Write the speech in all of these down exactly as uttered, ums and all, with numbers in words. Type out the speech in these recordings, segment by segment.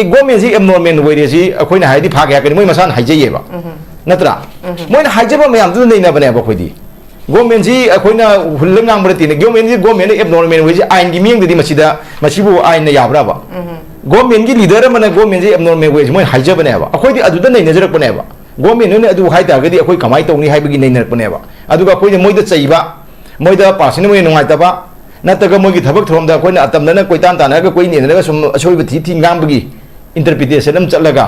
ꯒꯣꯔꯃꯦꯟꯁꯤ abnormal ꯑꯣꯏꯔꯦ ꯁꯤ ꯑꯩꯈꯣꯏꯅ ꯍꯥꯏꯔꯗꯤ ꯐꯥꯒꯦ ꯍꯥꯏꯔꯛꯀꯅꯤ, ꯃꯣꯏ ꯃꯁꯥꯅ ꯍꯥꯏꯖꯩꯌꯦꯕ, ꯅꯠꯇ꯭ꯔꯥ? ꯃꯣꯏꯅ ꯍꯥꯏꯖꯕ ꯃꯌꯥꯝꯗꯨꯗ ꯅꯩꯅꯕꯅꯦꯕ ꯑꯩꯈꯣꯏꯗꯤ꯫ ꯒꯣꯔꯃꯦꯟꯁꯤ ꯑꯩꯈꯣꯏꯅ ꯍꯨꯜꯂ ꯉꯥꯡꯕ ꯅꯠꯇꯦꯅꯦ, ꯒꯣꯔꯃꯦꯟꯁꯤ ꯒꯣꯔꯃꯦꯟꯅ ꯑꯦꯕꯅꯣꯔꯃꯦꯜ ꯑꯣꯏꯁꯦ ꯑꯥꯏꯟꯒꯤ ꯃꯤꯠꯌꯦꯡꯗꯗꯤ ꯃꯁꯤꯗ, ꯃꯁꯤꯕꯨ ꯑꯥꯏꯟꯅ ꯌꯥꯕ꯭ꯔꯕ? ꯒꯣꯔꯃꯦꯟꯒꯤ ꯂꯤꯗꯔ ꯑꯃꯅ ꯒꯣꯔꯃꯦꯟꯁꯤ ꯑꯦꯕꯅꯣꯔꯃꯦꯜ ꯑꯣꯏꯁꯦ ꯃꯣꯏꯅ ꯍꯥꯏꯖꯕꯅꯦꯕ, ꯑꯩꯈꯣꯏꯗꯤ ꯑꯗꯨꯗ ꯅꯩꯅꯖꯔꯛꯄꯅꯦꯕ꯫ ꯒꯣꯔꯃꯦꯟ ꯍꯣꯏꯅ ꯑꯗꯨ ꯍꯥꯏ ꯇꯥꯔꯒꯗꯤ ꯑꯩꯈꯣꯏ ꯀꯃꯥꯏꯅ ꯇꯧꯅꯤ ꯍꯥꯏꯕꯒꯤ ꯅꯩꯅꯔꯛꯄꯅꯦꯕ꯫ ꯑꯗꯨꯒ ꯑꯩꯈꯣꯏꯅ ꯃꯣꯏꯗ ꯆꯩꯕ, ꯃꯣꯏꯗ ꯄꯥꯔꯁꯅꯦꯜ ꯑꯣꯏꯅ ꯅꯨꯡꯉꯥꯏꯇꯕ, ꯅꯠꯇ꯭ꯔꯒ ꯃꯣꯏꯒꯤ ꯊꯕꯛ ꯊꯧꯔꯝꯗ ꯑꯩꯈꯣꯏꯅ ꯑꯇꯝꯅꯅ ꯀꯣꯏꯇꯥꯟ ꯇꯥꯟꯅꯔꯒ ꯀꯣꯏ ꯅꯦꯟꯅꯔꯒ ꯁꯨꯝ ꯑꯁꯣꯏꯕ ꯊꯤ ꯊꯤ ꯉꯥꯡꯕꯒꯤ ꯏꯟꯇꯔꯄ꯭ꯔꯤꯇꯦꯁꯟ ꯑꯃ ꯆꯠꯂꯒ,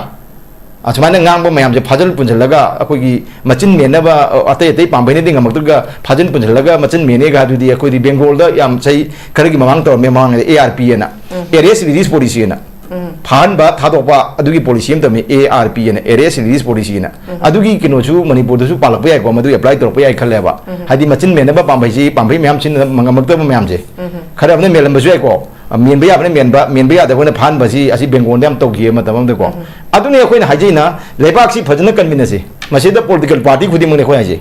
ꯑꯁꯨꯃꯥꯏꯅ ꯉꯥꯡꯕ ꯃꯌꯥꯝꯁꯦ ꯐꯥꯖꯤꯜ ꯄꯨꯟꯁꯤꯜꯂꯒ ꯑꯩꯈꯣꯏꯒꯤ ꯃꯆꯤꯟ ꯃꯦꯟꯅꯕ, ꯑ, ꯑꯇꯩ ꯑꯇꯩ ꯄꯥꯝꯕꯩꯅꯗꯤ ꯉꯝꯃꯛꯇ꯭ꯔꯒ ꯐꯥꯖꯤꯜ ꯄꯨꯟꯁꯤꯜꯂꯒ ꯃꯆꯤꯟ ꯃꯦꯟꯅꯦꯒ ꯑꯗꯨꯗꯤ ꯑꯩꯈꯣꯏꯗꯤ ꯕꯦꯡꯒꯣꯜꯗ ꯌꯥꯝ ꯆꯍꯤ ꯈꯔꯒꯤ ꯃꯃꯥꯡ ꯇꯧꯔꯝꯃꯦ, ꯃꯃꯥꯡꯗ ꯑꯦ ꯑꯥꯔ ꯄꯤ ꯑꯅ, ꯑꯦꯔꯦꯁ ꯔꯤꯂꯤꯁ ꯄꯣꯂꯤꯁꯤ ꯑꯅ꯫ ꯐꯥꯍꯟꯕ ꯊꯥꯗꯣꯛꯄ ꯑꯗꯨꯒꯤ ꯄꯣꯂꯤꯁꯤ ꯑꯃ ꯇꯝꯃꯤ, ꯑꯦ ꯑꯥꯔ ꯄꯤ ꯑꯅ, ꯑꯦꯔꯦꯁ ꯔꯤꯂꯤꯁ ꯄꯣꯂꯤꯁꯤ ꯑꯅ꯫ ꯑꯗꯨꯒꯤ ꯀꯩꯅꯣꯁꯨ ꯃꯅꯤꯄꯨꯔꯗꯁꯨ ꯄꯥꯜꯂꯛꯄ ꯌꯥꯏꯀꯣ, ꯃꯗꯨ ꯑꯦꯄ꯭ꯂꯥꯏ ꯇꯧꯔꯛꯄ ꯌꯥꯏ ꯈꯜꯂꯦꯕ꯫ ꯍꯥꯏꯗꯤ ꯃꯆꯤꯟ ꯃꯦꯟꯅꯕ ꯄꯥꯝꯕꯩꯁꯤ, ꯄꯥꯝꯕꯩ ꯃꯌꯥꯝ ꯁꯤꯖꯤꯟꯅꯕ ꯉꯝꯃꯛꯇꯕ ꯃꯌꯥꯝꯁꯦ꯫ ꯈꯔ ꯑꯃꯅ ꯃꯦꯜꯂꯝꯕꯁꯨ ꯌꯥꯏꯀꯣ꯫ ꯑ, ꯃꯦꯟꯕ ꯌꯥꯕꯅ ꯃꯦꯟꯕ, ꯃꯦꯟꯕ ꯌꯥꯗꯕꯅ ꯐꯥꯍꯟꯕꯁꯤ ꯑꯁꯤ ꯕꯦꯡꯒꯣꯜꯗ ꯌꯥꯝ ꯇꯧꯈꯤꯌꯦ ꯃꯇꯝ ꯑꯃꯗꯀꯣ꯫ ꯑꯗꯨꯅꯤ ꯑꯩꯈꯣꯏꯅ ꯍꯥꯏꯖꯩꯅ, ꯂꯩꯕꯥꯛꯁꯤ ꯐꯖꯅ ꯀꯟꯃꯤꯟꯅꯁꯤ꯫ ꯃꯁꯤꯗ ꯄꯣꯂꯤꯇꯤꯀꯦꯜ ꯄꯥꯔꯇꯤ ꯈꯨꯗꯤꯡꯃꯛꯅꯤ ꯑꯩꯈꯣꯏ ꯍꯥꯏꯁꯦ꯫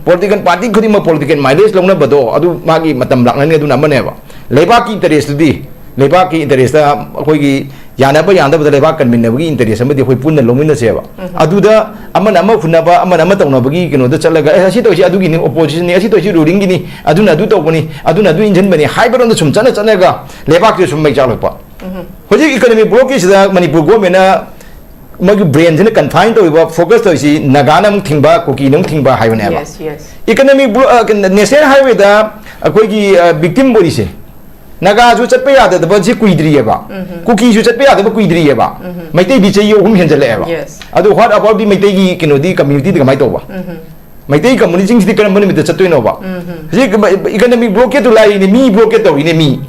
ꯄꯣꯂꯤꯇꯤꯀꯦꯜ ꯄꯥꯔꯇꯤ ꯈꯨꯗꯤꯡꯃꯛ ꯄꯣꯂꯤꯇꯤꯀꯦꯜ ꯃꯥꯏꯂꯦꯖ ꯂꯧꯅꯕꯗꯣ ꯑꯗꯨ ꯃꯥꯒꯤ ꯃꯇꯝ ꯂꯥꯛꯅꯅꯤ, ꯑꯗꯨꯅ ꯑꯃꯅꯦꯕ꯫ ꯂꯩꯕꯥꯛꯀꯤ ꯏꯟꯇꯔꯦꯁꯇꯨꯗꯤ, ꯂꯩꯕꯥꯛꯀꯤ ꯏꯟꯇꯔꯦꯁꯇ ꯑꯩꯈꯣꯏꯒꯤ ꯌꯥꯅꯕ ꯌꯥꯅꯗꯕꯗ ꯂꯩꯕꯥꯛ ꯀꯟꯃꯤꯟꯅꯕꯒꯤ ꯏꯟꯇꯔꯦꯁ ꯑꯃꯗꯤ ꯑꯩꯈꯣꯏ ꯄꯨꯟꯅ ꯂꯧꯃꯤꯟꯅꯁꯦꯕ꯫ ꯑꯗꯨꯗ ꯑꯃꯅ ꯑꯃ ꯍꯨꯟꯅꯕ, ꯑꯃꯅ ꯑꯃ ꯇꯧꯅꯕꯒꯤ ꯀꯩꯅꯣꯗ ꯆꯠꯂꯒ, "ꯑꯦ, ꯑꯁꯤ ꯇꯧꯔꯤꯁꯤ ꯑꯗꯨꯒꯤꯅꯤ, ꯑꯣꯄꯣꯖꯤꯁꯟꯅꯤ, ꯑꯁꯤ ꯇꯧꯔꯤꯁꯤ ꯔꯨꯂꯤꯡꯒꯤꯅꯤ, ꯑꯗꯨꯅ ꯑꯗꯨ ꯇꯧꯕꯅꯤ, ꯑꯗꯨꯅ ꯑꯗꯨ ꯏꯟꯁꯤꯟꯕꯅꯤ" ꯍꯥꯏꯕꯔꯣꯝꯗ ꯁꯨꯝ ꯆꯠꯅ ꯆꯠꯅꯒ ꯂꯩꯕꯥꯛꯁꯤ ꯁꯨꯝ ꯃꯩ ꯆꯥꯛꯂꯛꯄ꯫ ꯍꯧꯖꯤꯛ ꯏꯀꯅꯃꯤꯛ ꯕ꯭ꯂꯣꯛꯀꯤꯁꯤꯗ ꯃꯅꯤꯄꯨꯔ ꯒꯣꯔꯃꯦꯟꯅ ꯃꯣꯏꯒꯤ ꯕ꯭ꯔꯦꯟꯁꯤꯅ ꯀꯟꯐꯥꯏꯟ ꯇꯧꯔꯤꯕ, ꯐꯣꯀꯁ ꯇꯧꯔꯤꯁꯤ ꯅꯥꯒꯥꯅ ꯑꯃꯨꯛ ꯊꯤꯡꯕ, ꯀꯨꯀꯤꯅ ꯑꯃꯨꯛ ꯊꯤꯡꯕ ꯍꯥꯏꯕꯅꯦꯕ꯫ Yes, yes. ꯏꯀꯅꯃꯤꯛ ꯕ꯭ꯂꯣ-, ꯑ, ꯀꯩꯅꯣ, ꯅꯦꯁꯅꯦꯜ ꯍꯥꯏꯋꯦꯗ ꯑꯩꯈꯣꯏꯒꯤ, ꯑ, ꯚꯤꯛꯇꯤꯝ ꯑꯣꯏꯔꯤꯁꯦ, ꯅꯥꯒꯥꯁꯨ ꯆꯠꯄ ꯌꯥꯗꯗꯕꯁꯤ ꯀꯨꯏꯗ꯭ꯔꯤꯑꯕ, ꯀꯨꯀꯤꯁꯨ ꯆꯠꯄ ꯌꯥꯗꯕ ꯀꯨꯏꯗ꯭ꯔꯤꯑꯕ꯫ ꯃꯩꯇꯩꯗꯤ ꯆꯍꯤ ꯑꯍꯨꯝ ꯍꯦꯟꯖꯜꯂꯛꯑꯦꯕ꯫ Yes. ꯑꯗꯨ what about ꯗꯤ ꯃꯩꯇꯩꯒꯤ ꯀꯩꯅꯣꯗꯤ, ꯀꯝꯃ꯭ꯌꯨꯅꯤꯇꯤꯗꯤ ꯀꯃꯥꯏꯅ ꯇꯧꯕ? ꯃꯩꯇꯩ ꯀꯝꯃꯨꯅꯤꯇꯤꯁꯤꯡꯁꯤꯗꯤ ꯀꯔꯝꯕ ꯅꯨꯃꯤꯠꯇ ꯆꯠꯇꯣꯏꯅꯣꯕ? ꯍꯧꯖꯤꯛ ꯏꯀꯅꯃꯤꯛ ꯕ꯭ꯂꯣꯀꯦꯠꯇꯨ ꯂꯥꯛꯏꯅꯦ, ꯃꯤ ꯕ꯭ꯂꯣꯀꯦꯠ ꯇꯧꯔꯤꯅꯦ, ꯃꯤ꯫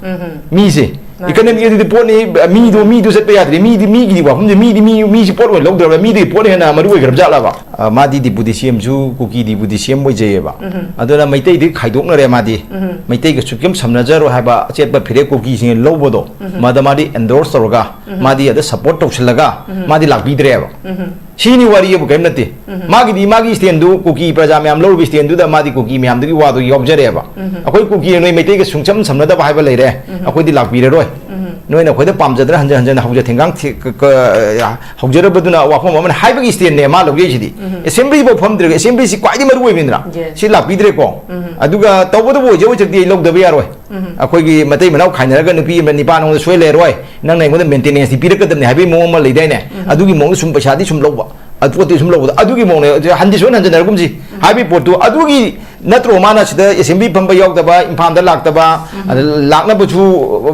ꯃꯤꯁꯦ꯫ ꯃꯥꯅꯦ꯫ ꯏꯀꯅꯃꯤꯛ ꯑꯗꯨꯗꯤ ꯄꯣꯠꯅꯤ, ꯃꯤꯗꯣ, ꯃꯤꯗꯣ ꯆꯠꯄ ꯌꯥꯗ꯭ꯔꯦ, ꯃꯤꯗꯤ, ꯃꯤꯒꯤ ꯋꯥꯐꯝꯁꯦ, ꯃꯤꯗꯤ, ꯃꯤ, ꯃꯤꯁꯤ ꯄꯣꯠ ꯑꯣꯏꯅ ꯂꯧꯗ꯭ꯔꯕ, ꯃꯤꯗꯤ ꯄꯣꯠꯅ ꯍꯦꯟꯅ ꯃꯔꯨ ꯑꯣꯏꯈ꯭ꯔꯕ ꯖꯥꯠꯂꯕ? ꯑ, ꯃꯥꯗꯤ ꯗꯤꯄꯨꯇꯤ ꯁꯤ ꯑꯦꯝꯁꯨ ꯀꯨꯀꯤ ꯗꯤꯄꯨꯇꯤ ꯁꯤ ꯑꯦꯝ ꯑꯣꯏꯖꯩꯌꯦꯕ꯫ ꯑꯗꯨꯅ ꯃꯩꯇꯩꯗꯤ ꯈꯥꯏꯗꯣꯛꯅꯔꯦ ꯃꯥꯗꯤ꯫ ꯃꯩꯇꯩꯒ ꯁꯨꯛꯌꯥꯝ ꯁꯝꯅꯖꯔꯣꯏ ꯍꯥꯏꯕ ꯑꯆꯦꯠꯄ ꯐꯤꯔꯦꯞ ꯀꯨꯀꯤꯁꯤꯡꯅ ꯂꯧꯕꯗꯣ, ꯃꯥꯗ ꯃꯥꯗꯤ ꯑꯦꯟꯗꯣꯔꯁ ꯇꯧꯔꯒ, ꯃꯥꯗꯤ ꯑꯗ ꯁꯄꯣꯔꯠ ꯇꯧꯁꯤꯜꯂꯒ, ꯃꯥꯗꯤ ꯂꯥꯛꯄꯤꯗ꯭ꯔꯦꯕ꯫ ꯁꯤꯅꯤ ꯋꯥꯔꯤ ꯑꯕꯨ ꯀꯔꯤꯝ ꯅꯠꯇꯦ꯫ ꯃꯥꯒꯤꯗꯤ ꯃꯥꯒꯤ ꯁ꯭ꯇꯦꯟꯗꯨ, ꯀꯨꯀꯤ ꯄ꯭ꯔꯖꯥ ꯃꯌꯥꯝ ꯂꯧꯔꯤꯕ ꯁ꯭ꯇꯦꯟꯗꯨꯗ ꯃꯥꯗꯤ ꯀꯨꯀꯤ ꯃꯌꯥꯝꯗꯨꯒꯤ ꯋꯥꯗꯨ ꯌꯥꯎꯖꯔꯦꯕ꯫ ꯑꯩꯈꯣꯏ ꯀꯨꯀꯤ ꯅꯣꯏ ꯃꯩꯇꯩꯒ ꯁꯨꯡꯆꯝ ꯁꯝꯅꯗꯕ ꯍꯥꯏꯕ ꯂꯩꯔꯦ, ꯑꯩꯈꯣꯏꯗꯤ ꯂꯥꯛꯄꯤꯔꯔꯣꯏ꯫ ꯎꯝ꯫ ꯅꯣꯏꯅ ꯑꯩꯈꯣꯏꯗ ꯄꯥꯝꯖꯗꯅ ꯍꯟꯖꯟ ꯍꯟꯖꯟꯅ ꯍꯧꯖ ꯊꯦꯡꯒꯥꯡ ꯊꯦ-, ꯀ-, ꯀ-, ꯍꯧꯖꯔꯕꯗꯨꯅ ꯋꯥꯐꯝ ꯑꯃꯅ ꯍꯥꯏꯕꯒꯤ stand ꯅꯦ ꯃꯥ ꯂꯧꯖꯩꯁꯤꯗꯤ꯫ ꯎꯝ꯫ Assembly ꯐꯥꯎ ꯐꯝꯗ꯭ꯔꯒ, assembly ꯁꯤ ꯈ꯭ꯋꯥꯏꯗꯒꯤ ꯃꯔꯨ ꯑꯣꯏꯕꯅꯤꯗꯅ꯫ Yes꯫ ꯁꯤ ꯂꯥꯛꯄꯤꯗ꯭ꯔꯦꯀꯣ꯫ ꯎꯝ꯫ ꯑꯗꯨꯒ ꯇꯧꯕꯇꯕꯨ ꯑꯣꯏꯖ ꯑꯣꯏꯖꯔꯗꯤ ꯑꯩ ꯂꯧꯗꯕ ꯌꯥꯔꯣꯏ꯫ ꯎꯝ꯫ ꯑꯩꯈꯣꯏꯒꯤ ꯃꯇꯩ ꯃꯅꯥꯎ ꯈꯥꯏꯅꯔꯒ ꯅꯨꯄꯤ ꯑꯃ ꯅꯤꯄꯥ ꯅꯉꯣꯟꯗ ꯁꯣꯏ ꯂꯩꯔꯣꯏ, ꯅꯪꯅ ꯑꯩꯉꯣꯟꯗ maintenance ꯇꯤ ꯄꯤꯔꯛꯀꯗꯕꯅꯤ ꯍꯥꯏꯕꯒꯤ ꯃꯑꯣꯡ ꯑꯃ ꯂꯩꯗꯥꯏꯅꯦ? ꯎꯝ꯫ ꯑꯗꯨꯒꯤ ꯃꯑꯣꯡꯗ ꯁꯨꯝ ꯄꯩꯁꯥꯗꯤ ꯁꯨꯝ ꯂꯧꯕ, ꯑꯗꯨ ꯄꯣꯠꯇꯤ ꯁꯨꯝ ꯂꯧꯕꯗ, ꯑꯗꯨꯒꯤ ꯃꯑꯣꯡꯅꯦ꯫ ꯑꯗꯨ ꯍꯟꯗꯤ ꯁꯨꯍꯟ ꯍꯟꯖꯤꯟꯅꯔꯒꯨꯝꯁꯤ ꯎꯝ꯫ ꯍꯥꯏꯕꯒꯤ ꯄꯣꯠꯇꯨ, ꯑꯗꯨꯒꯤ ꯅꯠꯇ꯭ꯔꯣ ꯃꯥꯅ ꯁꯤꯗ assembly ꯐꯝꯕ ꯌꯥꯎꯗꯕ, ꯏꯝꯐꯥꯜꯗ ꯂꯥꯛꯇꯕ, ꯎꯝ꯫ ꯑꯗ ꯂꯥꯛꯅꯕꯁꯨ,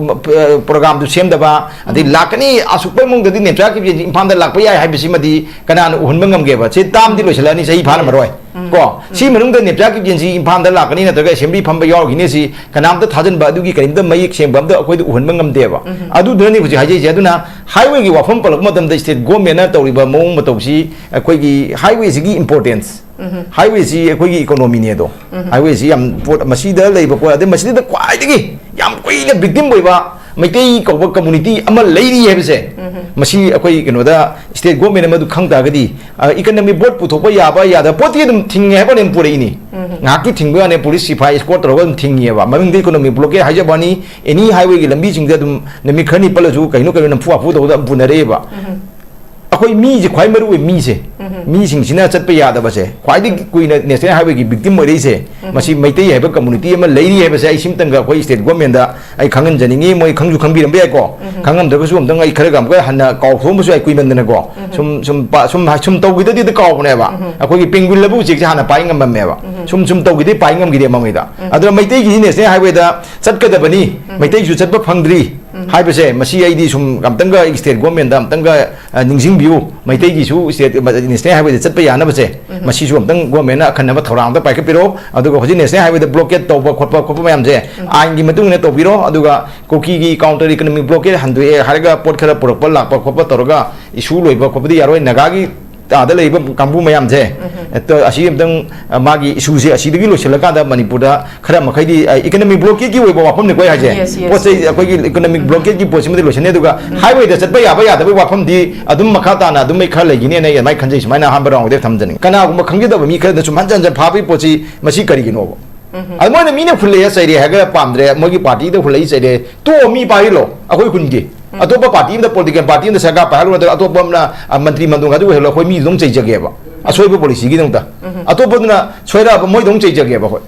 ꯑ, program ꯗꯨ ꯁꯦꯝꯗꯕ, ꯑꯗꯩ ꯎꯝ꯫ ꯂꯥꯛꯀꯅꯤ, ꯑꯁꯨꯛꯄꯩ ꯃꯑꯣꯡꯗꯗꯤ ꯅꯦꯝꯆꯥ ꯀꯤꯞꯒꯦꯟꯁꯤ ꯏꯝꯐꯥꯜꯗ ꯂꯥꯛꯄ ꯌꯥꯏ ꯍꯥꯏꯕꯁꯤꯃꯗꯤ ꯀꯅꯥꯅ ꯎꯍꯟꯕ ꯉꯝꯒꯦꯕ? ꯁꯤ term ꯗꯤ ꯂꯣꯏꯁꯤꯜꯂꯛꯑꯅꯤ, ꯆꯍꯤ ꯐꯥꯔꯝꯃꯔꯣꯏ꯫ ꯎꯝ꯫ ꯀꯣ? ꯎꯝ꯫ ꯁꯤ ꯃꯅꯨꯡꯗ ꯅꯦꯝꯆꯥ ꯀꯤꯞꯒꯦꯟꯁꯤ ꯏꯝꯐꯥꯜꯗ ꯂꯥꯛꯀꯅꯤ ꯅꯠꯇ꯭ꯔꯒ assembly ꯐꯝꯕ ꯌꯥꯎꯔꯈꯤꯅꯤ ꯁꯤ ꯀꯅꯥꯝꯇ ꯊꯥꯖꯟꯕ, ꯑꯗꯨꯒꯤ ꯀꯔꯤꯝꯇ ꯃꯌꯦꯛ ꯁꯦꯡꯕ ꯑꯝꯇ ꯑꯩꯈꯣꯏꯗ ꯎꯍꯟꯕ ꯉꯝꯗꯦꯕ꯫ ꯎꯝ꯫ ꯑꯗꯨꯗꯨꯅꯅꯤ ꯍꯧꯖꯤꯛ ꯍꯥꯏꯖꯩꯁꯦ꯫ ꯑꯗꯨꯅ highway ꯒꯤ ꯋꯥꯐꯝ ꯄꯜꯂꯛꯄ ꯃꯇꯝꯗ state government ꯅ ꯇꯧꯔꯤꯕ ꯃꯑꯣꯡ ꯃꯇꯧꯁꯤ, ꯑꯩꯈꯣꯏꯒꯤ highway ꯁꯤꯒꯤ importance, ꯎꯝ꯫ Highway ꯁꯤ ꯑꯩꯈꯣꯏꯒꯤ economy ꯅꯦ ꯑꯗꯣ꯫ ꯎꯝ꯫ Highway ꯁꯤ ꯌꯥꯝ ꯄꯣꯠ, ꯃꯁꯤꯗ ꯂꯩꯕ ꯄꯣꯠ, ꯑꯗꯩ ꯃꯁꯤꯗ ꯈ꯭ꯋꯥꯏꯗꯒꯤ ꯌꯥꯝ ꯀꯨꯏꯅ victim ꯑꯣꯏꯕ ꯃꯩꯇꯩ ꯀꯧꯕ community ꯑꯃ ꯂꯩꯔꯤ ꯍꯥꯏꯕꯁꯦ, ꯎꯝ꯫ ꯃꯁꯤ ꯑꯩꯈꯣꯏ ꯀꯩꯅꯣꯗ state government ꯅ ꯃꯗꯨ ꯈꯪ ꯇꯥꯔꯒꯗꯤ, ꯑ, economic vote ꯄꯨꯊꯣꯛꯄ ꯌꯥꯕ ꯌꯥꯗꯕ ꯄꯣꯠꯇꯤ ꯑꯗꯨꯝ ꯊꯤꯡꯉꯦ ꯍꯥꯏꯕ ꯋꯥꯅꯦ ꯄꯨꯔꯛꯏꯅꯤ꯫ ꯎꯝ꯫ ꯉꯥꯏꯍꯥꯛꯀꯤ ꯊꯤꯡꯕ ꯋꯥꯅꯦ, police ꯁꯤꯐꯥꯏ escort ꯇꯧꯔꯒ ꯑꯗꯨꯝ ꯊꯤꯡꯉꯤꯑꯕ꯫ ꯃꯃꯤꯡꯗꯤ economic blockade ꯍꯥꯏꯖꯕ ꯋꯥꯅꯤ, any highway ꯒꯤ ꯂꯝꯕꯤꯁꯤꯡꯗ ꯑꯗꯨꯝ ꯅꯨꯃꯤꯠ ꯈꯔꯅꯤ ꯄꯜꯂꯁꯨ ꯀꯩꯅꯣ ꯀꯩꯅꯣ ꯅꯝꯐꯨ ꯍꯥꯐꯨ ꯇꯧꯕꯗ ꯑꯗꯨꯝ ꯄꯨꯅꯔꯛꯑꯦꯕ꯫ ꯎꯝ꯫ ꯑꯩꯈꯣꯏ ꯃꯤꯁꯦ ꯈ꯭ꯋꯥꯏ ꯃꯔꯨ ꯑꯣꯏ, ꯃꯤꯁꯦ, ꯎꯝ꯫ ꯃꯤꯁꯤꯡꯁꯤꯅ ꯆꯠꯄ ꯌꯥꯗꯕꯁꯦ, ꯈ꯭ꯋꯥꯏꯗꯒꯤ ꯀꯨꯏꯅ national highway ꯒꯤ victim ꯑꯣꯏꯔꯛꯏꯁꯦ, ꯎꯝ꯫ ꯃꯁꯤ ꯃꯩꯇꯩ ꯍꯥꯏꯕ community ꯑꯃ ꯂꯩꯔꯤ ꯍꯥꯏꯕꯁꯦ ꯑꯩ ꯁꯤꯝꯇꯪꯒ ꯑꯩꯈꯣꯏ state government ꯗ ꯑꯩ ꯈꯪꯍꯟꯖꯅꯤꯡꯉꯤ, ꯃꯣꯏ ꯈꯪꯁꯨ ꯈꯪꯕꯤꯔꯝꯕ ꯌꯥꯏꯀꯣ꯫ ꯎꯝ꯫ ꯈꯪꯉꯝꯗ꯭ꯔꯒꯁꯨ ꯑꯃꯨꯛꯇꯪ ꯑꯩ ꯈꯔꯒ ꯑꯃꯨꯛꯀ ꯍꯟꯅ ꯀꯥꯎꯊꯣꯛꯑꯝꯕꯁꯨ ꯌꯥꯏ, ꯀꯨꯏꯃꯟꯗꯅꯀꯣ꯫ ꯎꯝ꯫ ꯁꯨꯝ, ꯁꯨꯝ ꯄꯥ-, ꯁꯨꯝ ꯍꯥ-, ꯁꯨꯝ ꯇꯧꯈꯤꯗꯗꯤ ꯑꯗꯨ ꯀꯥꯎꯕꯅꯦꯕ꯫ ꯎꯝ꯫ ꯑꯩꯈꯣꯏꯒꯤ ꯄꯦꯡꯒꯨꯏꯟ ꯂꯧꯕ ꯎꯆꯦꯛꯁꯦ ꯍꯥꯟꯅ ꯄꯥꯏ ꯉꯝꯃꯝꯃꯦꯕ꯫ ꯎꯝ꯫ ꯁꯨꯝ, ꯁꯨꯝ ꯇꯧꯈꯤꯗꯩ ꯄꯥꯏ ꯉꯝꯈꯤꯗꯦ ꯃꯃꯩꯗ꯫ ꯎꯝ꯫ ꯑꯗꯨꯅ ꯃꯩꯇꯩꯒꯤꯗꯤ national highway ꯗ ꯆꯠꯀꯗꯕꯅꯤ, ꯎꯝ꯫ ꯃꯩꯇꯩꯁꯨ ꯆꯠꯄ ꯐꯪꯗ꯭ꯔꯤ ꯎꯝ꯫ ꯍꯥꯏꯕꯁꯦ, ꯃꯁꯤ ꯑꯩꯗꯤ ꯁꯨꯝ ꯑꯝꯇꯪꯒ state government ꯗ ꯑꯝꯇꯪꯒ, ꯑ, ꯅꯤꯡꯁꯤꯡꯕꯤꯌꯨ꯫ ꯃꯩꯇꯩꯒꯤꯁꯨ state, national highway ꯗ ꯆꯠꯄ ꯌꯥꯅꯕꯁꯦ, ꯎꯝ꯫ ꯃꯁꯤꯁꯨ ꯑꯝꯇꯪ government ꯅ ꯑꯈꯟꯅꯕ ꯊꯧꯔꯥꯡ ꯑꯝꯇ ꯄꯥꯏꯈꯠꯄꯤꯔꯣ꯫ ꯑꯗꯨꯒ ꯍꯧꯖꯤꯛ national highway ꯗ blockade ꯇꯧꯕ ꯈꯣꯠꯄ, ꯈꯣꯠꯄ ꯃꯌꯥꯝꯁꯦ, ꯎꯝ꯫ ꯑꯥꯏꯟꯒꯤ ꯃꯇꯨꯡ ꯏꯟꯅ ꯇꯧꯕꯤꯔꯣ꯫ ꯑꯗꯨꯒ ꯀꯨꯀꯤꯒꯤ counter economic blockade ꯍꯟꯗꯣꯛꯑꯦ ꯍꯥꯏꯔꯒ ꯄꯣꯠ ꯈꯔ ꯄꯨꯔꯛꯄ, ꯂꯥꯛꯄ ꯈꯣꯠꯄ ꯇꯧꯔꯒ issue ꯂꯣꯏꯕ ꯈꯣꯠꯄꯗꯤ ꯌꯥꯔꯣꯏ꯫ ꯅꯥꯒꯥꯒꯤ ꯑꯥꯗ ꯂꯩꯔꯤꯕ ꯀꯥꯡꯕꯨ ꯃꯌꯥꯝꯁꯦ, ꯎꯝ꯫ ꯑꯦ, ꯑꯁꯤ ꯑꯝꯇꯪ, ꯑ, ꯃꯥꯒꯤ issue ꯁꯦ ꯑꯁꯤꯗꯒꯤ ꯂꯣꯏꯁꯤꯜꯂꯀꯥꯟꯗ ꯃꯅꯤꯄꯨꯔꯗ ꯈꯔ ꯃꯈꯩꯗꯤ, ꯑ, economic blockade ꯀꯤ ꯑꯣꯏꯕ ꯋꯥꯐꯝꯅꯤꯀꯣ ꯑꯩ ꯍꯥꯏꯁꯦ꯫ Yes, yes, ꯄꯣꯠ ꯆꯩ yes꯫ ꯑꯩꯈꯣꯏꯒꯤ economic ꯎꯝ꯫ Blockade ꯀꯤ ꯄꯣꯠꯁꯤꯃꯗꯤ ꯂꯣꯏꯁꯤꯟꯅꯤ, ꯑꯗꯨꯒ ꯎꯝ꯫ Highway ꯗ ꯆꯠꯄ ꯌꯥꯕ ꯌꯥꯗꯕꯒꯤ ꯋꯥꯐꯝꯗꯤ ꯑꯗꯨꯝ ꯃꯈꯥ ꯇꯥꯅ ꯑꯗꯨꯝ ꯑꯩ ꯈꯔ ꯂꯩꯈꯤꯅꯦꯅ ꯑꯩ ꯑꯗꯨꯃꯥꯏꯅ ꯈꯟꯖꯩ꯫ ꯁꯨꯃꯥꯏꯅ ꯑꯍꯥꯟꯕ round ꯗ ꯊꯝꯖꯅꯤꯡꯉꯤ꯫ ꯀꯅꯥꯒꯨꯝꯕ ꯈꯪꯖꯗꯕ ꯃꯤ ꯈꯔꯗ ꯁꯨꯝ ꯍꯟꯖꯟ ꯍꯟꯖꯟ ꯐꯥꯕꯒꯤ ꯄꯣꯠꯁꯤ, ꯃꯁꯤ ꯀꯔꯤꯒꯤꯅꯣꯕ? ꯑꯗ ꯃꯣꯏꯅ ꯃꯤꯅ ꯍꯨꯜꯂꯛꯑꯦ ꯆꯩꯔꯦ ꯍꯥꯏꯔꯒ ꯄꯥꯝꯗ꯭ꯔꯦ, ꯃꯣꯏꯒꯤ ꯄꯥꯔꯇꯤꯗ ꯍꯨꯜꯂꯛꯏ ꯆꯩꯔꯦ, ꯇꯣꯛꯑꯣ, ꯃꯤ ꯄꯥꯏꯍꯜꯂꯣ ꯑꯩꯈꯣꯏ ꯈꯨꯟꯒꯤ꯫ ꯑꯇꯣꯞꯄ ꯄꯥꯔꯇꯤ ꯑꯃꯗ, ꯄꯣꯂꯤꯇꯤꯀꯦꯜ ꯄꯥꯔꯇꯤ ꯑꯃꯗ ꯁꯔꯀꯥꯔ ꯄꯥꯏꯍꯜꯂꯨ, ꯅꯠꯇ꯭ꯔꯒ ꯑꯇꯣꯞꯄ ꯑꯃꯅ, ꯑ, ꯃꯟꯇ꯭ꯔꯤ ꯃꯟꯗꯣꯟꯒ ꯑꯗꯨ ꯑꯣꯏꯍꯜꯂꯣ, ꯑꯩꯈꯣꯏ ꯃꯤꯗꯨꯗ ꯑꯃꯨꯛ ꯆꯩꯖꯒꯦꯕ, ꯑꯁꯣꯏꯕ ꯄꯣꯂꯤꯁꯤꯒꯤꯗꯃꯛꯇ꯫ ꯑꯇꯣꯞꯄꯗꯨꯅ ꯁꯣꯏꯔꯛꯑꯕ ꯃꯣꯏꯗ ꯑꯃꯨꯛ ꯆꯩꯖꯒꯦꯕ ꯑꯩꯈꯣꯏ꯫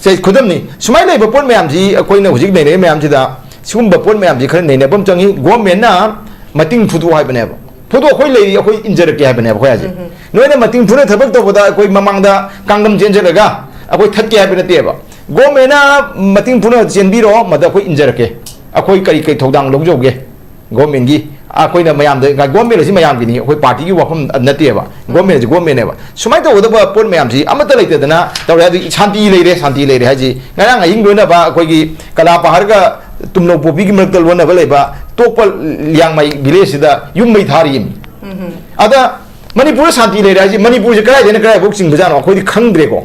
ꯁꯦ, ꯈꯨꯗꯝꯅꯤ, ꯁꯨꯃꯥꯏꯅ ꯂꯩꯕ ꯄꯣꯠ ꯃꯌꯥꯝꯁꯤ, ꯑꯩꯈꯣꯏꯅ ꯍꯧꯖꯤꯛ ꯂꯩꯔꯤꯕ ꯃꯌꯥꯝꯁꯤꯗ ꯁꯤꯒꯨꯝꯕ ꯄꯣꯠ ꯃꯌꯥꯝꯁꯤ ꯈꯔ ꯅꯩꯅꯕ ꯑꯃ ꯆꯪꯉꯤ꯫ ꯒꯣꯔꯃꯦꯟꯅ ꯃꯇꯤꯡ ꯐꯨꯗꯣꯛꯑꯣ ꯍꯥꯏꯕꯅꯦꯕ꯫ ꯐꯨꯗꯣꯛꯑꯣ, ꯑꯩꯈꯣꯏ ꯂꯩꯔꯤ, ꯑꯩꯈꯣꯏ ꯏꯟꯖꯔꯛꯀꯦ ꯍꯥꯏꯕꯅꯦꯕ ꯑꯩꯈꯣꯏ ꯍꯥꯏꯁꯦ꯫ ꯅꯣꯏꯅ ꯃꯇꯤꯡ ꯐꯨꯅ ꯊꯕꯛ ꯇꯧꯕꯗ ꯑꯩꯈꯣꯏ ꯃꯃꯥꯡꯗ ꯀꯥꯡꯗꯝ ꯆꯦꯟꯖꯜꯂꯒ ꯑꯩꯈꯣꯏ ꯊꯠꯀꯦ ꯍꯥꯏꯕ ꯅꯠꯇꯦꯕ꯫ ꯒꯣꯔꯃꯦꯟꯅ ꯃꯇꯤꯡ ꯐꯨꯅ ꯆꯦꯟꯕꯤꯔꯣ, ꯃꯗ ꯑꯩꯈꯣꯏ ꯏꯟꯖꯔꯛꯀꯦ, ꯑꯩꯈꯣꯏ ꯀꯔꯤ ꯀꯔꯤ ꯊꯧꯗꯥꯡ ꯂꯧꯖꯧꯒꯦ꯫ ꯒꯣꯔꯃꯦꯟꯒꯤ, ꯑꯩꯈꯣꯏꯅ ꯃꯌꯥꯝꯗ, ꯒꯣꯔꯃꯦꯟ ꯑꯁꯤ ꯃꯌꯥꯝꯒꯤꯅꯤ, ꯑꯩꯈꯣꯏ ꯄꯥꯔꯇꯤꯒꯤ ꯋꯥꯐꯝ ꯅꯠꯇꯦꯕ꯫ ꯒꯣꯔꯃꯦꯟ ꯑꯁꯤ ꯒꯣꯔꯃꯦꯟꯅꯦꯕ꯫ ꯁꯨꯃꯥꯏꯅ ꯇꯧꯒꯗꯕ ꯄꯣꯠ ꯃꯌꯥꯝꯁꯤ ꯑꯃꯠꯇ ꯂꯩꯇꯗꯅ ꯇꯧꯔꯦ꯫ ꯑꯗꯨ ꯁꯥꯟꯇꯤ ꯂꯩꯔꯦ, ꯁꯥꯟꯇꯤ ꯂꯩꯔꯦ ꯍꯥꯏꯁꯤ ꯉꯔꯥꯡ ꯑꯍꯤꯡ ꯂꯣꯏꯅꯕ ꯑꯩꯈꯣꯏꯒꯤ ꯀꯂꯥ ꯄꯍꯥꯔꯒ ꯇꯨꯝꯅꯧ ꯄꯣꯄꯤꯒꯤ ꯃꯔꯛꯇ ꯂꯣꯟꯅꯕ ꯂꯩꯕ ꯇꯣꯛꯄ ꯂꯤꯌꯥꯡꯃꯩ ꯚꯤꯂꯦꯖꯁꯤꯗ ꯌꯨꯝ ꯃꯩ ꯊꯥꯔꯤꯌꯦ꯫ ꯑꯗ ꯃꯅꯤꯄꯨꯔꯗ ꯁꯥꯟꯇꯤ ꯂꯩꯔꯦ ꯍꯥꯏꯁꯤ, ꯃꯅꯤꯄꯨꯔꯁꯦ ꯀꯗꯥꯏꯗꯩꯅ ꯀꯗꯥꯏꯐꯥꯎ ꯆꯤꯡꯕꯖꯥꯠꯅꯣ ꯑꯩꯈꯣꯏꯗꯤ ꯈꯪꯗ꯭ꯔꯦꯀꯣ꯫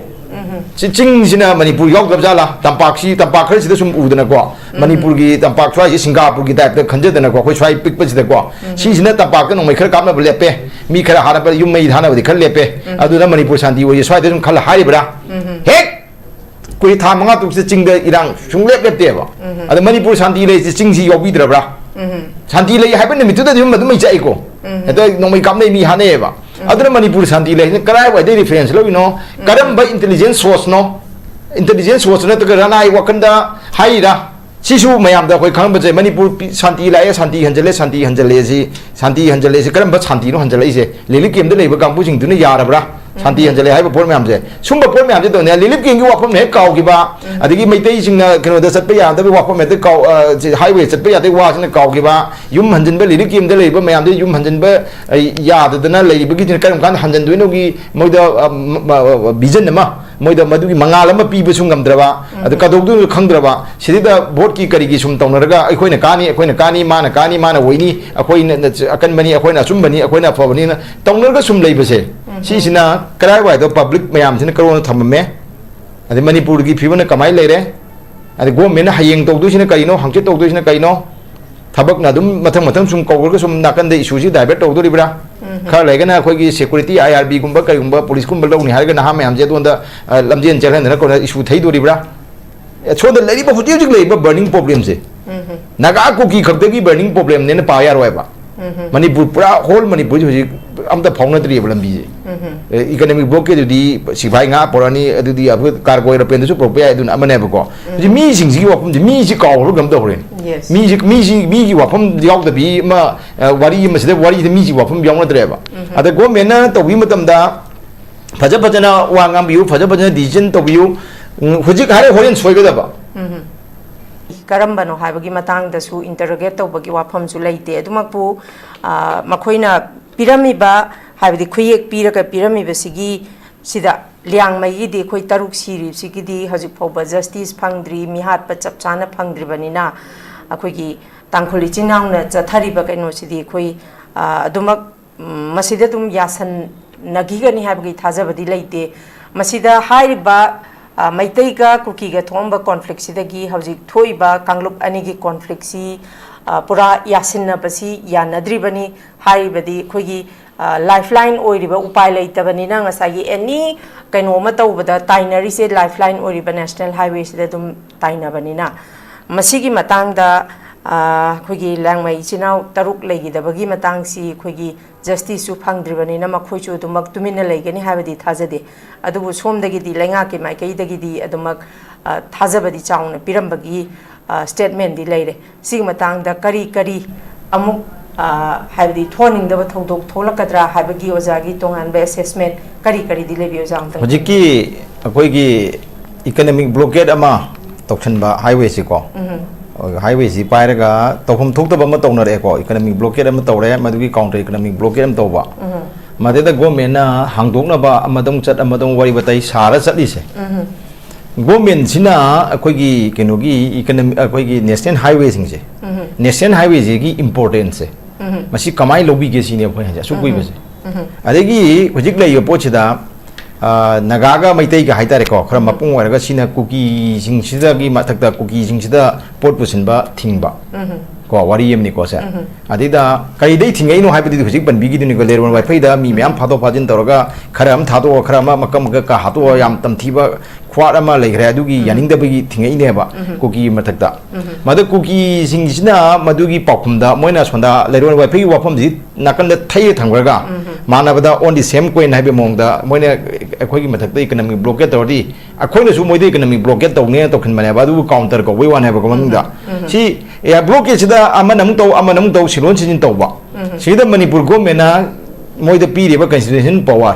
ꯆꯤ-, ꯆꯤꯡꯁꯤꯅ ꯃꯅꯤꯄꯨꯔ ꯌꯥꯎꯗ꯭ꯔꯕ ꯖꯥꯠꯂꯥ? ꯇꯝꯄꯥꯛꯁꯤ, ꯇꯝꯄꯥꯛ ꯈꯔꯁꯤꯗ ꯁꯨꯝ ꯎꯗꯅꯀꯣ, ꯃꯅꯤꯄꯨꯔꯒꯤ ꯇꯝꯄꯥꯛ ꯁ꯭ꯋꯥꯏꯁꯤ ꯁꯤꯡꯒꯥꯄꯨꯔꯒꯤ ꯇꯥꯏꯞꯇ ꯈꯟꯖꯗꯅꯀꯣ, ꯑꯩꯈꯣꯏ ꯁ꯭ꯋꯥꯏ ꯄꯤꯛꯄꯁꯤꯗꯀꯣ, ꯁꯤꯁꯤꯅ ꯇꯝꯄꯥꯛꯇ ꯅꯣꯡꯃꯩ ꯈꯔ ꯀꯥꯞꯅꯕ ꯂꯦꯞꯄꯦ, ꯃꯤ ꯈꯔ ꯍꯥꯠꯅꯕ, ꯌꯨꯝ ꯃꯩ ꯊꯥꯅꯕꯗꯤ ꯈꯔ ꯂꯦꯞꯄꯦ, ꯑꯗꯨꯅ ꯃꯅꯤꯄꯨꯔ ꯁꯥꯟꯇꯤ ꯑꯣꯏꯌꯦ ꯁ꯭ꯋꯥꯏꯗ ꯁꯨꯝ ꯈꯜꯂ ꯍꯥꯏꯔꯤꯕ꯭ꯔꯥ? ꯍꯦꯛ ꯑꯩꯈꯣꯏ ꯊꯥ ꯃꯉꯥ ꯇꯔꯨꯛꯁꯦ ꯆꯤꯡꯗ ꯏꯔꯥꯡ ꯁꯨꯡꯂꯦꯞ ꯂꯦꯞꯇꯦꯕ꯫ ꯑꯗ ꯃꯅꯤꯄꯨꯔ ꯁꯥꯟꯇꯤ ꯂꯩꯔꯤꯁꯦ ꯆꯤꯡꯁꯤ ꯌꯥꯎꯕꯤꯗ꯭ꯔꯕ꯭ꯔꯥ? ꯁꯥꯟꯇꯤ ꯂꯩ ꯍꯥꯏꯕ ꯅꯨꯃꯤꯠꯇꯨꯗꯗꯤ ꯑꯗꯨꯝ ꯑꯗꯨꯝ ꯃꯩ ꯆꯥꯛꯏꯀꯣ꯫ ꯍꯦꯛꯇ ꯅꯣꯡꯃꯩ ꯀꯥꯞꯅꯩ, ꯃꯤ ꯍꯥꯠꯅꯩꯌꯦꯕ꯫ ꯑꯗꯨꯅ ꯃꯅꯤꯄꯨꯔ ꯁꯥꯟꯇꯤ ꯂꯩ ꯍꯥꯏꯁꯤꯅ ꯀꯔꯥꯏꯋꯥꯏꯗꯩ ꯔꯤꯐꯔꯦꯟꯁ ꯂꯧꯔꯤꯅꯣ? ꯀꯔꯝꯕ ꯏꯟꯇꯦꯂꯤꯖꯦꯟꯁ ꯁꯣꯔꯁꯅꯣ? ꯏꯟꯇꯦꯂꯤꯖꯦꯟꯁ ꯁꯣꯔꯁ ꯅꯠꯇ꯭ꯔꯒ ꯔꯅꯥꯏ ꯋꯥꯈꯟꯗ ꯍꯥꯏꯔꯤꯔꯥ? ꯁꯤꯁꯨ ꯃꯌꯥꯝꯗ ꯑꯩꯈꯣꯏ ꯈꯪꯍꯟꯕꯁꯦ, ꯃꯅꯤꯄꯨꯔ ꯄꯤ-, ꯁꯥꯟꯇꯤ ꯂꯥꯛꯑꯦ, ꯁꯥꯟꯇꯤ ꯍꯟꯖꯜꯂꯦ, ꯁꯥꯟꯇꯤ ꯍꯟꯖꯜꯂꯦ ꯁꯤ, ꯁꯥꯟꯇꯤ ꯍꯟꯖꯜꯂꯦ ꯁꯤ ꯀꯔꯝꯕ ꯁꯥꯟꯇꯤꯅꯣ ꯍꯟꯖꯜꯂꯛꯏꯁꯦ? ꯔꯤꯂꯤꯐ ꯀꯦꯝꯞꯇ ꯂꯩꯕ ꯀꯥꯡꯕꯨꯁꯤꯡꯗꯨꯅ ꯌꯥꯔꯕ꯭ꯔꯥ? ꯁꯥꯟꯇꯤ ꯍꯟꯖꯜꯂꯦ ꯍꯥꯏꯕ ꯄꯣꯠ ꯃꯌꯥꯝꯁꯦ, ꯁꯨꯝꯕ ꯄꯣꯠ ꯃꯌꯥꯝꯁꯦ ꯇꯧꯅꯤ꯫ ꯔꯤꯂꯤꯐ ꯀꯦꯝꯞꯀꯤ ꯋꯥꯐꯝꯅ ꯍꯦꯛ ꯀꯥꯎꯈꯤꯕ, ꯑꯗꯒꯤ ꯃꯩꯇꯩꯁꯤꯡꯅ ꯀꯩꯅꯣꯗ ꯆꯠꯄ ꯌꯥꯗꯕꯒꯤ ꯋꯥꯐꯝ ꯍꯦꯛꯇ ꯀꯥꯎ-, ꯑ, ꯁꯤ ꯍꯥꯏꯋꯦ ꯆꯠꯄ ꯌꯥꯗꯕꯒꯤ ꯋꯥꯁꯤꯅ ꯀꯥꯎꯈꯤꯕ, ꯌꯨꯝ ꯍꯟꯖꯤꯟꯕ, ꯔꯤꯂꯤꯐ ꯀꯦꯝꯞꯇ ꯂꯩꯕ ꯃꯌꯥꯝꯗꯨ ꯌꯨꯝ ꯍꯟꯖꯤꯟꯕ, ꯑ, ꯌꯥꯗꯗꯅ ꯂꯩꯔꯤꯕꯒꯤꯗꯨꯅ ꯀꯔꯝ ꯀꯥꯟꯗ ꯍꯟꯖꯤꯟꯗꯣꯏꯅꯣꯒꯤ ꯃꯣꯏꯗ, ꯑ, ꯃ-, ꯃ-, ꯚꯤꯖꯟ ꯑꯃ, ꯃꯣꯏꯗ ꯃꯗꯨꯒꯤ ꯃꯉꯥꯜ ꯑꯃ ꯄꯤꯕꯁꯨ ꯉꯝꯗ꯭ꯔꯕ, ꯑꯗ ꯀꯗꯧꯗꯣꯏꯅꯣ ꯈꯪꯗ꯭ꯔꯕ, ꯁꯤꯗꯩꯗ ꯚꯣꯠꯀꯤ ꯀꯔꯤꯒꯤ ꯁꯨꯝ ꯇꯧꯅꯔꯒ ꯑꯩꯈꯣꯏꯅ ꯀꯥꯅꯤ, ꯑꯩꯈꯣꯏꯅ ꯀꯥꯅꯤ, ꯃꯥꯅ ꯀꯥꯅꯤ, ꯃꯥꯅ ꯑꯣꯏꯅꯤ, ꯑꯩꯈꯣꯏꯅ ꯑꯀꯟꯕꯅꯤ, ꯑꯩꯈꯣꯏꯅ ꯑꯆꯨꯝꯕꯅꯤ, ꯑꯩꯈꯣꯏꯅ ꯑꯐꯕꯅꯤꯅ ꯇꯧꯅꯔꯒ ꯁꯨꯝ ꯂꯩꯕꯁꯦ, ꯁꯤꯁꯤꯅ ꯀꯔꯥꯏꯋꯥꯏꯗ ꯄꯕ꯭ꯂꯤꯛ ꯃꯌꯥꯝꯁꯤꯅ ꯀꯔꯣꯟ ꯊꯝꯃꯝꯃꯦ? ꯑꯗꯩ ꯃꯅꯤꯄꯨꯔꯒꯤ ꯐꯤꯕꯝꯅ ꯀꯃꯥꯏꯅ ꯂꯩꯔꯦ? ꯑꯗꯩ ꯒꯣꯔꯃꯦꯟꯅ ꯍꯌꯦꯡ ꯇꯧꯗꯣꯏꯁꯤꯅ ꯀꯔꯤꯅꯣ, ꯍꯪꯆꯤꯠ ꯇꯧꯗꯣꯏꯁꯤꯅ ꯀꯔꯤꯅꯣ? ꯊꯕꯛꯅ ꯑꯗꯨꯝ ꯃꯊꯪ ꯃꯊꯪ ꯁꯨꯝ ꯀꯧꯔꯒ ꯁꯨꯝ ꯅꯥꯀꯟꯗ ꯏꯁꯨꯁꯤ ꯗꯥꯏꯚꯔꯠ ꯇꯧꯗꯣꯔꯤꯕ꯭ꯔꯥ? ꯈꯔ ꯂꯩꯔꯒꯅ ꯑꯩꯈꯣꯏꯒꯤ ꯁꯦꯀ꯭ꯌꯨꯔꯤꯇꯤ, ꯑꯥꯏ ꯑꯥꯔ ꯕꯤꯒꯨꯝꯕ ꯀꯩꯒꯨꯝꯕ, ꯄꯨꯂꯤꯁꯀꯨꯝꯕ ꯂꯧꯅꯤ ꯍꯥꯏꯔꯒ ꯅꯍꯥ ꯃꯌꯥꯝꯁꯦ ꯑꯗꯣꯝꯗ, ꯑ, ꯂꯝꯖꯦꯟ ꯆꯦꯜꯍꯟꯗꯅ ꯀꯣꯟꯅ ꯏꯁꯨ ꯊꯩꯗꯣꯔꯤꯕ꯭ꯔꯥ? ꯑꯦ, ꯁꯣꯝꯗ ꯂꯩꯔꯤꯕ ꯍꯧꯖꯤꯛ ꯍꯧꯖꯤꯛ ꯂꯩꯔꯤꯕ ꯕꯔꯅꯤꯡ ꯄ꯭ꯔꯣꯕ꯭ꯂꯦꯝꯁꯦ, ꯅꯥꯒꯥ ꯀꯨꯀꯤ ꯈꯛꯇꯒꯤ ꯕꯔꯅꯤꯡ ꯄ꯭ꯔꯣꯕ꯭ꯂꯦꯝꯅꯦꯅ ꯄꯥ ꯌꯥꯔꯣꯏꯕ꯫ ꯃꯅꯤꯄꯨꯔ ꯄꯨꯔꯥ, ꯍꯣꯜ ꯃꯅꯤꯄꯨꯔꯁꯤ ꯍꯧꯖꯤꯛ ꯑꯝꯇ ꯐꯥꯎꯅꯗ꯭ꯔꯤꯑꯕ ꯂꯝꯕꯤꯁꯦ꯫ ꯏꯀꯅꯃꯤꯛ ꯕ꯭ꯂꯣꯀꯦꯗꯨꯗꯤ ꯁꯤꯐꯥꯏ ꯉꯥ ꯄꯨꯔꯛꯑꯅꯤ, ꯑꯗꯨꯗꯤ ꯑꯩꯈꯣꯏ ꯀꯥꯔꯒꯣ ꯑꯦꯔꯣꯄ꯭ꯂꯦꯟꯗꯁꯨ ꯄꯨꯔꯛꯄ ꯌꯥꯏ, ꯑꯗꯨꯅ ꯑꯃꯅꯦꯕꯀꯣ꯫ ꯍꯧꯖꯤꯛ ꯃꯤꯁꯤꯡꯁꯤꯒꯤ ꯋꯥꯐꯝꯁꯦ, ꯃꯤꯁꯤ ꯀꯥꯎꯈ꯭ꯔꯕ ꯀꯩꯅꯣꯝ ꯇꯧꯈ꯭ꯔꯦꯅꯦ꯫ Yes. ꯃꯤꯁꯤ, ꯃꯤꯁꯤ, ꯃꯤꯒꯤ ꯋꯥꯐꯝ ꯌꯥꯎꯗꯕꯤ ꯑꯃ, ꯑ, ꯋꯥꯔꯤ ꯑꯃꯁꯤꯗ, ꯋꯥꯔꯤꯁꯤꯗ ꯃꯤꯁꯤ ꯋꯥꯐꯝ ꯌꯥꯎꯅꯗ꯭ꯔꯦꯕ꯫ ꯑꯗ ꯒꯣꯔꯃꯦꯟꯅ ꯇꯧꯕꯤꯕ ꯃꯇꯝꯗ ꯐꯖ ꯐꯖꯅ ꯋꯥ ꯉꯥꯡꯕꯤꯌꯨ, ꯐꯖ ꯐꯖꯅ ꯗꯤꯁꯤꯖꯟ ꯇꯧꯕꯤꯌꯨ꯫ ꯎꯝ, ꯍꯧꯖꯤꯛ ꯍꯥꯏꯔꯦ, ꯍꯣꯔꯦꯟ ꯁꯣꯏꯒꯗꯕ꯫ ꯀꯔꯝꯕꯅꯣ ꯍꯥꯏꯕꯒꯤ ꯃꯇꯥꯡꯗꯁꯨ ꯏꯟꯇꯔꯣꯒꯦꯠ ꯇꯧꯕꯒꯤ ꯋꯥꯐꯝꯁꯨ ꯂꯩꯇꯦ꯫ ꯑꯗꯨꯃꯛꯄꯨ, ꯑ, ꯃꯈꯣꯏꯅ ꯄꯤꯔꯝꯃꯤꯕ, ꯍꯥꯏꯕꯗꯤ ꯈꯨꯌꯦꯛ ꯄꯤꯔꯒ ꯄꯤꯔꯝꯃꯤꯕꯁꯤꯒꯤ ꯁꯤꯗ ꯂꯤꯌꯥꯡꯃꯩꯒꯤꯗꯤ ꯑꯩꯈꯣꯏ ꯇꯔꯨꯛ ꯁꯤꯔꯤꯕꯁꯤꯒꯤꯗꯤ ꯍꯧꯖꯤꯛ ꯐꯥꯎꯕ ꯖꯁꯇꯤꯁ ꯐꯪꯗ꯭ꯔꯤ, ꯃꯤꯍꯥꯠꯄ ꯆꯞ ꯆꯥꯅ ꯐꯪꯗ꯭ꯔꯤꯕꯅꯤꯅ, ꯑꯩꯈꯣꯏꯒꯤ ꯇꯥꯡꯈꯨꯜ ꯏꯆꯤꯟ ꯏꯅꯥꯎꯅ ꯆꯠꯊꯔꯤꯕ ꯀꯩꯅꯣꯁꯤꯗꯤ ꯑꯩꯈꯣꯏ, ꯑ, ꯑꯗꯨꯃꯛ, ꯎꯝ, ꯃꯁꯤꯗ ꯑꯗꯨꯝ ꯌꯥꯁꯟꯅꯈꯤꯒꯅꯤ ꯍꯥꯏꯕꯒꯤ ꯊꯥꯖꯕꯗꯤ ꯂꯩꯇꯦ꯫ ꯃꯁꯤꯗ ꯍꯥꯏꯔꯤꯕ, ꯑ, ꯃꯩꯇꯩꯒ ꯀꯨꯀꯤꯒ ꯊꯣꯛꯑꯝꯕ ꯀꯣꯟꯐ꯭ꯂꯤꯛꯁꯤꯗꯒꯤ ꯍꯧꯖꯤꯛ ꯊꯣꯛꯏꯕ ꯀꯥꯡꯂꯨꯞ ꯑꯅꯤꯒꯤ ꯀꯣꯟꯐ꯭ꯂꯤꯛꯁꯤ, ꯑ, ꯄꯨꯔꯥ ꯌꯥꯁꯤꯟꯅꯕꯁꯤ ꯌꯥꯅꯗ꯭ꯔꯤꯕꯅꯤ꯫ ꯍꯥꯏꯔꯤꯕꯗꯤ ꯑꯩꯈꯣꯏꯒꯤ, ꯑ, ꯂꯥꯏꯐꯂꯥꯏꯟ ꯑꯣꯏꯔꯤꯕ, ꯎꯄꯥꯏ ꯂꯩꯇꯕꯅꯤꯅ ꯉꯁꯥꯏꯒꯤ ꯑꯦꯅꯤ ꯀꯩꯅꯣ ꯑꯃ ꯇꯧꯕꯗ ꯇꯥꯏꯅꯔꯤꯁꯦ ꯂꯥꯏꯐꯂꯥꯏꯟ ꯑꯣꯏꯔꯤꯕ ꯅꯦꯁꯅꯦꯜ ꯍꯥꯏꯋꯦꯁꯤꯗ ꯑꯗꯨꯝ ꯇꯥꯏꯅꯕꯅꯤꯅ, ꯃꯁꯤꯒꯤ ꯃꯇꯥꯡꯗ, ꯑ, ꯑꯩꯈꯣꯏꯒꯤ ꯂꯤꯌꯥꯡꯃꯩ ꯏꯆꯤꯟ ꯏꯅꯥꯎ ꯇꯔꯨꯛ ꯂꯩꯈꯤꯗꯕꯒꯤ ꯃꯇꯥꯡꯁꯤ ꯑꯩꯈꯣꯏꯒꯤ ꯖꯁꯇꯤꯁꯁꯨ ꯐꯪꯗ꯭ꯔꯤꯕꯅꯤꯅ ꯃꯈꯣꯏꯁꯨ ꯑꯗꯨꯃꯛ ꯇꯨꯃꯤꯟꯅ ꯂꯩꯒꯅꯤ ꯍꯥꯏꯕꯗꯤ ꯊꯥꯖꯗꯦ꯫ ꯑꯗꯨꯕꯨ ꯁꯣꯝꯗꯒꯤꯗꯤ, ꯂꯩꯉꯥꯛꯀꯤ ꯃꯥꯏꯀꯩꯗꯒꯤꯗꯤ ꯑꯗꯨꯃꯛ, ꯑ, ꯊꯥꯖꯕꯗꯤ ꯆꯥꯎꯅ ꯄꯤꯔꯝꯕꯒꯤ, ꯑ, ꯁ꯭ꯇꯦꯠꯃꯦꯟꯗꯤ ꯂꯩꯔꯦ꯫ ꯁꯤꯒꯤ ꯃꯇꯥꯡꯗ ꯀꯔꯤ ꯀꯔꯤ ꯑꯃꯨꯛ, ꯑ, ꯍꯥꯏꯕꯗꯤ ꯊꯣꯛꯍꯟꯅꯤꯡꯗꯕ ꯊꯧꯗꯣꯛ ꯊꯣꯛꯂꯛꯀꯗ꯭ꯔꯥ ꯍꯥꯏꯕꯒꯤ ꯑꯣꯖꯥꯒꯤ ꯇꯣꯉꯥꯟꯕ ꯑꯦꯁꯦꯁꯃꯦꯟ ꯀꯔꯤ ꯀꯔꯤꯗꯤ ꯂꯩꯕꯤ, ꯑꯣꯖꯥ, ꯑꯃꯨꯛꯇꯪ? ꯍꯧꯖꯤꯛꯀꯤ ꯑꯩꯈꯣꯏꯒꯤ ꯏꯀꯅꯃꯤꯛ ꯕ꯭ꯂꯣꯀꯦꯠ ꯑꯃ ꯇꯧꯁꯟꯕ ꯍꯥꯏꯋꯦꯁꯤꯀꯣ, ꯎꯝ꯫ ꯍꯥꯏꯋꯦꯁꯤ ꯄꯥꯏꯔꯒ ꯇꯧꯐꯝ ꯊꯣꯛꯇꯕ ꯑꯃ ꯇꯧꯅꯔꯛꯑꯦꯀꯣ, ꯏꯀꯅꯃꯤꯛ ꯕ꯭ꯂꯣꯀꯦꯠ ꯑꯃ ꯇꯧꯔꯦ, ꯃꯗꯨꯒꯤ ꯀꯥꯎꯟꯇꯔ ꯏꯀꯅꯃꯤꯛ ꯕ꯭ꯂꯣꯀꯦꯠ ꯑꯃ ꯇꯧꯕ꯫ ꯎꯝ꯫ ꯃꯗꯩꯗ ꯒꯣꯔꯃꯦꯟꯅ ꯍꯥꯡꯗꯣꯛꯅꯕ ꯑꯃꯗ ꯑꯃꯨꯛ ꯆꯠ, ꯑꯃꯗ ꯑꯃꯨꯛ ꯋꯥꯔꯤ ꯋꯥꯇꯥꯏ ꯁꯥꯔ ꯆꯠꯂꯤꯁꯦ꯫ ꯎꯝ꯫ ꯒꯣꯔꯃꯦꯟꯁꯤꯅ ꯑꯩꯈꯣꯏꯒꯤ ꯀꯩꯅꯣꯒꯤ ꯏꯀꯅꯃꯤ-, ꯑꯩꯈꯣꯏꯒꯤ ꯅꯦꯁꯅꯦꯜ ꯍꯥꯏꯋꯦꯁꯤꯡꯁꯦ, ꯎꯝ꯫ ꯅꯦꯁꯅꯦꯜ ꯍꯥꯏꯋꯦꯁꯤꯒꯤ ꯏꯝꯄꯣꯔꯇꯦꯟꯁꯁꯦ, ꯎꯝ꯫ ꯃꯁꯤ ꯀꯃꯥꯏꯅ ꯂꯧꯕꯤꯒꯦ ꯁꯤꯅꯦ ꯑꯩꯈꯣꯏ ꯍꯥꯏꯁꯦ, ꯑꯁꯨꯛ ꯎꯝ꯫ ꯀꯨꯏꯕꯁꯦ꯫ ꯎꯝ꯫ ꯑꯗꯒꯤ ꯍꯧꯖꯤꯛ ꯂꯩꯔꯤꯕ ꯄꯣꯠꯁꯤꯗ, ꯑ, ꯅꯥꯒꯥꯒ ꯃꯩꯇꯩꯒ ꯍꯥꯏꯇꯥꯔꯦꯀꯣ, ꯈꯔ ꯎꯝ꯫ ꯃꯄꯨꯡ ꯑꯣꯏꯔꯒ ꯁꯤꯅ ꯀꯨꯀꯤꯁꯤꯡꯁꯤꯗꯒꯤ ꯃꯊꯛꯇ ꯀꯨꯀꯤꯁꯤꯡꯁꯤꯗ ꯄꯣꯠ ꯄꯨꯁꯤꯟꯕ ꯊꯤꯡꯕ꯫ ꯎꯝ꯫ ꯀꯣ, ꯋꯥꯔꯤ ꯑꯃꯅꯤꯀꯣ ꯁꯦ꯫ ꯑꯗꯩꯗ ꯀꯩꯗꯩ ꯊꯤꯡꯉꯛꯏꯅꯣ ꯍꯥꯏꯕꯗꯨꯗꯤ ꯍꯧꯖꯤꯛ ꯄꯟꯕꯤꯈꯤꯗꯨꯅꯤꯀꯣ, ꯂꯩꯔꯣꯟ ꯋꯥꯏꯐꯩꯗ ꯃꯤ ꯃꯌꯥꯝ ꯐꯥꯗꯣꯛ ꯐꯥꯖꯤꯟ ꯇꯧꯔꯒ, ꯈꯔ ꯑꯃ ꯊꯥꯗꯣꯛꯑ, ꯈꯔ ꯑꯃ ꯃꯀꯛ ꯃꯀꯛ ꯀꯥ ꯍꯥꯠꯇꯣꯛꯑ, ꯌꯥꯝ ꯇꯝꯊꯤꯕ ꯈꯨꯋꯥꯠ ꯑꯃ ꯂꯩꯈ꯭ꯔꯦ, ꯑꯗꯨꯒꯤ ꯌꯥꯅꯤꯡꯗꯕꯒꯤ ꯊꯤꯡꯉꯛꯏꯅꯦꯕ ꯀꯨꯀꯤꯒꯤ ꯃꯊꯛꯇ꯫ ꯃꯗꯨ ꯀꯨꯀꯤꯁꯤꯡꯁꯤꯅ ꯃꯗꯨꯒꯤ ꯄꯥꯎꯈꯨꯝꯗ ꯃꯣꯏꯅ ꯁꯣꯝꯗ ꯂꯩꯔꯣꯟ ꯋꯥꯏꯐꯩꯒꯤ ꯋꯥꯐꯝꯁꯤ ꯅꯥꯀꯟꯗ ꯊꯩꯔ ꯊꯝꯈ꯭ꯔꯒ, ꯃꯥꯟꯅꯕꯗ on the same coin ꯍꯥꯏꯕꯒꯤ ꯃꯑꯣꯡꯗ ꯃꯣꯏꯅ ꯑꯩꯈꯣꯏꯒꯤ ꯃꯊꯛꯇ economic blockade ꯇꯧꯔꯗꯤ, ꯑꯩꯈꯣꯏꯅꯁꯨ ꯃꯣꯏꯗ economic blockade ꯇꯧꯅꯦꯅ ꯇꯧꯈꯤꯟꯕꯅꯦꯕ, ꯑꯗꯨꯕꯨ counter ꯀꯧꯕꯩ ꯋꯥꯅꯦꯕꯀꯣ ꯃꯅꯨꯡꯗ꯫ ꯁꯤ, ꯑꯦ, blockade ꯁꯤꯗ ꯑꯃꯅ ꯑꯃꯨꯛ ꯇꯧ, ꯑꯃꯅ ꯑꯃꯨꯛ ꯇꯧ, ꯁꯤꯂꯣꯟ ꯁꯤꯖꯤꯟ ꯇꯧꯕ꯫ ꯁꯤꯗ ꯃꯅꯤꯄꯨꯔ government ꯅ ꯃꯣꯏꯗ ꯄꯤꯔꯤꯕ constitution power,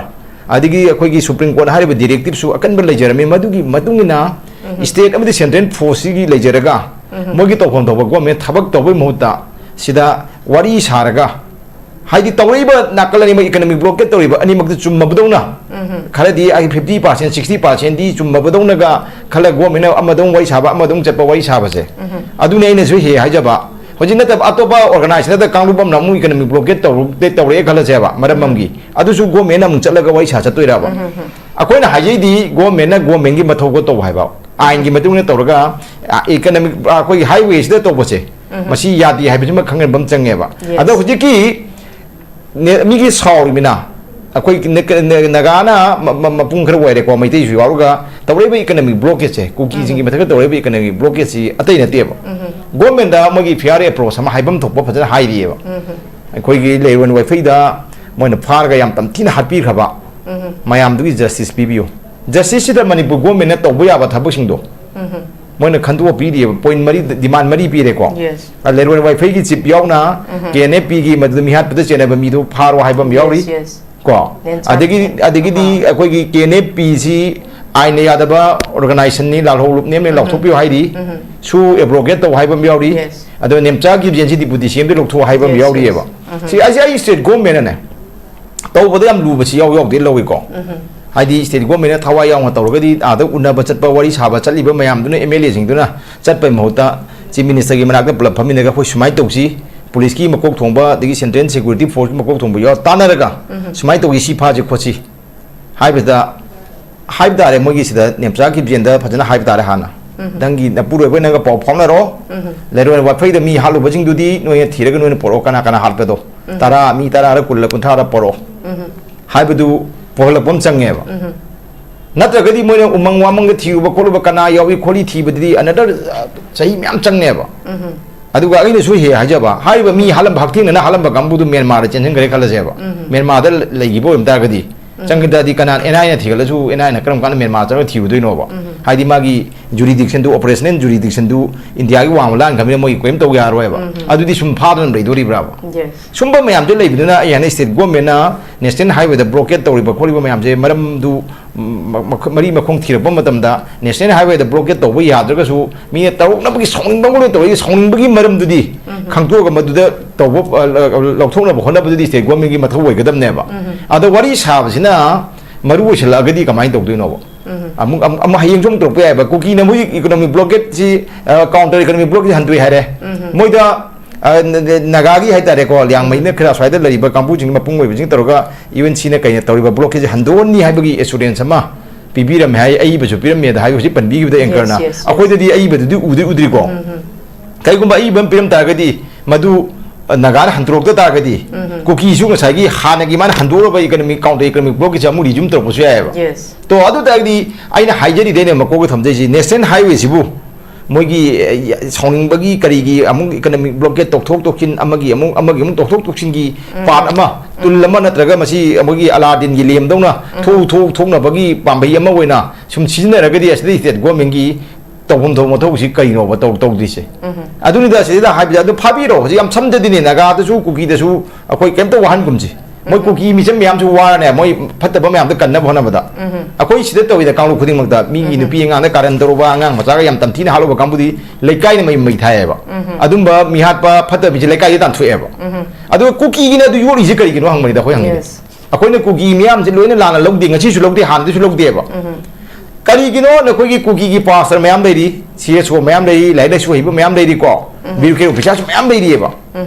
ꯑꯗꯒꯤ ꯑꯩꯈꯣꯏꯒꯤ Supreme Court ꯍꯥꯏꯔꯤꯕ directive ꯁꯨ ꯑꯀꯟꯕ ꯂꯩꯖꯔꯝꯃꯤ, ꯃꯗꯨꯒꯤ ꯃꯇꯨꯡ ꯏꯟꯅ state ꯑꯃꯗꯤ central force ꯁꯤꯒꯤ ꯂꯩꯖꯔꯒ, ꯃꯣꯏꯒꯤ ꯇꯧꯐꯝ ꯊꯣꯛꯄ government ꯊꯕꯛ ꯇꯧꯕꯒꯤ ꯃꯍꯨꯠꯇ ꯁꯤꯗ ꯋꯥꯔꯤ ꯁꯥꯔꯒ, ꯍꯥꯏꯗꯤ ꯇꯧꯔꯛꯏꯕ ꯅꯥꯀꯜ ꯑꯅꯤꯃꯛ economic blockade ꯇꯧꯔꯤꯕ ꯑꯅꯤꯃꯛꯇ ꯆꯨꯝꯃꯕꯗꯧꯅ, ꯈꯔꯗꯤ ꯑꯩ fifty percent, sixty percent ꯗꯤ ꯆꯨꯝꯃꯕꯗꯧꯅꯒ ꯈꯜꯂ government ꯅ ꯑꯃꯗ ꯑꯃꯨꯛ ꯋꯥꯔꯤ ꯁꯥꯕ, ꯑꯃꯗ ꯑꯃꯨꯛ ꯆꯠꯄ ꯋꯥꯔꯤ ꯁꯥꯕꯁꯦ꯫ ꯑꯗꯨꯅꯤ ꯑꯩꯅꯁꯨ ꯍꯦꯛ ꯍꯥꯏꯖꯕ, ꯍꯧꯖꯤꯛ ꯅꯠꯇꯕ ꯑꯇꯣꯞꯄ organization ꯅꯠꯇ ꯀꯥꯡꯂꯨꯞ ꯑꯃꯅ ꯑꯃꯨꯛ economic blockade ꯇꯧꯔꯨ-, ꯇꯧꯔꯛꯑꯦ ꯈꯜꯂꯁꯦꯕ, ꯃꯔꯝ ꯑꯃꯒꯤ, ꯑꯗꯨꯁꯨ government ꯅ ꯑꯃꯨꯛ ꯆꯠꯂꯒ ꯋꯥꯔꯤ ꯁꯥ ꯆꯠꯇꯣꯏꯔꯕ? ꯑꯩꯈꯣꯏꯅ ꯍꯥꯏꯖꯩꯗꯤ government ꯅ government ꯒꯤ ꯃꯊꯧꯗꯣ ꯇꯧ ꯍꯥꯏꯕ, ꯑꯥꯏꯟꯒꯤ ꯃꯇꯨꯡ ꯏꯟꯅ ꯇꯧꯔꯒ, ꯑ, economic, ꯑ, ꯑꯩꯈꯣꯏꯒꯤ highway ꯁꯤꯗ ꯇꯧꯕꯁꯦ, ꯃꯁꯤ ꯌꯥꯗꯦ ꯍꯥꯏꯕꯁꯤꯃ ꯈꯪꯍꯟꯕ ꯑꯃ ꯆꯪꯉꯦꯕ꯫ Yes. ꯑꯗꯣ ꯍꯧꯖꯤꯛꯀꯤ ꯅꯦ-, ꯃꯤꯒꯤ ꯁꯥꯎꯔꯤꯕꯅꯤꯅ, ꯑꯩꯈꯣꯏ ꯅ-, ꯅ-, ꯅꯥꯒꯥꯅ ꯃ-, ꯃ-, ꯃꯄꯨꯡ ꯈꯔ ꯑꯣꯏꯔꯦꯀꯣ, ꯃꯩꯇꯩꯁꯨ ꯌꯥꯎꯔꯒ ꯇꯧꯔꯛꯏꯕ economic blockade ꯁꯦ, ꯀꯨꯀꯤꯁꯤꯡꯒꯤ ꯃꯊꯛꯇ ꯇꯧꯔꯛꯏꯕ economic blockade ꯁꯤ ꯑꯇꯩ ꯅꯠꯇꯦꯕ꯫ Government ꯗ ꯃꯣꯏꯒꯤ fair approach ꯑꯃ ꯍꯥꯏꯐꯝ ꯊꯣꯛꯄ ꯐꯖꯅ ꯍꯥꯏꯔꯤꯑꯕ꯫ ꯑꯩꯈꯣꯏꯒꯤ ꯂꯩꯔꯣꯟ ꯋꯥꯏꯐꯩꯗ ꯃꯣꯏꯅ ꯐꯥꯔꯒ ꯌꯥꯝ ꯇꯝꯊꯤꯅ ꯍꯥꯠꯄꯤꯈ꯭ꯔꯕ ꯃꯌꯥꯝꯗꯨꯒꯤ justice ꯄꯤꯕꯤꯌꯨ꯫ Justice ꯁꯤꯗ ꯃꯅꯤꯄꯨꯔ government ꯅ ꯇꯧꯕ ꯌꯥꯕ ꯊꯕꯛꯁꯤꯡꯗꯣ ꯃꯣꯏꯅ ꯈꯟꯗꯣꯛꯑ ꯄꯤꯔꯤꯑꯕ, point ꯃꯔꯤ, demand ꯃꯔꯤ ꯄꯤꯔꯦꯀꯣ꯫ Yes. ꯑ, ꯂꯩꯔꯣꯟ ꯋꯥꯏꯐꯩꯒꯤ chief ꯌꯥꯎꯅ K N F P ꯒꯤ ꯃꯗꯨꯗ ꯃꯤꯍꯥꯠꯄꯗ ꯆꯦꯟꯅꯕ ꯃꯤꯗꯨ ꯐꯥꯔꯣ ꯍꯥꯏꯕ ꯑꯃ ꯌꯥꯎꯔꯤ꯫ Yes, yes. ꯀꯣ? ꯅꯦꯝꯆꯥ ꯑꯗꯒꯤ, ꯀꯤꯞꯖꯦꯟ꯫ ꯑꯗꯒꯤꯗꯤ ꯑꯩꯈꯣꯏꯒꯤ K N F P ꯁꯤ ꯑꯥꯏꯟꯅ ꯌꯥꯗꯕ organization ꯅꯤ, ꯂꯥꯜꯍꯧ ꯂꯨꯞ ꯅꯦꯝꯅ ꯂꯥꯎꯊꯣꯛꯄꯤꯌꯨ ꯍꯥꯏꯔꯤ꯫ ꯁꯨ abrogate ꯇꯧ ꯍꯥꯏꯕ ꯑꯃ ꯌꯥꯎꯔꯤ꯫ Yes. ꯑꯗꯣ ꯅꯦꯝꯆꯥ ꯀꯤꯞꯖꯦꯟꯁꯤ deputy C M ꯗ ꯂꯧꯊꯣꯛꯑꯣ ꯍꯥꯏꯕ ꯑꯃ Yes, ꯌꯥꯎꯔꯤꯑꯕ꯫ Yes. ꯁꯤ, ꯑꯩꯁꯦ ꯑꯩ state government ꯅꯅꯦ ꯇꯧꯕꯗ ꯌꯥꯝ ꯂꯨꯕꯁꯤ ꯌꯥꯎ ꯌꯥꯎꯗꯦ ꯂꯧꯏꯀꯣ꯫ ꯍꯥꯏꯗꯤ state government ꯅ ꯊꯋꯥꯏ ꯌꯥꯎꯅ ꯇꯧꯔꯒꯗꯤ ꯑꯥꯗ ꯎꯅꯕ ꯆꯠꯄ, ꯋꯥꯔꯤ ꯁꯥꯕ ꯆꯠꯂꯤꯕ ꯃꯌꯥꯝꯗꯨꯅ, M L A ꯁꯤꯡꯗꯨꯅ ꯆꯠꯄꯒꯤ ꯃꯍꯨꯠꯇ chief minister ꯒꯤ ꯃꯅꯥꯛꯇ ꯄꯨꯂꯞ ꯐꯝꯃꯤꯟꯅꯔꯒ ꯑꯩꯈꯣꯏ ꯁꯨꯃꯥꯏꯅ ꯇꯧꯁꯤ, police ꯀꯤ ꯃꯀꯣꯛ ꯊꯣꯡꯕ ꯑꯗꯒꯤ central security force ꯀꯤ ꯃꯀꯣꯛ ꯊꯣꯡꯕ ꯌꯥꯎꯔ ꯇꯥꯟꯅꯔꯒ ꯁꯨꯃꯥꯏꯅ ꯇꯧꯁꯤ, ꯁꯤ ꯐꯥꯁꯤ ꯈꯣꯠꯁꯤ ꯍꯥꯏꯕꯗ, ꯍꯥꯏꯕ ꯇꯥꯔꯦ, ꯃꯣꯏꯒꯤ ꯁꯤꯗ ꯅꯦꯝꯆꯥ ꯀꯤꯞꯖꯦꯟꯗ ꯐꯖꯅ ꯍꯥꯏꯕ ꯇꯥꯔꯦ ꯍꯥꯟꯅ꯫ ꯅꯪꯒꯤ ꯅꯄꯨꯔꯣꯏꯕ ꯅꯪꯒ ꯄꯥꯎ ꯐꯥꯎꯅꯔꯣ꯫ ꯂꯩꯔꯣꯏ ꯋꯥꯐꯩꯗ ꯃꯤ ꯍꯥꯠꯂꯨꯕꯁꯤꯡꯗꯨꯗꯤ ꯅꯣꯏꯅ ꯊꯤꯔꯒ ꯅꯣꯏꯅ ꯄꯣꯔꯛꯑꯣ, ꯀꯅꯥ ꯀꯅꯥ ꯍꯥꯠꯄꯗꯣ꯫ ꯇꯔꯥ, ꯃꯤ ꯇꯔꯥꯔ ꯀꯨꯜꯂ ꯀꯨꯟꯊ꯭ꯔꯥꯔ ꯄꯣꯔꯛꯑꯣ ꯍꯥꯏꯕꯗꯨ ꯄꯣꯔꯛꯄ ꯑꯃ ꯆꯪꯉꯦꯕ꯫ ꯅꯠꯇ꯭ꯔꯒꯗꯤ ꯃꯣꯏꯅ ꯎꯃꯪ ꯋꯥꯃꯪꯗ ꯊꯤꯔꯨꯕ ꯈꯣꯠꯂꯨꯕ ꯀꯅꯥ ꯌꯥꯎꯏ ꯈꯣꯠꯂꯤ ꯊꯤꯕꯗꯨꯗꯤ another, ꯑ, ꯆꯍꯤ ꯃꯌꯥꯝ ꯆꯪꯅꯦꯕ꯫ ꯑꯗꯨꯒ ꯑꯩꯅꯁꯨ ꯍꯦꯛ ꯍꯥꯏꯖꯕ, ꯍꯥꯏꯔꯤꯕ ꯃꯤ ꯍꯥꯠꯂꯝꯕ, ꯍꯛꯊꯦꯡꯅꯅ ꯍꯥꯠꯂꯝꯕ ꯀꯥꯡꯕꯨꯗꯨ ꯃ꯭ꯌꯥꯟꯃꯥꯔꯗ ꯆꯦꯟꯁꯤꯟꯈ꯭ꯔꯦ ꯈꯜꯂꯁꯦꯕ꯫ ꯃ꯭ꯌꯥꯟꯃꯥꯔꯗ ꯂꯩꯈꯤꯕ ꯑꯣꯏꯕ ꯇꯥꯔꯒꯗꯤ, ꯆꯪꯈꯤ ꯇꯥꯔꯗꯤ ꯀꯅꯥ, ꯑꯦꯟ ꯑꯥꯏ ꯑꯦꯅ ꯊꯤꯒꯠꯂꯁꯨ ꯑꯦꯟ ꯑꯥꯏ ꯑꯦꯅ ꯀꯔꯝ ꯀꯥꯟꯗ ꯃ꯭ꯌꯥꯟꯃꯥꯔ ꯆꯪꯉꯒ ꯊꯤꯔꯨꯗꯣꯏꯅꯣꯕ? ꯍꯥꯏꯗꯤ ꯃꯥꯒꯤ jurisdictionꯗꯨ, operational jurisdictionꯗꯨ ꯏꯟꯗꯤꯌꯥꯒꯤ ꯋꯥꯡꯃ ꯂꯥꯟꯈ꯭ꯔꯕꯅꯤꯅ ꯃꯣꯏ ꯀꯔꯤꯝ ꯇꯧ ꯌꯥꯔꯣꯏꯕ꯫ ꯑꯗꯨꯗꯤ ꯁꯨꯝ ꯐꯥꯗꯅ ꯂꯩꯗꯣꯔꯤꯕ꯭ꯔꯥꯕ? ꯁꯨꯝꯕ ꯃꯌꯥꯝꯁꯦ ꯂꯩꯕꯗꯨꯅ ꯑꯩ ꯍꯥꯏꯅ state governmentꯅ national highwayꯗ blockade ꯇꯧꯔꯤꯕ ꯈꯣꯠꯂꯤꯕ ꯃꯌꯥꯝꯁꯦ ꯃꯔꯝꯗꯨ, ꯎꯝ, ꯃ-, ꯃꯈ-, ꯃꯔꯤ ꯃꯈꯣꯡ ꯊꯤꯔꯛꯄ ꯃꯇꯝꯗ national highwayꯗ blockade ꯇꯧꯕ ꯌꯥꯗ꯭ꯔꯒꯁꯨ ꯃꯤꯅ ꯇꯧꯔꯛꯅꯕꯒꯤ ꯁꯥꯎꯅꯤꯡꯕ ꯑꯃ ꯂꯣꯏ ꯇꯧꯔꯛꯏ꯫ ꯁꯥꯎꯅꯤꯡꯕꯒꯤ ꯃꯔꯝꯗꯨꯗꯤ ꯈꯪꯗꯣꯛꯑꯒ ꯃꯗꯨꯗ ꯇꯧꯕ, ꯑ, ꯂ-, ꯂꯧꯊꯣꯛꯅꯕ ꯍꯣꯠꯅꯕꯗꯨꯗꯤ state governmentꯒꯤ ꯃꯊꯧ ꯑꯣꯏꯒꯗꯕꯅꯦꯕ꯫ ꯑꯗꯣ ꯋꯥꯔꯤ ꯁꯥꯕꯁꯤꯅ ꯃꯔꯨ ꯑꯣꯏꯁꯤꯜꯂꯛꯑꯒꯗꯤ ꯀꯃꯥꯏꯅ ꯇꯧꯗꯣꯏꯅꯣꯕ? ꯑꯃꯨꯛ, ꯑꯃꯨꯛ, ꯑꯃꯨꯛ ꯍꯌꯦꯡꯁꯨ ꯑꯃꯨꯛ ꯇꯧꯔꯛꯄ ꯌꯥꯏꯕ꯫ ꯀꯨꯀꯤꯅ ꯃꯣꯏꯒꯤ economic blockadeꯁꯤ, ꯑ, counter economic blockade ꯍꯟꯗꯣꯛꯑꯦ ꯍꯥꯏꯔꯦ꯫ ꯃꯣꯏꯗ, ꯑ, ꯅ-, ꯅ-, ꯅꯥꯒꯥꯒꯤ ꯍꯥꯏꯇꯥꯔꯦꯀꯣ, ꯂꯤꯌꯥꯡꯃꯩꯅ ꯈꯔ ꯁ꯭ꯋꯥꯏꯗ ꯂꯩꯔꯤꯕ ꯀꯥꯡꯕꯨꯁꯤꯡ ꯃꯄꯨꯡ ꯑꯣꯏꯕꯁꯤꯡ ꯇꯧꯔꯒ UNCꯅ ꯀꯩꯅ ꯇꯧꯔꯤꯕ blockadeꯁꯦ ꯍꯟꯗꯣꯛꯑꯅꯤ ꯍꯥꯏꯕꯒꯤ assurance ꯑꯃ ꯄꯤꯕꯤꯔꯝꯃꯦ ꯍꯥꯏ, ꯑꯏꯕꯁꯨ ꯄꯤꯔꯝꯃꯦꯗ ꯍꯥꯏ ꯍꯧꯖꯤꯛ ꯄꯟꯕꯤꯈꯤꯕꯗ anchorꯅ꯫ Yes, yes, yes. ꯑꯩꯈꯣꯏꯗꯗꯤ ꯑꯏꯕꯗꯨꯗꯤ ꯎꯗꯤ ꯎꯗ꯭ꯔꯤꯀꯣ꯫ ꯀꯩꯒꯨꯝꯕ ꯑꯏꯕ ꯑꯃ ꯄꯤꯔꯝ ꯇꯥꯔꯒꯗꯤ ꯃꯗꯨ, ꯑ, ꯅꯥꯒꯥꯅ ꯍꯟꯗꯣꯔꯛꯇ ꯇꯥꯔꯒꯗꯤ ꯀꯨꯀꯤꯁꯨ ꯉꯁꯥꯏꯒꯤ ꯍꯥꯟꯅꯒꯤ ꯃꯥꯅ ꯍꯟꯗꯣꯛꯎꯔꯕ economic, counter economic blockkadeꯁꯦ ꯑꯃꯨꯛ resume ꯇꯧꯔꯛꯄꯁꯨ ꯌꯥꯏꯑꯕ꯫ Yes. ꯇꯣ, ꯑꯗꯨ ꯇꯥꯔꯒꯗꯤ ꯑꯩꯅ ꯍꯥꯏꯖꯔꯤꯗꯩꯅꯦ ꯃꯀꯣꯛꯇ ꯊꯝꯖꯩꯁꯤ, national highwayꯁꯤꯕꯨ ꯃꯣꯏꯒꯤ, ꯑ, ꯁꯥꯎꯅꯤꯡꯕꯒꯤ ꯀꯔꯤꯒꯤ ꯑꯃꯨꯛ economic blockade ꯇꯧꯊꯣꯛ ꯇꯧꯁꯤꯟ, ꯑꯃꯒꯤ ꯑꯃꯨꯛ, ꯑꯃꯒꯤ ꯑꯃꯨꯛ ꯇꯧꯊꯣꯛ ꯇꯧꯁꯤꯟꯒꯤ part ꯑꯃ, ꯇꯨꯜ ꯑꯃ, ꯅꯠꯇ꯭ꯔꯒ ꯃꯁꯤ ꯑꯩꯈꯣꯏꯒꯤ ꯑꯂꯥꯗꯤꯟꯒꯤ lamp ꯗꯧꯅ ꯊꯣꯛ ꯊꯣꯛ ꯊꯣꯛꯅꯕꯒꯤ ꯄꯥꯝꯕꯩ ꯑꯃ ꯑꯣꯏꯅ ꯁꯨꯝ ꯁꯤꯖꯤꯟꯅꯔꯒꯗꯤ ꯑꯁꯤꯗ state governmentꯀꯤ ꯇꯧꯐꯝ ꯊꯣꯛꯄ ꯃꯊꯧꯁꯤ ꯀꯩꯅꯣꯕ ꯇꯧ-, ꯇꯧꯗ꯭ꯔꯤꯁꯦ? ꯑꯗꯨꯅꯤꯗ ꯁꯤꯗ ꯍꯥꯏꯕꯁꯦ, ꯑꯗꯨ ꯐꯥꯕꯤꯔꯣ, ꯍꯧꯖꯤꯛ ꯌꯥꯝ ꯁꯝꯖꯗꯤꯅꯦ, ꯅꯥꯒꯥꯗꯁꯨ ꯀꯨꯀꯤꯗꯁꯨ ꯑꯩꯈꯣꯏ ꯀꯩꯝꯇ ꯋꯥꯍꯟꯒꯨꯝꯁꯤ꯫ ꯃꯣꯏ ꯀꯨꯀꯤ ꯃꯤꯆꯝ ꯃꯌꯥꯝꯁꯨ ꯋꯥꯔꯅꯦ, ꯃꯣꯏ ꯐꯠꯇꯕ ꯃꯌꯥꯝꯗꯣ ꯀꯟꯅꯕ ꯍꯣꯠꯅꯕꯗ꯫ ꯑꯩꯈꯣꯏ ꯁꯤꯗ ꯇꯧꯋꯤꯗ ꯀꯥꯡꯂꯨꯞ ꯈꯨꯗꯤꯡꯃꯛꯇ, ꯃꯤꯒꯤ ꯅꯨꯄꯤ ꯑꯉꯥꯡꯗ ꯀꯥꯔꯟ ꯇꯧꯔꯨꯕ, ꯑꯉꯥꯡ ꯃꯆꯥꯒ ꯌꯥꯝ ꯇꯝꯊꯤꯅ ꯍꯥꯠꯂꯨꯕ ꯀꯥꯡꯕꯨꯗꯤ ꯂꯩꯀꯥꯏꯅ ꯃꯩ, ꯃꯩ ꯊꯥꯏꯌꯦꯕ꯫ ꯑꯗꯨꯝꯕ ꯃꯤꯍꯥꯠꯄ ꯐꯠꯇꯕ ꯃꯤꯁꯦ ꯂꯩꯀꯥꯏꯗ ꯇꯥꯟꯊꯣꯛꯑꯦꯕ꯫ ꯑꯗꯨꯒ ꯀꯨꯀꯤꯒꯤꯅ ꯑꯗꯨ ꯌꯣꯛꯂꯤꯁꯦ ꯀꯔꯤꯒꯤꯅꯣ ꯍꯪꯕꯅꯤꯗ ꯑꯩꯈꯣꯏ ꯍꯪꯉꯤꯁꯦ꯫ Yes. ꯑꯩꯈꯣꯏꯅ ꯀꯨꯀꯤ ꯃꯤꯌꯥꯝꯁꯦ ꯂꯣꯏꯅ ꯂꯥꯟꯅ ꯂꯧꯗꯦ, ꯉꯁꯤꯁꯨ ꯂꯧꯗꯦ, ꯍꯥꯟꯅꯗꯁꯨ ꯂꯧꯗꯦꯕ꯫ ꯀꯔꯤꯒꯤꯅꯣ? ꯅꯈꯣꯏꯒꯤ ꯀꯨꯀꯤꯒꯤ pastor ꯃꯌꯥꯝ ꯂꯩꯔꯤ, CSO ꯃꯌꯥꯝ ꯂꯩꯔꯤ, ꯂꯥꯏꯔꯤꯛ ꯂꯥꯏꯁꯨ ꯍꯩꯕ ꯃꯌꯥꯝ ꯂꯩꯔꯤꯀꯣ, bureaucrat officerꯁꯨ ꯃꯌꯥꯝ ꯂꯩꯔꯤꯑꯕ꯫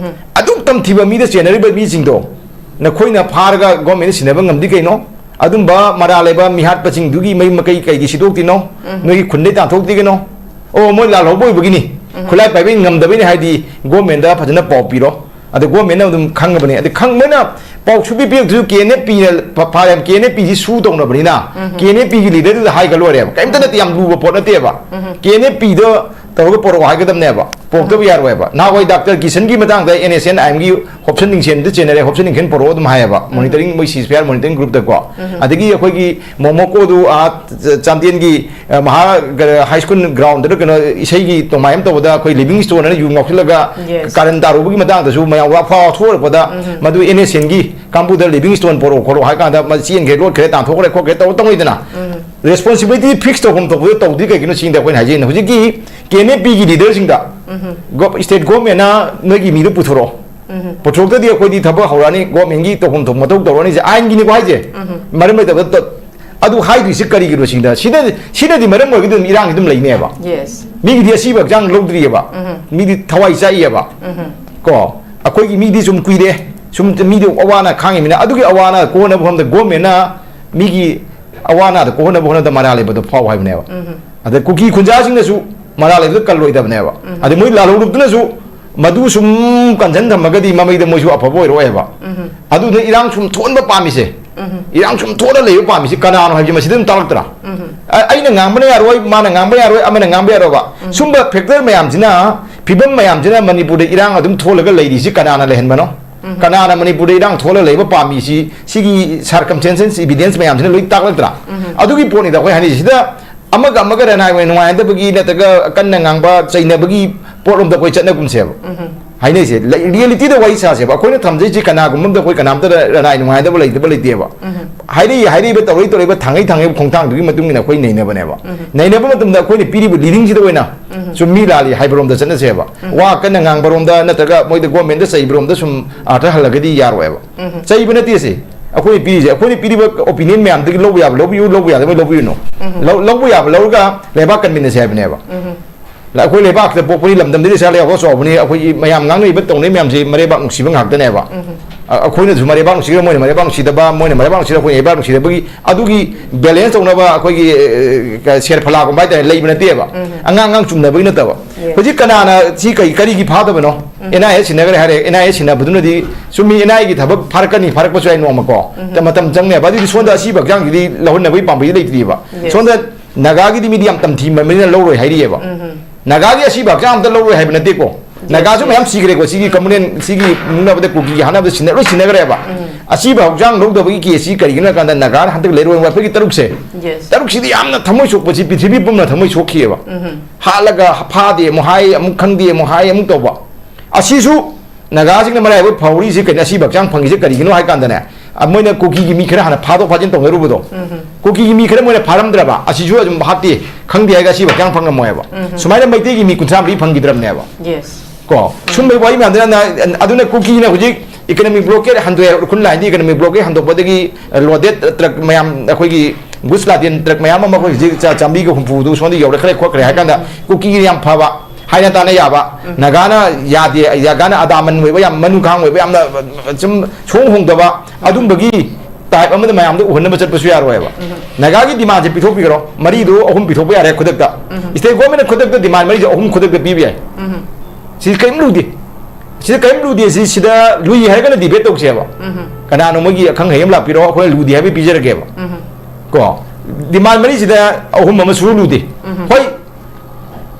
ꯑꯗꯨꯛ ꯇꯝꯊꯤꯕ ꯃꯤꯗ ꯆꯦꯟꯅꯔꯤꯕ ꯃꯤꯁꯤꯡꯗꯣ ꯅꯈꯣꯏꯅ ꯐꯥꯔꯒ governmentꯅ ꯁꯤꯟꯅꯕ ꯉꯝꯗꯤ ꯀꯩꯅꯣ? ꯑꯗꯨꯝꯕ ꯃꯔꯥ ꯂꯩꯕ ꯃꯤꯍꯥꯠꯄꯁꯤꯡꯗꯨꯒꯤ ꯃꯌꯨꯝ ꯃꯀꯩ ꯀꯩꯒꯤ ꯁꯤꯗꯣꯛꯇꯤꯅꯣ? ꯅꯣꯏꯒꯤ ꯈꯨꯟꯗꯩ ꯇꯥꯟꯊꯣꯛꯇꯤ ꯀꯩꯅꯣ? ꯑꯣ, ꯃꯣꯏ ꯂꯥꯜꯍꯧꯕ ꯑꯣꯏꯕꯒꯤꯅꯤ, ꯈꯨꯠꯂꯥꯏ ꯄꯥꯏꯕꯒꯤ ꯉꯝꯗꯕꯩꯅꯤ ꯍꯥꯏꯗꯤ ꯒꯣꯔꯃꯦꯟꯗ ꯐꯖꯅ ꯄꯥꯎ ꯄꯤꯔꯣ꯫ ꯑꯗ ꯒꯣꯔꯃꯦꯟꯅ ꯑꯗꯨꯝ ꯈꯪꯉꯕꯅꯦ꯫ ꯑꯗ ꯈꯪ-, ꯃꯣꯏꯅ ꯄꯥꯎ ꯁꯨꯄꯤ ꯄꯤꯔꯛꯇ꯭ꯔꯁꯨ ꯀꯦ ꯑꯦꯟ ꯑꯦꯐ ꯄꯤꯅ ꯐ-, ꯐ-, ꯀꯦ ꯑꯦꯟ ꯑꯦꯐ ꯄꯤꯁꯤ ꯁꯨ ꯇꯧꯅꯕꯅꯤꯅ, ꯎꯝ꯫ ꯀꯦ ꯑꯦꯟ ꯑꯦꯐ ꯄꯤꯒꯤ ꯂꯤꯗꯔꯗꯨꯗ ꯍꯥꯏꯒ ꯂꯣꯏꯔꯦꯕ꯫ ꯀꯩꯝꯇ ꯅꯠꯇꯦ, ꯌꯥꯝ ꯂꯨꯕ ꯄꯣꯠ ꯅꯠꯇꯦꯕ꯫ ꯎꯝ꯫ ꯀꯦ ꯑꯦꯟ ꯑꯦꯐ ꯄꯤꯗ ꯇꯧꯔꯒ ꯄꯣꯔꯛꯑꯣ ꯍꯥꯏꯒꯗꯕꯅꯦꯕ, ꯄꯣꯔꯛꯇꯕ ꯌꯥꯔꯣꯏꯕ꯫ ꯅꯍꯥꯟꯋꯥꯏ ꯗꯥꯛꯇꯔ ꯀꯤꯁꯟꯒꯤ ꯃꯇꯥꯡꯗ ꯑꯦꯟ ꯑꯦꯁ ꯑꯦꯟ ꯑꯥꯏ ꯑꯦꯝꯒꯤ ꯍꯣꯞꯁꯟ ꯅꯤꯡꯁꯦꯟꯗ ꯆꯦꯟꯅꯔꯦ, ꯍꯣꯞꯁꯟ ꯅꯤꯡꯁꯦꯟ ꯄꯣꯔꯛꯑꯣ ꯑꯗꯨꯝ ꯍꯥꯏꯌꯦꯕ, ꯎꯝ꯫ ꯃꯣꯅꯤꯇꯔꯤꯡ, ꯃꯣꯏ ꯁꯤ ꯁꯤ ꯄꯤ ꯑꯥꯔ ꯃꯣꯅꯤꯇꯔꯤꯡ ꯒ꯭ꯔꯨꯞꯇꯀꯣ꯫ ꯎꯝ꯫ ꯑꯗꯒꯤ ꯑꯩꯈꯣꯏꯒꯤ ꯃꯣꯃꯣꯀꯣꯗꯨ, ꯑꯥ, ꯆ-, ꯆꯥꯟꯗꯦꯜꯒꯤ, ꯑ, ꯃꯍꯥ-, ꯀ-, ꯍꯥꯏ ꯁ꯭ꯀꯨꯜ ꯒ꯭ꯔꯥꯎꯟꯗꯔ ꯀꯩꯅꯣ ꯏꯁꯩꯒꯤ ꯇꯣꯡꯃꯥꯏ ꯑꯃ ꯇꯧꯕꯗ ꯑꯩꯈꯣꯏ ꯂꯤꯕꯤꯡ ꯏꯁꯇꯣꯟ ꯑꯅ ꯌꯨ ꯉꯥꯎꯁꯤꯜꯂꯒ Yes. ꯀꯥꯔꯟ ꯇꯥꯔꯨꯕꯒꯤ ꯃꯇꯥꯡꯗꯁꯨ ꯃꯌꯥꯝ ꯋꯥ ꯐꯥꯎ ꯊꯣꯛꯑꯔꯛꯄꯗ, ꯎꯝ꯫ ꯃꯗꯨ ꯑꯦꯟ ꯑꯦꯁ ꯑꯦꯟꯒꯤ ꯀꯥꯡꯕꯨꯗ ꯂꯤꯕꯤꯡ ꯏꯁꯇꯣꯟ ꯄꯣꯔꯛꯑꯣ ꯈꯣꯠꯂꯣ ꯍꯥꯏ ꯀꯥꯟꯗ ꯃ-, ꯆꯦꯟꯈ꯭ꯔꯦ, ꯂꯣꯠꯈ꯭ꯔꯦ, ꯇꯥꯟꯊꯣꯛꯈ꯭ꯔꯦ ꯈꯣꯠꯈ꯭ꯔꯦ ꯇꯧꯔ ꯇꯧꯅꯩꯗꯅ꯫ ꯎꯝ꯫ ꯔꯦꯁꯄꯣꯟꯁꯤꯕꯤꯂꯤꯇꯤ ꯐꯤꯛꯁ ꯇꯧꯐꯝ ꯊꯣꯛꯄꯗ ꯇꯧꯗ꯭ꯔꯤ ꯀꯩꯒꯤꯅꯣ ꯁꯤꯅꯤꯗ ꯑꯩꯈꯣꯏꯅ ꯍꯥꯏꯖꯩꯅ꯫ ꯍꯧꯖꯤꯛꯀꯤ ꯀꯦ ꯑꯦꯟ ꯑꯦꯐ ꯄꯤꯒꯤ ꯂꯤꯗꯔꯁꯤꯡꯗ ꯎꯝ꯫ ꯒꯣ-, ꯁ꯭ꯇꯦꯠ ꯒꯣꯔꯃꯦꯟꯅ ꯅꯣꯏꯒꯤ ꯃꯤꯗꯨ ꯄꯨꯊꯣꯔꯛꯑꯣ, ꯎꯝ꯫ ꯄꯨꯊꯣꯔꯛꯇꯗꯤ ꯑꯩꯈꯣꯏꯗꯤ ꯊꯕꯛ ꯍꯧꯔꯛꯑꯅꯤ, ꯒꯣꯔꯃꯦꯟꯒꯤ ꯇꯧꯐꯝ ꯊꯣꯛꯄ ꯃꯊꯧ ꯇꯧꯔꯛꯑꯅꯤꯁꯦ ꯑꯥꯏꯟꯒꯤꯅꯤꯀꯣ ꯍꯥꯏꯁꯦ꯫ ꯎꯝ꯫ ꯃꯔꯝ ꯂꯩꯇꯕꯗ ꯇ-, ꯑꯗꯨ ꯍꯥꯏꯗꯣꯏꯁꯤ ꯀꯔꯤꯒꯤꯅꯣ ꯁꯤꯗ? ꯁꯤꯗ, ꯁꯤꯅꯗꯤ ꯃꯔꯝ ꯑꯣꯏꯔꯒꯗꯤ ꯑꯗꯨꯝ ꯏꯔꯥꯡꯁꯤ ꯑꯗꯨꯝ ꯂꯩꯅꯦꯕ꯫ Yes. ꯃꯤꯒꯤꯗꯤ ꯑꯁꯤꯕ ꯍꯛꯆꯥꯡ ꯂꯧꯗ꯭ꯔꯤꯑꯕ꯫ ꯎꯝ꯫ ꯃꯤꯗꯤ ꯊꯋꯥꯏ ꯆꯥꯛꯏꯑꯕ꯫ ꯎꯝ꯫ ꯀꯣ, ꯑꯩꯈꯣꯏꯒꯤ ꯃꯤꯗꯤ ꯁꯨꯝ ꯀꯨꯏꯔꯦ, ꯁꯨꯝ ꯃꯤꯗꯤ ꯑꯋꯥ ꯑꯅꯥ ꯈꯥꯡꯉꯤꯃꯤꯅ, ꯑꯗꯨꯒꯤ ꯑꯋꯥ ꯑꯅꯥ ꯀꯣꯟꯅꯕ ꯃꯐꯝꯗ ꯒꯣꯔꯃꯦꯟꯅ ꯃꯤꯒꯤ ꯑꯋꯥ ꯑꯅꯥꯗ ꯀꯣꯛꯍꯟꯅꯕ ꯍꯣꯠꯅꯕꯗ ꯃꯔꯥ ꯂꯩꯕꯗꯣ ꯐꯥꯎ ꯍꯥꯏꯕꯅꯦꯕ꯫ ꯎꯝ꯫ ꯑꯗ ꯀꯨꯀꯤ ꯈꯨꯟꯖꯥꯁꯤꯡꯅꯁꯨ ꯃꯔꯥ ꯂꯩꯕꯗ ꯀꯜꯂꯣꯏꯗꯕꯅꯦꯕ꯫ ꯎꯝ꯫ ꯑꯗ ꯃꯣꯏ ꯂꯥꯜꯍꯧꯔꯨꯞꯇꯨꯅꯁꯨ ꯃꯗꯨ ꯁꯨꯝ ꯀꯟꯖꯟ ꯊꯝꯃꯒꯗꯤ ꯃꯃꯩꯗ ꯃꯣꯏꯁꯨ ꯑꯐꯕ ꯑꯣꯏꯔꯛꯑꯣꯏꯕ꯫ ꯎꯝ꯫ ꯑꯗꯨꯅ ꯏꯔꯥꯡ ꯁꯨꯝ ꯊꯣꯛꯍꯟꯕ ꯄꯥꯝꯃꯤꯁꯦ, ꯎꯝ꯫ ꯏꯔꯥꯡ ꯁꯨꯝ ꯊꯣꯛꯍꯜꯂ ꯂꯩꯕ ꯄꯥꯝꯃꯤꯁꯦ ꯀꯅꯥꯅꯣ ꯍꯥꯏꯕꯁꯦ ꯃꯁꯤꯗ ꯑꯗꯨꯝ ꯇꯥꯛꯂꯛꯇ꯭ꯔꯥ? ꯎꯝ꯫ ꯑ-, ꯑꯩꯅ ꯉꯥꯡꯕꯅ ꯌꯥꯔꯣꯏ, ꯃꯥꯅ ꯉꯥꯡꯕ ꯌꯥꯔꯣꯏ, ꯑꯃꯅ ꯉꯥꯡꯕ ꯌꯥꯔꯣꯏꯕ꯫ ꯎꯝ꯫ ꯁꯨꯝꯕ ꯐꯦꯛꯇꯔ ꯃꯌꯥꯝꯁꯤꯅ, ꯐꯤꯕꯝ ꯃꯌꯥꯝꯁꯤꯅ ꯃꯅꯤꯄꯨꯔꯗ ꯏꯔꯥꯡ ꯑꯗꯨꯝ ꯊꯣꯛꯍꯜꯂꯒ ꯂꯩꯔꯤꯁꯤ ꯀꯅꯥꯅ ꯂꯩꯍꯟꯕꯅꯣ? ꯎꯝ꯫ ꯀꯅꯥꯅ ꯃꯅꯤꯄꯨꯔꯗ ꯏꯔꯥꯡ ꯊꯣꯛꯍꯜꯂ ꯂꯩꯕ ꯄꯥꯝꯃꯤꯁꯤ? ꯁꯤꯒꯤ circumstances, evidence ꯃꯌꯥꯝꯁꯤꯅ ꯂꯣꯏ ꯇꯥꯛꯂꯛꯇ꯭ꯔꯥ? ꯎꯝ꯫ ꯑꯗꯨꯒꯤ ꯄꯣꯠꯅꯤꯗ ꯑꯩꯈꯣꯏ ꯍꯥꯏꯅꯩꯁꯤꯗ꯫ ꯑꯃꯒ ꯑꯃꯒ ꯔꯅꯥꯏ ꯑꯣꯏꯅ ꯅꯨꯡꯉꯥꯏꯅꯗꯕꯒꯤ ꯅꯠꯇ꯭ꯔꯒ ꯀꯟꯅ ꯉꯥꯡꯕ ꯆꯩꯅꯕꯒꯤ ꯄꯣꯠꯂꯣꯝꯗ ꯑꯩꯈꯣꯏ ꯆꯠꯅꯒꯨꯝꯁꯦꯕ꯫ ꯎꯝ꯫ ꯍꯥꯏꯅꯩꯁꯦ꯫ ꯂꯩ-, ꯔꯤꯌꯦꯂꯤꯇꯤꯗ ꯋꯥꯔꯤ ꯁꯥꯁꯦꯕ꯫ ꯑꯩꯈꯣꯏꯅ ꯊꯝꯖꯩꯁꯦ ꯀꯅꯥꯒꯨꯝꯕ ꯑꯝꯗ ꯑꯩꯈꯣꯏ ꯀꯅꯥꯝꯇ ꯔ-, ꯔꯅꯥꯏ ꯅꯨꯡꯉꯥꯏꯅꯗꯕ ꯂꯩꯇꯕ ꯂꯩꯇꯦꯕ꯫ ꯎꯝ꯫ ꯍꯥꯏꯔꯛꯏ ꯍꯥꯏꯔꯛꯏꯕ, ꯇꯧꯔꯛꯏ ꯇꯧꯔꯛꯏꯕ, ꯊꯥꯡꯉꯩ ꯊꯥꯡꯉꯩꯕ ꯈꯣꯡꯊꯥꯡꯗꯨꯒꯤ ꯃꯇꯨꯡ ꯏꯟꯅ ꯑꯩꯈꯣꯏ ꯅꯩꯅꯕꯅꯦꯕ꯫ ꯎꯝ꯫ ꯅꯩꯅꯕ ꯃꯇꯝꯗ ꯑꯩꯈꯣꯏꯅ ꯄꯤꯔꯤꯕ ꯂꯤꯗꯤꯡꯁꯤꯗ ꯑꯣꯏꯅ ꯎꯝ꯫ ꯆꯨꯝꯃꯤ ꯂꯥꯜꯂꯤ ꯍꯥꯏꯕꯔꯣꯝꯗ ꯆꯠꯅꯁꯦꯕ꯫ ꯎꯝ꯫ ꯋꯥ ꯀꯟꯅ ꯉꯥꯡꯕꯔꯣꯝꯗ ꯅꯠꯇ꯭ꯔꯒ ꯃꯣꯏꯗ ꯒꯣꯔꯃꯦꯟꯗ ꯆꯩꯕꯔꯣꯝꯗ ꯁꯨꯝ ꯑꯥꯔꯊ ꯍꯜꯂꯒꯗꯤ ꯌꯥꯔꯣꯏꯕ꯫ ꯎꯝ꯫ ꯆꯩꯕ ꯅꯠꯇꯦ ꯁꯤ꯫ ꯑꯩꯈꯣꯏꯅ ꯄꯤꯔꯤꯁꯦ, ꯑꯩꯈꯣꯏꯅ ꯄꯤꯔꯤꯕ ꯑꯣꯄꯤꯅꯤꯌꯟ ꯃꯌꯥꯝꯗꯒꯤ ꯂꯧꯕ ꯌꯥꯕ ꯂꯧꯕꯤꯌꯨ, ꯂꯧꯕ ꯌꯥꯗꯕ ꯂꯧꯕꯤꯔꯨꯅꯨ꯫ ꯎꯝ꯫ ꯂꯧ-, ꯂꯧꯕ ꯌꯥꯕ ꯂꯧꯔꯒ ꯂꯩꯕꯥꯛ ꯀꯟꯃꯤꯟꯅꯁꯦ ꯍꯥꯏꯕꯅꯦꯕ꯫ ꯎꯝ꯫ ꯑꯩꯈꯣꯏ ꯂꯩꯕꯥꯛꯁꯤꯗ ꯄꯣꯛꯄꯅꯤ, ꯂꯝꯗꯝꯗꯗꯤ ꯁꯥ ꯂꯩꯕꯥꯛ ꯆꯥꯎꯕꯅꯤ, ꯑꯩꯈꯣꯏꯒꯤ ꯃꯌꯥꯝ ꯉꯥꯡꯅꯔꯤꯕ ꯇꯧꯅꯔꯤꯕ ꯃꯌꯥꯝꯁꯤ ꯃꯔꯩꯕꯥꯛ ꯅꯨꯡꯁꯤꯕ ꯉꯥꯛꯇꯅꯦꯕ꯫ ꯎꯝ꯫ ꯑ-, ꯑꯩꯈꯣꯏꯅꯁꯨ ꯃꯔꯩꯕꯥꯛ ꯅꯨꯡꯁꯤꯔꯒ ꯃꯣꯏꯅ ꯃꯔꯩꯕꯥꯛ ꯅꯨꯡꯁꯤꯗꯕ, ꯃꯣꯏꯅ ꯃꯔꯩꯕꯥꯛ ꯅꯨꯡꯁꯤꯔꯒ ꯑꯩꯈꯣꯏꯅ ꯏꯕꯥꯛ ꯅꯨꯡꯁꯤꯗꯕꯒꯤ ꯑꯗꯨꯒꯤ balance ꯇꯧꯅꯕ ꯑꯩꯈꯣꯏꯒꯤ, ꯑ, ꯁꯦꯔ ꯐꯂꯥꯒꯨꯝꯕ ꯍꯥꯏꯇꯥꯔꯦ, ꯂꯩꯕ ꯅꯠꯇꯦꯕ꯫ ꯑꯉꯥꯡ ꯑꯉꯥꯡ ꯆꯨꯝꯅꯕꯒꯤ ꯅꯠꯇꯕ꯫ ꯍꯧꯖꯤꯛ ꯀꯅꯥꯅ ꯁꯤ ꯀꯔꯤ, ꯀꯔꯤꯒꯤ ꯐꯥꯗꯕꯅꯣ? NIA ꯁꯤꯟꯅꯈ꯭ꯔꯦ ꯍꯥꯏꯔꯦ, NIA ꯁꯤꯟꯅꯕꯗꯨꯅꯗꯤ ꯆꯨꯝꯃꯤ, NIA ꯒꯤ ꯊꯕꯛ ꯐꯥꯔꯛꯀꯅꯤ, ꯐꯥꯔꯛꯄꯁꯨ ꯌꯥꯏ ꯅꯣꯡꯃꯀꯣ꯫ ꯃꯇꯝ ꯆꯪꯅꯦꯕ꯫ ꯑꯗꯨꯗꯤ ꯁꯣꯝꯗ ꯑꯁꯤꯕ ꯍꯛꯆꯥꯡꯁꯤꯗꯤ ꯂꯧꯍꯟꯅꯕꯒꯤ ꯄꯥꯝꯕꯩꯗꯤ ꯂꯩꯇ꯭ꯔꯤꯕ꯫ Yes. ꯁꯣꯝꯗ ꯅꯥꯒꯥꯒꯤꯗꯤ ꯃꯤꯗꯤ ꯌꯥꯝ ꯇꯝꯊꯤꯕꯅꯤꯅ ꯂꯧꯔꯣꯏ ꯍꯥꯏꯔꯤꯑꯕ꯫ ꯅꯥꯒꯥꯒꯤ ꯑꯁꯤꯕ ꯍꯛꯆꯥꯡ ꯑꯝꯇ ꯂꯧꯔꯣꯏ ꯍꯥꯏꯕ ꯅꯠꯇꯦꯀꯣ꯫ ꯅꯥꯒꯥꯁꯨ ꯃꯌꯥꯝ ꯁꯤꯈ꯭ꯔꯦꯀꯣ꯫ ꯁꯤꯒꯤ ꯀꯝꯃꯨꯅꯦꯜ, ꯁꯤꯒꯤ ꯃꯨꯛꯅꯕꯗ, ꯀꯨꯀꯤꯒꯤ ꯍꯥꯠꯅꯕꯗ ꯁꯤꯟꯅ-, ꯂꯣꯏ ꯁꯤꯟꯅꯈ꯭ꯔꯦꯕ꯫ ꯑꯁꯤꯕ ꯍꯛꯆꯥꯡ ꯂꯧꯗꯕꯒꯤ ꯀꯦꯁꯁꯤ ꯀꯔꯤꯒꯤꯅꯣ ꯍꯥꯏ ꯀꯥꯟꯗ ꯅꯥꯒꯥꯅ ꯍꯟꯗꯛ ꯂꯩꯔꯣꯏ ꯑꯩꯈꯣꯏꯒꯤ ꯇꯔꯨꯛꯁꯦ, Yes. ꯇꯔꯨꯛꯁꯤꯗꯤ ꯌꯥꯝꯅ ꯊꯃꯣꯏ ꯁꯣꯛꯄꯁꯤ ꯄ꯭ꯔꯤꯊꯤꯕꯤ ꯄꯨꯝꯅ ꯊꯃꯣꯏ ꯁꯣꯛꯈꯤꯑꯕ꯫ ꯍꯥꯠꯂꯒ ꯐꯥꯗꯦ ꯑꯃꯨꯛ ꯍꯥꯏ, ꯑꯃꯨꯛ ꯈꯪꯗꯦ ꯑꯃꯨꯛ ꯍꯥꯏ, ꯑꯃꯨꯛ ꯇꯧꯕ꯫ ꯑꯁꯤꯁꯨ ꯅꯥꯒꯥꯁꯤꯡꯅ ꯃꯔꯥꯏꯕꯛ ꯐꯍꯧꯔꯤꯁꯤ ꯀꯩꯅꯣ, ꯑꯁꯤꯕ ꯍꯛꯆꯥꯡ ꯐꯪꯉꯤꯁꯦ ꯀꯔꯤꯒꯤꯅꯣ ꯍꯥꯏ ꯀꯥꯟꯗꯅꯦ, ꯑ, ꯃꯣꯏꯅ ꯀꯨꯀꯤꯒꯤ ꯃꯤ ꯈꯔ ꯍꯥꯟꯅ ꯐꯥꯗꯣꯛ ꯐꯥꯖꯤꯟ ꯇꯧꯅꯔꯨꯕꯗꯣ, ꯀꯨꯀꯤꯒꯤ ꯃꯤ ꯈꯔ ꯃꯣꯏꯅ ꯐꯥꯔꯝꯗ꯭ꯔꯕ, ꯑꯁꯤꯁꯨ ꯑꯗꯨꯝ ꯍꯥꯠꯇꯦ, ꯈꯪꯗꯦ ꯍꯥꯏꯔꯒ ꯑꯁꯤꯕ ꯍꯛꯆꯥꯡ ꯐꯪꯉꯝꯃꯣꯏꯕ꯫ ꯁꯨꯃꯥꯏꯅ ꯃꯩꯇꯩꯒꯤ ꯃꯤ ꯀꯨꯟꯊ꯭ꯔꯥ ꯃꯔꯤ ꯐꯪꯈꯤꯗ꯭ꯔꯕꯅꯦꯕ꯫ Yes. ꯀꯣ, ꯁꯨꯝꯕꯒꯤ ꯋꯥꯔꯤ ꯃꯌꯥꯝꯗꯨꯅ ꯅ-, ꯑꯗꯨꯅ ꯀꯨꯀꯤꯅ ꯍꯧꯖꯤꯛ economic blockade ꯍꯟꯗꯣꯛꯑꯦ, Ukhrul ꯂꯥꯏꯟꯗꯤ economic blockade ꯍꯟꯗꯣꯛꯄꯗꯒꯤ, ꯑ, loaded truck ꯃꯌꯥꯝ, ꯑꯩꯈꯣꯏꯒꯤ goods laden truck ꯃꯌꯥꯝ ꯑꯃ ꯑꯩꯈꯣꯏ ꯍꯧꯖꯤꯛ ꯆꯥ-, ꯆꯥꯝꯃꯔꯤꯒ ꯍꯨꯝꯐꯨꯗꯨ ꯁꯣꯝꯗ ꯌꯧꯔꯛꯈ꯭ꯔꯦ ꯈꯣꯠꯈ꯭ꯔꯦ ꯍꯥꯏ ꯀꯥꯟꯗ, ꯀꯨꯀꯤꯒꯤ ꯌꯥꯝ ꯐꯕ ꯍꯥꯏꯅ ꯇꯥꯅ ꯌꯥꯕ, ꯅꯥꯒꯥꯅ ꯌꯥꯗꯦ, ꯅꯥꯒꯥꯅ ꯑꯗꯥꯃꯟ ꯑꯣꯏꯕ, ꯌꯥꯝ ꯃꯅꯨꯡꯈꯥꯡ ꯑꯣꯏꯕ, ꯌꯥꯝꯅ ꯁꯨꯝ ꯁꯣꯡ ꯍꯣꯡꯗꯕ ꯑꯗꯨꯝꯕꯒꯤ type ꯑꯃꯗ ꯃꯌꯥꯝꯗ ꯎꯍꯟꯅꯕ ꯆꯠꯄꯁꯨ ꯌꯥꯔꯣꯏꯕ꯫ ꯅꯥꯒꯥꯒꯤ demandꯁꯦ ꯄꯤꯊꯣꯛꯄꯤꯈ꯭ꯔꯣ, ꯃꯔꯤꯗꯨ ꯑꯍꯨꯝ ꯄꯤꯊꯣꯛꯄ ꯌꯥꯔꯦ ꯈꯨꯗꯛꯇ꯫ State governmentꯅ ꯈꯨꯗꯛꯇ demand ꯃꯔꯤꯁꯦ ꯑꯍꯨꯝ ꯈꯨꯗꯛꯇ ꯄꯤꯕ ꯌꯥꯏ꯫ ꯁꯤ ꯀꯔꯤꯝ ꯂꯨꯗꯦ꯫ ꯁꯤꯗ ꯀꯔꯤꯝ ꯂꯨꯗꯦ꯫ ꯁꯤ, ꯁꯤꯗ ꯂꯨꯏ ꯍꯥꯏꯔꯒꯅ debate ꯇꯧꯁꯦꯕ꯫ ꯀꯅꯥꯅꯣ ꯃꯣꯏꯒꯤ ꯑꯈꯪ ꯑꯍꯩ ꯑꯃ ꯂꯥꯛꯄꯤꯔꯣ, ꯑꯩꯈꯣꯏꯅ ꯂꯨꯗꯦ ꯍꯥꯏꯕ ꯄꯤꯖꯔꯒꯦꯕ꯫ ꯀꯣ, demand ꯃꯔꯤꯁꯤꯗ ꯑꯍꯨꯝ ꯑꯃ ꯁꯨꯔꯨ ꯂꯨꯗꯦ꯫ ꯍꯣꯏ,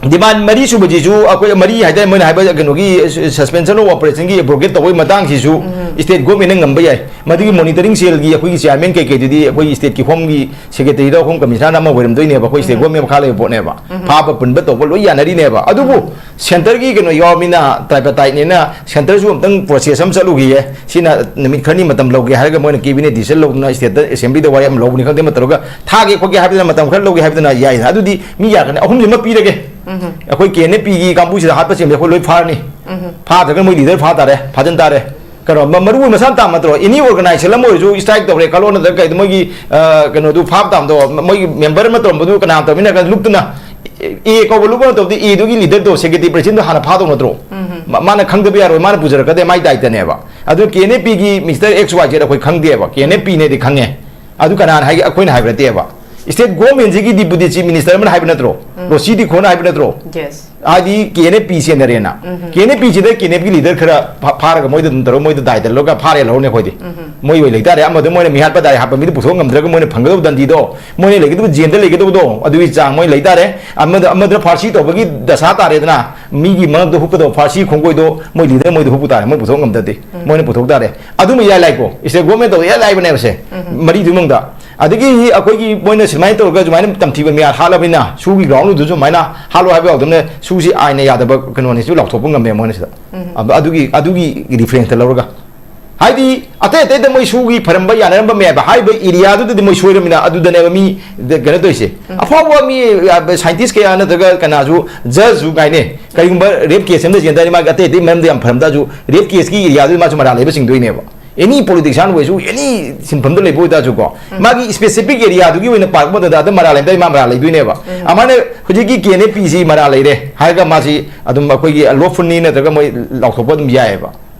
demand ꯃꯔꯤ ꯁꯨꯕꯁꯤꯁꯨ ꯑꯩꯈꯣꯏ ꯃꯔꯤ ꯍꯥꯏꯇꯥꯔꯦ, ꯃꯣꯏꯅ ꯍꯥꯏꯕ ꯀꯩꯅꯣꯒꯤ suspension of operationꯒꯤ abrogate ꯇꯧꯕꯒꯤ ꯃꯇꯥꯡꯁꯤꯁꯨ state governmentꯅ ꯉꯝꯕ ꯌꯥꯏ꯫ ꯃꯗꯨꯒꯤ monitoring cellꯒꯤ ꯑꯩꯈꯣꯏꯒꯤ chairman ꯀꯩꯀꯩꯗꯨꯗꯤ ꯑꯩꯈꯣꯏꯒꯤ stateꯀꯤ homeꯒꯤ secretaryꯗ home commissionerꯅ ꯑꯃ ꯑꯣꯏꯔꯝꯗꯣꯏꯅꯦꯕ, ꯑꯩꯈꯣꯏ state government ꯃꯈꯥ ꯂꯩꯕ ꯄꯣꯠꯅꯦꯕ꯫ ꯐꯥꯕ ꯄꯨꯟꯕ ꯇꯧꯕ ꯂꯣꯏ ꯌꯥꯅꯔꯤꯅꯦꯕ꯫ ꯑꯗꯨꯕꯨ centreꯒꯤ ꯀꯩꯅꯣ ꯌꯥꯎꯔꯃꯤꯅ, tripartiteꯅꯤꯅ centreꯁꯨ ꯑꯝꯇꯪ process ꯑꯃ ꯆꯠꯂꯨꯈꯤꯒꯦ꯫ ꯁꯤꯅ ꯅꯨꯃꯤꯠ ꯈꯔꯅꯤ ꯃꯇꯝ ꯂꯧꯒꯦ ꯍꯥꯏꯔꯒ ꯃꯣꯏꯅ cabinet decision ꯂꯧꯗꯅ stateꯇ assemblyꯗ ꯋꯥꯔꯦꯞ ꯑꯃ ꯂꯧꯕꯅꯤ ꯈꯪꯗꯦ, ꯑꯃ ꯇꯧꯔꯒ ꯊꯥꯒꯦ ꯈꯣꯠꯀꯦ ꯍꯥꯏꯕꯗꯨꯅ ꯃꯇꯝ ꯈꯔ ꯂꯧꯒꯦ ꯍꯥꯏꯕꯗꯨꯅ ꯌꯥꯏꯗꯅ꯫ ꯑꯗꯨꯗꯤ ꯃꯤ ꯌꯥꯔꯛꯀꯅꯤ꯫ ꯑꯍꯨꯝꯁꯤꯃ ꯄꯤꯔꯒꯦ꯫ ꯑꯩꯈꯣꯏ KNAPꯒꯤ ꯀꯥꯡꯕꯨꯁꯤꯗ ꯍꯥꯠꯄ ꯆꯦꯟꯕꯁꯦ ꯑꯩꯈꯣꯏ ꯂꯣꯏ ꯐꯥꯔꯅꯤ꯫ ꯐꯥꯗ꯭ꯔꯒꯅ ꯃꯣꯏ leader ꯐꯥ ꯇꯥꯔꯦ, ꯐꯥꯖꯤꯟ ꯇꯥꯔꯦ꯫ ꯀꯩꯅꯣ, ꯃ-, ꯃꯔꯨ ꯑꯣꯏꯕ ꯃꯁꯥ ꯇꯥ ꯅꯠꯇ꯭ꯔꯣ? Any organization ꯑꯃ ꯑꯣꯏꯔꯁꯨ strike ꯇꯧꯔꯦ ꯈꯜꯂꯣ, ꯅꯠꯇ꯭ꯔꯒ ꯀꯩꯗꯣ ꯃꯣꯏꯒꯤ, ꯑ, ꯀꯩꯅꯣꯗꯨ ꯐꯥꯕ ꯇꯥꯕꯗꯣ, ꯃ-, ꯃꯣꯏꯒꯤ member ꯑꯃ ꯇꯧꯔꯝꯕꯗꯨ ꯀꯅꯥ ꯇꯧꯔꯝꯃꯤꯅꯣ ꯍꯥꯏ ꯀꯥꯟꯗ ꯂꯨꯞꯇꯅ A ꯀꯧꯕ ꯂꯨꯞꯄ ꯃꯇꯝꯗ Aꯗꯨꯒꯤ leaderꯗꯣ, secretary presidentꯗꯣ ꯍꯥꯟꯅ ꯐꯥꯗꯧ ꯅꯠꯇ꯭ꯔꯣ? ꯃ-, ꯃꯥꯅ ꯈꯪꯗꯕ ꯌꯥꯔꯣꯏ, ꯃꯥꯅ ꯄꯨꯖꯔꯛꯀꯗꯣꯏ ꯃꯥꯏ ꯗꯥꯏꯇꯅꯦꯕ꯫ ꯑꯗꯨ ꯀꯦ ꯑꯦꯟ ꯑꯦꯐ ꯄꯤꯒꯤ ꯃꯤꯁꯇꯔ ꯑꯦꯛꯁ ꯋꯥꯏ ꯖꯦꯠ ꯑꯩꯈꯣꯏ ꯈꯪꯗꯦꯕ, ꯀꯦ ꯑꯦꯟ ꯑꯦꯐ ꯄꯤꯅꯦꯗꯤ ꯈꯪꯉꯦ꯫ ꯑꯗꯨ ꯀꯅꯥꯅ ꯍꯥꯏꯒꯦ? ꯑꯩꯈꯣꯏꯅ ꯍꯥꯏꯕ ꯅꯠꯇꯦꯕ꯫ ꯁ꯭ꯇꯦꯠ ꯒꯣꯔꯃꯦꯟꯁꯤꯒꯤ ꯗꯤꯄꯨꯇꯤ ꯆꯤꯐ ꯃꯤꯅꯤꯁꯇꯔ ꯑꯃꯅ ꯍꯥꯏꯕ ꯅꯠꯇ꯭ꯔꯣ? ꯎꯝ꯫ ꯔꯣꯁꯤ ꯗꯤꯈꯣꯅ ꯍꯥꯏꯕ ꯅꯠꯇ꯭ꯔꯣ? Yes. ꯍꯥꯏꯗꯤ ꯀꯦ ꯑꯦꯟ ꯑꯦꯐ ꯄꯤ ꯁꯦꯟꯅꯔꯦꯅ꯫ ꯎꯝ꯫ ꯀꯦ ꯑꯦꯟ ꯑꯦꯐ ꯄꯤꯁꯤꯗ ꯀꯦ ꯑꯦꯟ ꯑꯦꯐꯀꯤ ꯂꯤꯗꯔ ꯈꯔ ꯐꯥ-, ꯐꯥꯔꯒ ꯃꯣꯏꯗ ꯑꯗꯨꯝ ꯇꯧꯔꯒ ꯃꯣꯏꯗ ꯗꯥꯏꯇ ꯂꯧꯔꯒ ꯐꯥꯔꯦ ꯂꯧꯔꯅꯤ ꯑꯩꯈꯣꯏꯗꯤ꯫ ꯎꯝ꯫ ꯃꯣꯏ ꯑꯣꯏ ꯂꯩꯇꯥꯔꯦ꯫ ꯑꯃꯗ ꯃꯣꯏꯅ ꯃꯤꯍꯥꯠ ꯄꯗꯥꯏ ꯍꯥꯠꯄ ꯃꯤꯗꯨ ꯄꯨꯊꯣꯛ ꯉꯝꯗ꯭ꯔꯒ ꯃꯣꯏꯅ ꯐꯪꯒꯗꯧꯕ ꯗꯟꯗꯤꯗꯣ, ꯃꯣꯏꯅ ꯂꯩꯒꯗꯕ ꯖꯦꯟꯗ ꯂꯩꯒꯗꯧꯕꯗꯣ ꯑꯗꯨꯒꯤ ꯆꯥꯡ ꯃꯣꯏ ꯂꯩꯇꯥꯔꯦ꯫ ꯑꯃꯗ, ꯑꯃꯗꯨꯅ ꯐꯥꯔꯁꯤ ꯇꯧꯕꯒꯤ ꯗꯁꯥ ꯇꯥꯔꯦꯗꯅ꯫ ꯃꯤꯒꯤ ꯃꯔꯛꯇ ꯍꯨꯞꯀꯗꯧꯕ ꯐꯥꯔꯁꯤ ꯈꯣꯡꯒꯣꯏꯗꯣ ꯃꯣꯏ ꯂꯤꯗꯔ ꯃꯣꯏꯗ ꯍꯨꯞꯄꯨ ꯇꯥꯔꯦ, ꯃꯣꯏ ꯄꯨꯊꯣꯛ ꯉꯝꯗ꯭ꯔꯗꯤ꯫ ꯎꯝ꯫ ꯃꯣꯏꯅ ꯄꯨꯊꯣꯛ ꯇꯥꯔꯦ꯫ ꯑꯗꯨꯃ ꯏꯔꯥꯏ ꯂꯥꯏꯀꯣ, ꯁ꯭ꯇꯦꯠ ꯒꯣꯔꯃꯦꯟ ꯇꯧꯕ ꯏꯔꯥꯏ ꯂꯥꯏꯕꯅꯦꯕꯁꯦ꯫ ꯎꯝ꯫ ꯃꯔꯤꯗꯨꯒꯤ ꯃꯅꯨꯡꯗ꯫ ꯑꯗꯒꯤ ꯑꯩꯈꯣꯏꯒꯤ ꯃꯣꯏꯅ ꯁꯨꯃꯥꯏꯅ ꯇꯧꯔꯒ ꯁꯨꯃꯥꯏꯅ ꯇꯝꯊꯤꯕ ꯃꯤꯍꯥꯠ ꯍꯥꯠꯂꯕꯅꯤꯅ ꯁꯨꯒꯤ ꯒ꯭ꯔꯥꯎꯟꯗꯨꯗꯁꯨ ꯁꯨꯃꯥꯏꯅ ꯍꯥꯠꯂꯣ ꯍꯥꯏꯕ ꯌꯥꯎꯗꯕꯅ ꯁꯨꯁꯤ ꯑꯥꯏꯟꯅ ꯌꯥꯗꯕ ꯀꯩꯅꯣꯅꯤꯁꯨ ꯂꯥꯎꯊꯣꯛꯄ ꯉꯝꯃꯦ ꯃꯣꯏꯅ ꯁꯤꯗ꯫ ꯎꯝ꯫ ꯑꯗ-, ꯑꯗꯨꯒꯤ, ꯑꯗꯨꯒꯤ ꯔꯤꯐꯔꯦꯟꯁꯇ ꯂꯧꯔꯒ꯫ ꯍꯥꯏꯗꯤ ꯑꯇꯩ ꯑꯇꯩꯗ ꯃꯣꯏ ꯁꯨꯒꯤ ꯐꯔꯝꯕ ꯌꯥꯅꯔꯝꯕ ꯃꯌꯥꯝ ꯍꯥꯏꯕ ꯑꯦꯔꯤꯌꯥꯗꯨꯗꯗꯤ ꯃꯣꯏ ꯁꯣꯏꯔꯃꯤꯅ ꯑꯗꯨꯗꯅꯦꯕ ꯃꯤ ꯗ-, ꯀꯩꯅꯣ ꯇꯧꯔꯤꯁꯦ꯫ ꯎꯝ꯫ ꯑꯐꯥꯎꯕ ꯃꯤ, ꯑ, ꯁꯥꯏꯟꯇꯤꯁ ꯀꯌꯥ ꯅꯠꯇ꯭ꯔꯒ ꯀꯅꯥꯁꯨ ꯖꯖꯁꯨ ꯉꯥꯏꯅꯦ꯫ ꯀꯔꯤꯒꯨꯝꯕ ꯔꯦꯞ ꯀꯦꯁ ꯑꯃꯗ ꯆꯦꯟ ꯇꯥꯔꯗꯤ ꯃꯥꯒꯤ ꯑꯇꯩ ꯑꯇꯩ ꯃꯔꯝꯗ ꯌꯥꯝ ꯐꯔꯝ ꯇꯥꯔꯁꯨ ꯔꯦꯞ ꯀꯦꯁꯀꯤ ꯑꯦꯔꯤꯌꯥꯗꯨꯗꯤ ꯃꯥꯁꯨ ꯃꯔꯥꯜ ꯂꯩꯕ ꯆꯤꯡꯗꯣꯏꯅꯦꯕ꯫ ꯑꯦꯅꯤ ꯄꯣꯂꯤꯇꯤꯛꯁꯤꯌꯥꯟ ꯑꯣꯏꯔꯁꯨ ꯑꯦꯅꯤ ꯁꯤꯟꯐꯝꯗ ꯂꯩꯕ ꯑꯣꯏꯇꯥꯔꯁꯨꯀꯣ, ꯎꯝ꯫ ꯃꯥꯒꯤ ꯁ꯭ꯄꯦꯁꯤꯐꯤꯛ ꯑꯦꯔꯤꯌꯥꯗꯨꯒꯤ ꯑꯣꯏꯅ ꯄꯥꯔꯛꯄ ꯃꯇꯝꯗ ꯑꯗꯨꯝ ꯃꯔꯥꯜ ꯂꯩꯕ ꯃꯥ ꯃꯔꯥꯜ ꯂꯩꯗꯣꯏꯅꯦꯕ꯫ ꯎꯝ꯫ ꯑꯃꯅ ꯍꯧꯖꯤꯛꯀꯤ ꯀꯦ ꯑꯦꯟ ꯑꯦꯐ ꯄꯤꯁꯤ ꯃꯔꯥꯜ ꯂꯩꯔꯦ ꯍꯥꯏꯔꯒ ꯃꯥꯁꯤ ꯑꯗꯨꯝ ꯑꯩꯈꯣꯏꯒꯤ ꯂꯣꯐꯨꯜꯅꯤ ꯅꯠꯇ꯭ꯔꯒ ꯃꯣꯏ ꯂꯥꯎꯊꯣꯛꯄ ꯑꯗꯨꯝ ꯌꯥꯏꯑꯕ꯫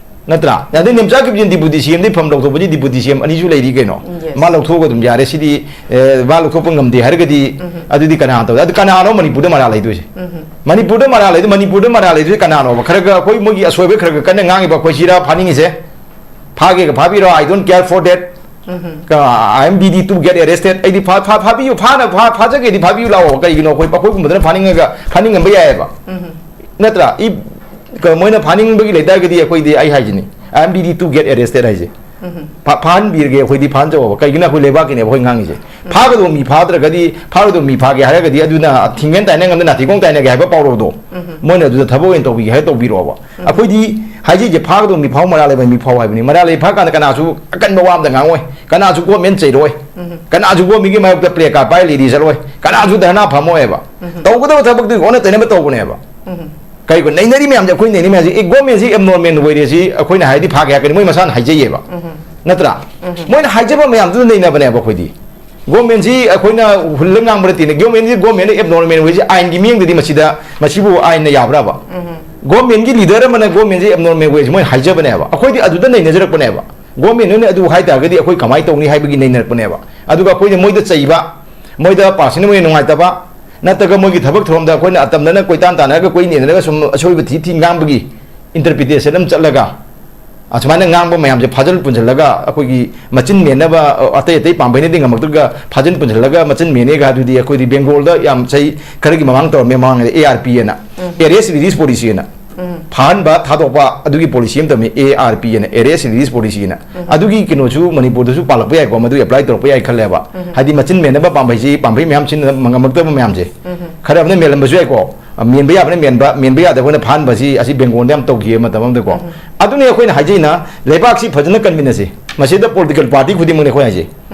ꯅꯠꯇ꯭ꯔꯥ? ꯑꯗꯩ ꯅꯦꯝꯆꯥ ꯀꯤꯞꯖꯤꯟ ꯗꯤꯄꯨꯇꯤ ꯁꯤ ꯑꯦꯝꯗꯤ ꯐꯝ ꯂꯧꯊꯣꯛꯄꯁꯤ ꯗꯤꯄꯨꯇꯤ ꯁꯤ ꯑꯦꯝ ꯑꯅꯤꯁꯨ ꯂꯩꯔꯤ ꯀꯩꯅꯣ꯫ Yes. ꯃꯥ ꯂꯧꯊꯣꯛꯑꯒ ꯑꯗꯨꯝ ꯌꯥꯔꯦ꯫ ꯁꯤꯗꯤ, ꯑꯦ, ꯃꯥ ꯂꯧꯊꯣꯛꯄ ꯉꯝꯗꯦ ꯍꯥꯏꯔꯒꯗꯤ ꯎꯝ꯫ ꯑꯗꯨꯗꯤ ꯀꯅꯥꯅ ꯇꯧꯗꯦ? ꯑꯗꯨ ꯀꯅꯥꯅꯣ ꯃꯅꯤꯄꯨꯔꯗ ꯃꯔꯥꯜ ꯂꯩꯗꯣꯏꯁꯦ? ꯎꯝ꯫ ꯃꯅꯤꯄꯨꯔꯗ ꯃꯔꯥꯜ ꯂꯩꯗꯣꯏ, ꯃꯅꯤꯄꯨꯔꯗ ꯃꯔꯥꯜ ꯂꯩꯗꯣꯏꯁꯦ ꯀꯅꯥꯅꯣꯕ? ꯈꯔ ꯈꯔ ꯑꯩꯈꯣꯏ ꯃꯣꯏꯒꯤ ꯑꯁꯣꯏꯕ ꯈꯔ ꯈꯔ ꯀꯟꯅ ꯉꯥꯡꯉꯤꯕ ꯑꯩꯈꯣꯏ ꯁꯤꯔꯥ ꯐꯥꯅꯤꯡꯉꯤꯁꯦ? ꯐꯥꯒꯦꯒ ꯐꯥꯕꯤꯔꯣ, I don't care for that꯫ ꯎꯝ꯫ I am ready to get arrested. ꯑꯩꯗꯤ ꯐꯥ-, ꯐꯥ-, ꯐꯥꯕꯤꯌꯨ, ꯐꯥꯅ-, ꯐꯥ-, ꯐꯥꯖꯒꯦꯗꯤ ꯐꯥꯕꯤꯌꯨ ꯂꯥꯛꯑꯣ꯫ ꯀꯩꯒꯤꯅꯣ ꯑꯩꯈꯣꯏ, ꯑꯩꯈꯣꯏꯒꯨꯝꯕꯗꯅ ꯐꯥꯅꯤꯡꯉꯒ ꯐꯥꯅꯤꯡꯉꯝꯕ ꯌꯥꯏꯑꯕ꯫ ꯎꯝ꯫ ꯅꯠꯇ꯭ꯔꯥ? ꯏ-, ꯀ-, ꯃꯣꯏꯅ ꯐꯥꯅꯤꯡꯕꯒꯤ ꯂꯩꯇꯥꯔꯒꯗꯤ ꯑꯩꯈꯣꯏꯗꯤ, ꯑꯩ ꯍꯥꯏꯁꯤꯅꯤ, I am ready to get arrested ꯍꯥꯏꯁꯦ꯫ ꯎꯝ꯫ ꯐꯥ-, ꯐꯥꯍꯟꯕꯤꯔꯒꯦ, ꯑꯩꯈꯣꯏꯗꯤ ꯐꯥꯍꯟꯖꯧꯕ꯫ ꯀꯩꯒꯤꯅꯣ ꯑꯩꯈꯣꯏ ꯂꯩꯕꯥꯛꯀꯤꯅꯦꯕ ꯑꯩꯈꯣꯏ ꯉꯥꯡꯉꯤꯁꯦ꯫ ꯎꯝ꯫ ꯐꯥꯒꯗꯧꯕ ꯃꯤ ꯐꯥꯗ꯭ꯔꯒꯗꯤ, ꯐꯥꯒꯗꯧꯕ ꯃꯤ ꯐꯥꯒꯦ ꯍꯥꯏꯔꯒꯗꯤ ꯑꯗꯨꯅ ꯊꯤꯡꯒꯦꯟ ꯇꯥꯏꯅ ꯉꯝꯗ ꯅꯥꯊꯤꯒꯣꯡ ꯇꯥꯏꯅꯒꯦ ꯍꯥꯏꯕ ꯄꯥꯎꯔꯧꯗꯣ ꯎꯝ꯫ ꯃꯣꯏꯅ ꯑꯗꯨꯗ ꯊꯕꯛ ꯑꯣꯏꯅ ꯇꯧꯕꯤꯒꯦ ꯍꯥꯏꯔ ꯇꯧꯕꯤꯔꯛꯑꯣꯕ꯫ ꯎꯝ꯫ ꯑꯩꯈꯣꯏꯗꯤ ꯍꯥꯏꯖꯩꯁꯦ, ꯐꯥꯒꯗꯧꯕ ꯃꯤ ꯐꯥꯎ, ꯃꯔꯥꯜ ꯂꯩꯕ ꯃꯤ ꯐꯥꯎ ꯍꯥꯏꯕꯅꯤ꯫ ꯃꯔꯥꯜ ꯂꯩ ꯐꯥ ꯀꯥꯟꯗ ꯀꯅꯥꯁꯨ ꯑꯀꯟꯕ ꯋꯥ ꯑꯝꯇ ꯉꯥꯡꯉꯣꯏ, ꯀꯅꯥꯁꯨ ꯒꯣꯔꯃꯦꯟ ꯆꯩꯔꯣꯏ, ꯎꯝ꯫ ꯀꯅꯥꯁꯨ ꯒꯣꯔꯃꯦꯟꯒꯤ ꯃꯥꯌꯣꯛꯇ ꯄ꯭ꯂꯦ ꯀꯥꯔꯗ ꯄꯥꯏꯔ ꯂꯦꯔꯤ ꯆꯠꯂꯣꯏ, ꯀꯅꯥꯁꯨ ꯙꯔꯅꯥ ꯐꯝꯃꯣꯏꯕ꯫ ꯎꯝ꯫ ꯇꯧꯒꯗꯕ ꯊꯕꯛꯇꯨ ꯑꯣꯟꯅ ꯇꯩꯅꯕ ꯇꯧꯕꯅꯦꯕ꯫ ꯎꯝ꯫ ꯀꯩꯒꯨꯝꯕ ꯅꯩꯅꯔꯤ ꯃꯌꯥꯝꯁꯦ, ꯑꯩꯈꯣꯏ ꯅꯩꯅꯔꯤ ꯃꯌꯥꯝꯁꯦ, ꯑꯦ, ꯒꯣꯔꯃꯦꯟꯁꯤ ꯑꯦꯕꯅꯣꯔꯃꯦꯜ ꯑꯣꯏꯔꯦ, ꯁꯤ ꯑꯩꯈꯣꯏꯅ ꯍꯥꯏꯔꯗꯤ ꯐꯥꯒꯦ ꯍꯥꯏꯔꯛꯀꯅꯤ, ꯃꯣꯏ ꯃꯁꯥꯅ ꯍꯥꯏꯖꯩꯌꯦꯕ꯫ ꯎꯝ꯫ ꯅꯠꯇ꯭ꯔꯥ? ꯎꯝ꯫ ꯃꯣꯏꯅ ꯍꯥꯏꯖꯕ ꯃꯌꯥꯝꯗꯨꯗ ꯅꯩꯅꯕꯅꯦꯕ ꯑꯩꯈꯣꯏꯗꯤ꯫ ꯒꯣꯔꯃꯦꯟꯁꯤ ꯑꯩꯈꯣꯏꯅ ꯍꯨꯜꯂ ꯉꯥꯡꯕ ꯅꯠꯇꯦꯅꯦ꯫ ꯒꯣꯔꯃꯦꯟꯁꯤ, ꯒꯣꯔꯃꯦꯟꯅ ꯑꯦꯕꯅꯣꯔꯃꯦꯜ ꯑꯣꯏꯔꯤꯁꯤ ꯑꯥꯏꯟꯒꯤ ꯃꯤꯠꯌꯦꯡꯗꯗꯤ ꯃꯁꯤꯗ, ꯃꯁꯤꯕꯨ ꯑꯥꯏꯟꯅ ꯌꯥꯕ꯭ꯔꯕ? ꯎꯝ꯫ ꯒꯣꯔꯃꯦꯟꯒꯤ ꯂꯤꯗꯔ ꯑꯃꯅ ꯒꯣꯔꯃꯦꯟꯁꯦ ꯑꯦꯕꯅꯣꯔꯃꯦꯜ ꯋꯦꯁ ꯃꯣꯏ ꯍꯥꯏꯖꯕꯅꯦꯕ꯫ ꯑꯩꯈꯣꯏꯗꯤ ꯑꯗꯨꯗ ꯅꯩꯅꯖꯔꯛꯄꯅꯦꯕ꯫ ꯒꯣꯔꯃꯦꯟ ꯅꯣꯏꯅ ꯑꯗꯨ ꯍꯥꯏ ꯇꯥꯔꯒꯗꯤ ꯑꯩꯈꯣꯏ ꯀꯃꯥꯏꯅ ꯇꯧꯅꯤ ꯍꯥꯏꯕꯒꯤ ꯅꯩꯅꯔꯛꯄꯅꯦꯕ꯫ ꯑꯗꯨꯒ ꯑꯩꯈꯣꯏꯅ ꯃꯣꯏꯗ ꯆꯩꯕ, ꯃꯣꯏꯗ ꯄꯥꯔꯁꯅꯦꯜ ꯑꯣꯏꯅ ꯅꯨꯡꯉꯥꯏꯇꯕ, ꯅꯠꯇ꯭ꯔꯒ ꯃꯣꯏꯒꯤ ꯊꯕꯛ ꯊꯧꯔꯝꯗ ꯑꯩꯈꯣꯏꯅ ꯑꯇꯝꯅꯅ ꯀꯣꯏꯇꯥꯟ ꯇꯥꯟꯅꯔꯒ ꯀꯣꯏ ꯅꯦꯟꯅꯔꯒ ꯁꯨꯝ ꯑꯁꯣꯏꯕ ꯊꯤ ꯊꯤ ꯉꯥꯡꯕꯒꯤ ꯏꯟꯇꯔꯄ꯭ꯔꯤꯇꯦꯁꯟ ꯑꯃ ꯆꯠꯂꯒ, ꯑꯁꯨꯃꯥꯏꯅ ꯉꯥꯡꯕ ꯃꯌꯥꯝꯁꯦ ꯐꯥꯖꯤꯜ ꯄꯨꯟꯁꯤꯜꯂꯒ ꯑꯩꯈꯣꯏꯒꯤ ꯃꯆꯤꯟ ꯃꯦꯟꯅꯕ, ꯑ, ꯑꯇꯩ ꯑꯇꯩ ꯄꯥꯝꯕꯩꯅꯗꯤ ꯉꯝꯃꯛꯇ꯭ꯔꯒ ꯐꯥꯖꯤꯜ ꯄꯨꯟꯁꯤꯜꯂꯒ ꯃꯆꯤꯟ ꯃꯦꯟꯅꯦꯒ ꯑꯗꯨꯗꯤ ꯑꯩꯈꯣꯏꯗꯤ ꯕꯦꯡꯒꯣꯜꯗ ꯌꯥꯝ ꯆꯍꯤ ꯈꯔꯒꯤ ꯃꯃꯥꯡ ꯇꯧꯔꯝꯃꯦ, ꯃꯃꯥꯡꯗ ꯑꯦ ꯑꯥꯔ ꯄꯤ ꯑꯅ, ꯑꯦꯔꯦꯁ ꯔꯤꯂꯤꯁ ꯄꯣꯂꯤꯁꯤ ꯑꯅ꯫ ꯐꯥꯍꯟꯕ ꯊꯥꯗꯣꯛꯄ ꯑꯗꯨꯒꯤ ꯄꯣꯂꯤꯁꯤ ꯑꯃ ꯇꯝꯃꯤ, ꯑꯦ ꯑꯥꯔ ꯄꯤ ꯑꯅ, ꯑꯦꯔꯦꯁ ꯔꯤꯂꯤꯁ ꯄꯣꯂꯤꯁꯤ ꯑꯅ꯫ ꯑꯗꯨꯒꯤ ꯀꯩꯅꯣꯁꯨ ꯃꯅꯤꯄꯨꯔꯗꯁꯨ ꯄꯥꯜꯂꯛꯄ ꯌꯥꯏꯀꯣ, ꯃꯗꯨ ꯑꯦꯄ꯭ꯂꯥꯏ ꯇꯧꯔꯛꯄ ꯌꯥꯏ ꯈꯜꯂꯦꯕ꯫ ꯍꯥꯏꯗꯤ ꯃꯆꯤꯟ ꯃꯦꯟꯅꯕ ꯄꯥꯝꯕꯩꯁꯤ, ꯄꯥꯝꯕꯩ ꯃꯌꯥꯝ ꯁꯤꯖꯤꯟꯅꯕ ꯉꯝꯃꯛꯇꯕ ꯃꯌꯥꯝꯁꯦ, ꯈꯔ ꯑꯃꯅ ꯃꯦꯜꯂꯝꯕꯁꯨ ꯌꯥꯏꯀꯣ꯫ ꯑ, ꯃꯦꯟꯕ ꯌꯥꯕꯅ ꯃꯦꯟꯕ, ꯃꯦꯟꯕ ꯌꯥꯗꯕꯅ ꯐꯥꯍꯟꯕꯁꯤ ꯑꯁꯤ ꯕꯦꯡꯒꯣꯜꯗ ꯌꯥꯝ ꯇꯧꯈꯤꯌꯦ ꯃꯇꯝ ꯑꯃꯗꯀꯣ꯫ ꯑꯗꯨꯅꯤ ꯑꯩꯈꯣꯏꯅ ꯍꯥꯏꯖꯩꯅ, ꯂꯩꯕꯥꯛꯁꯤ ꯐꯖꯅ ꯀꯟꯃꯤꯟꯅꯁꯤ꯫ ꯃꯁꯤꯗ ꯄꯣꯂꯤꯇꯤꯀꯦꯜ ꯄꯥꯔꯇꯤ ꯈꯨꯗꯤꯡꯃꯛꯅꯤ ꯑꯩꯈꯣꯏ ꯍꯥꯏꯁꯦ꯫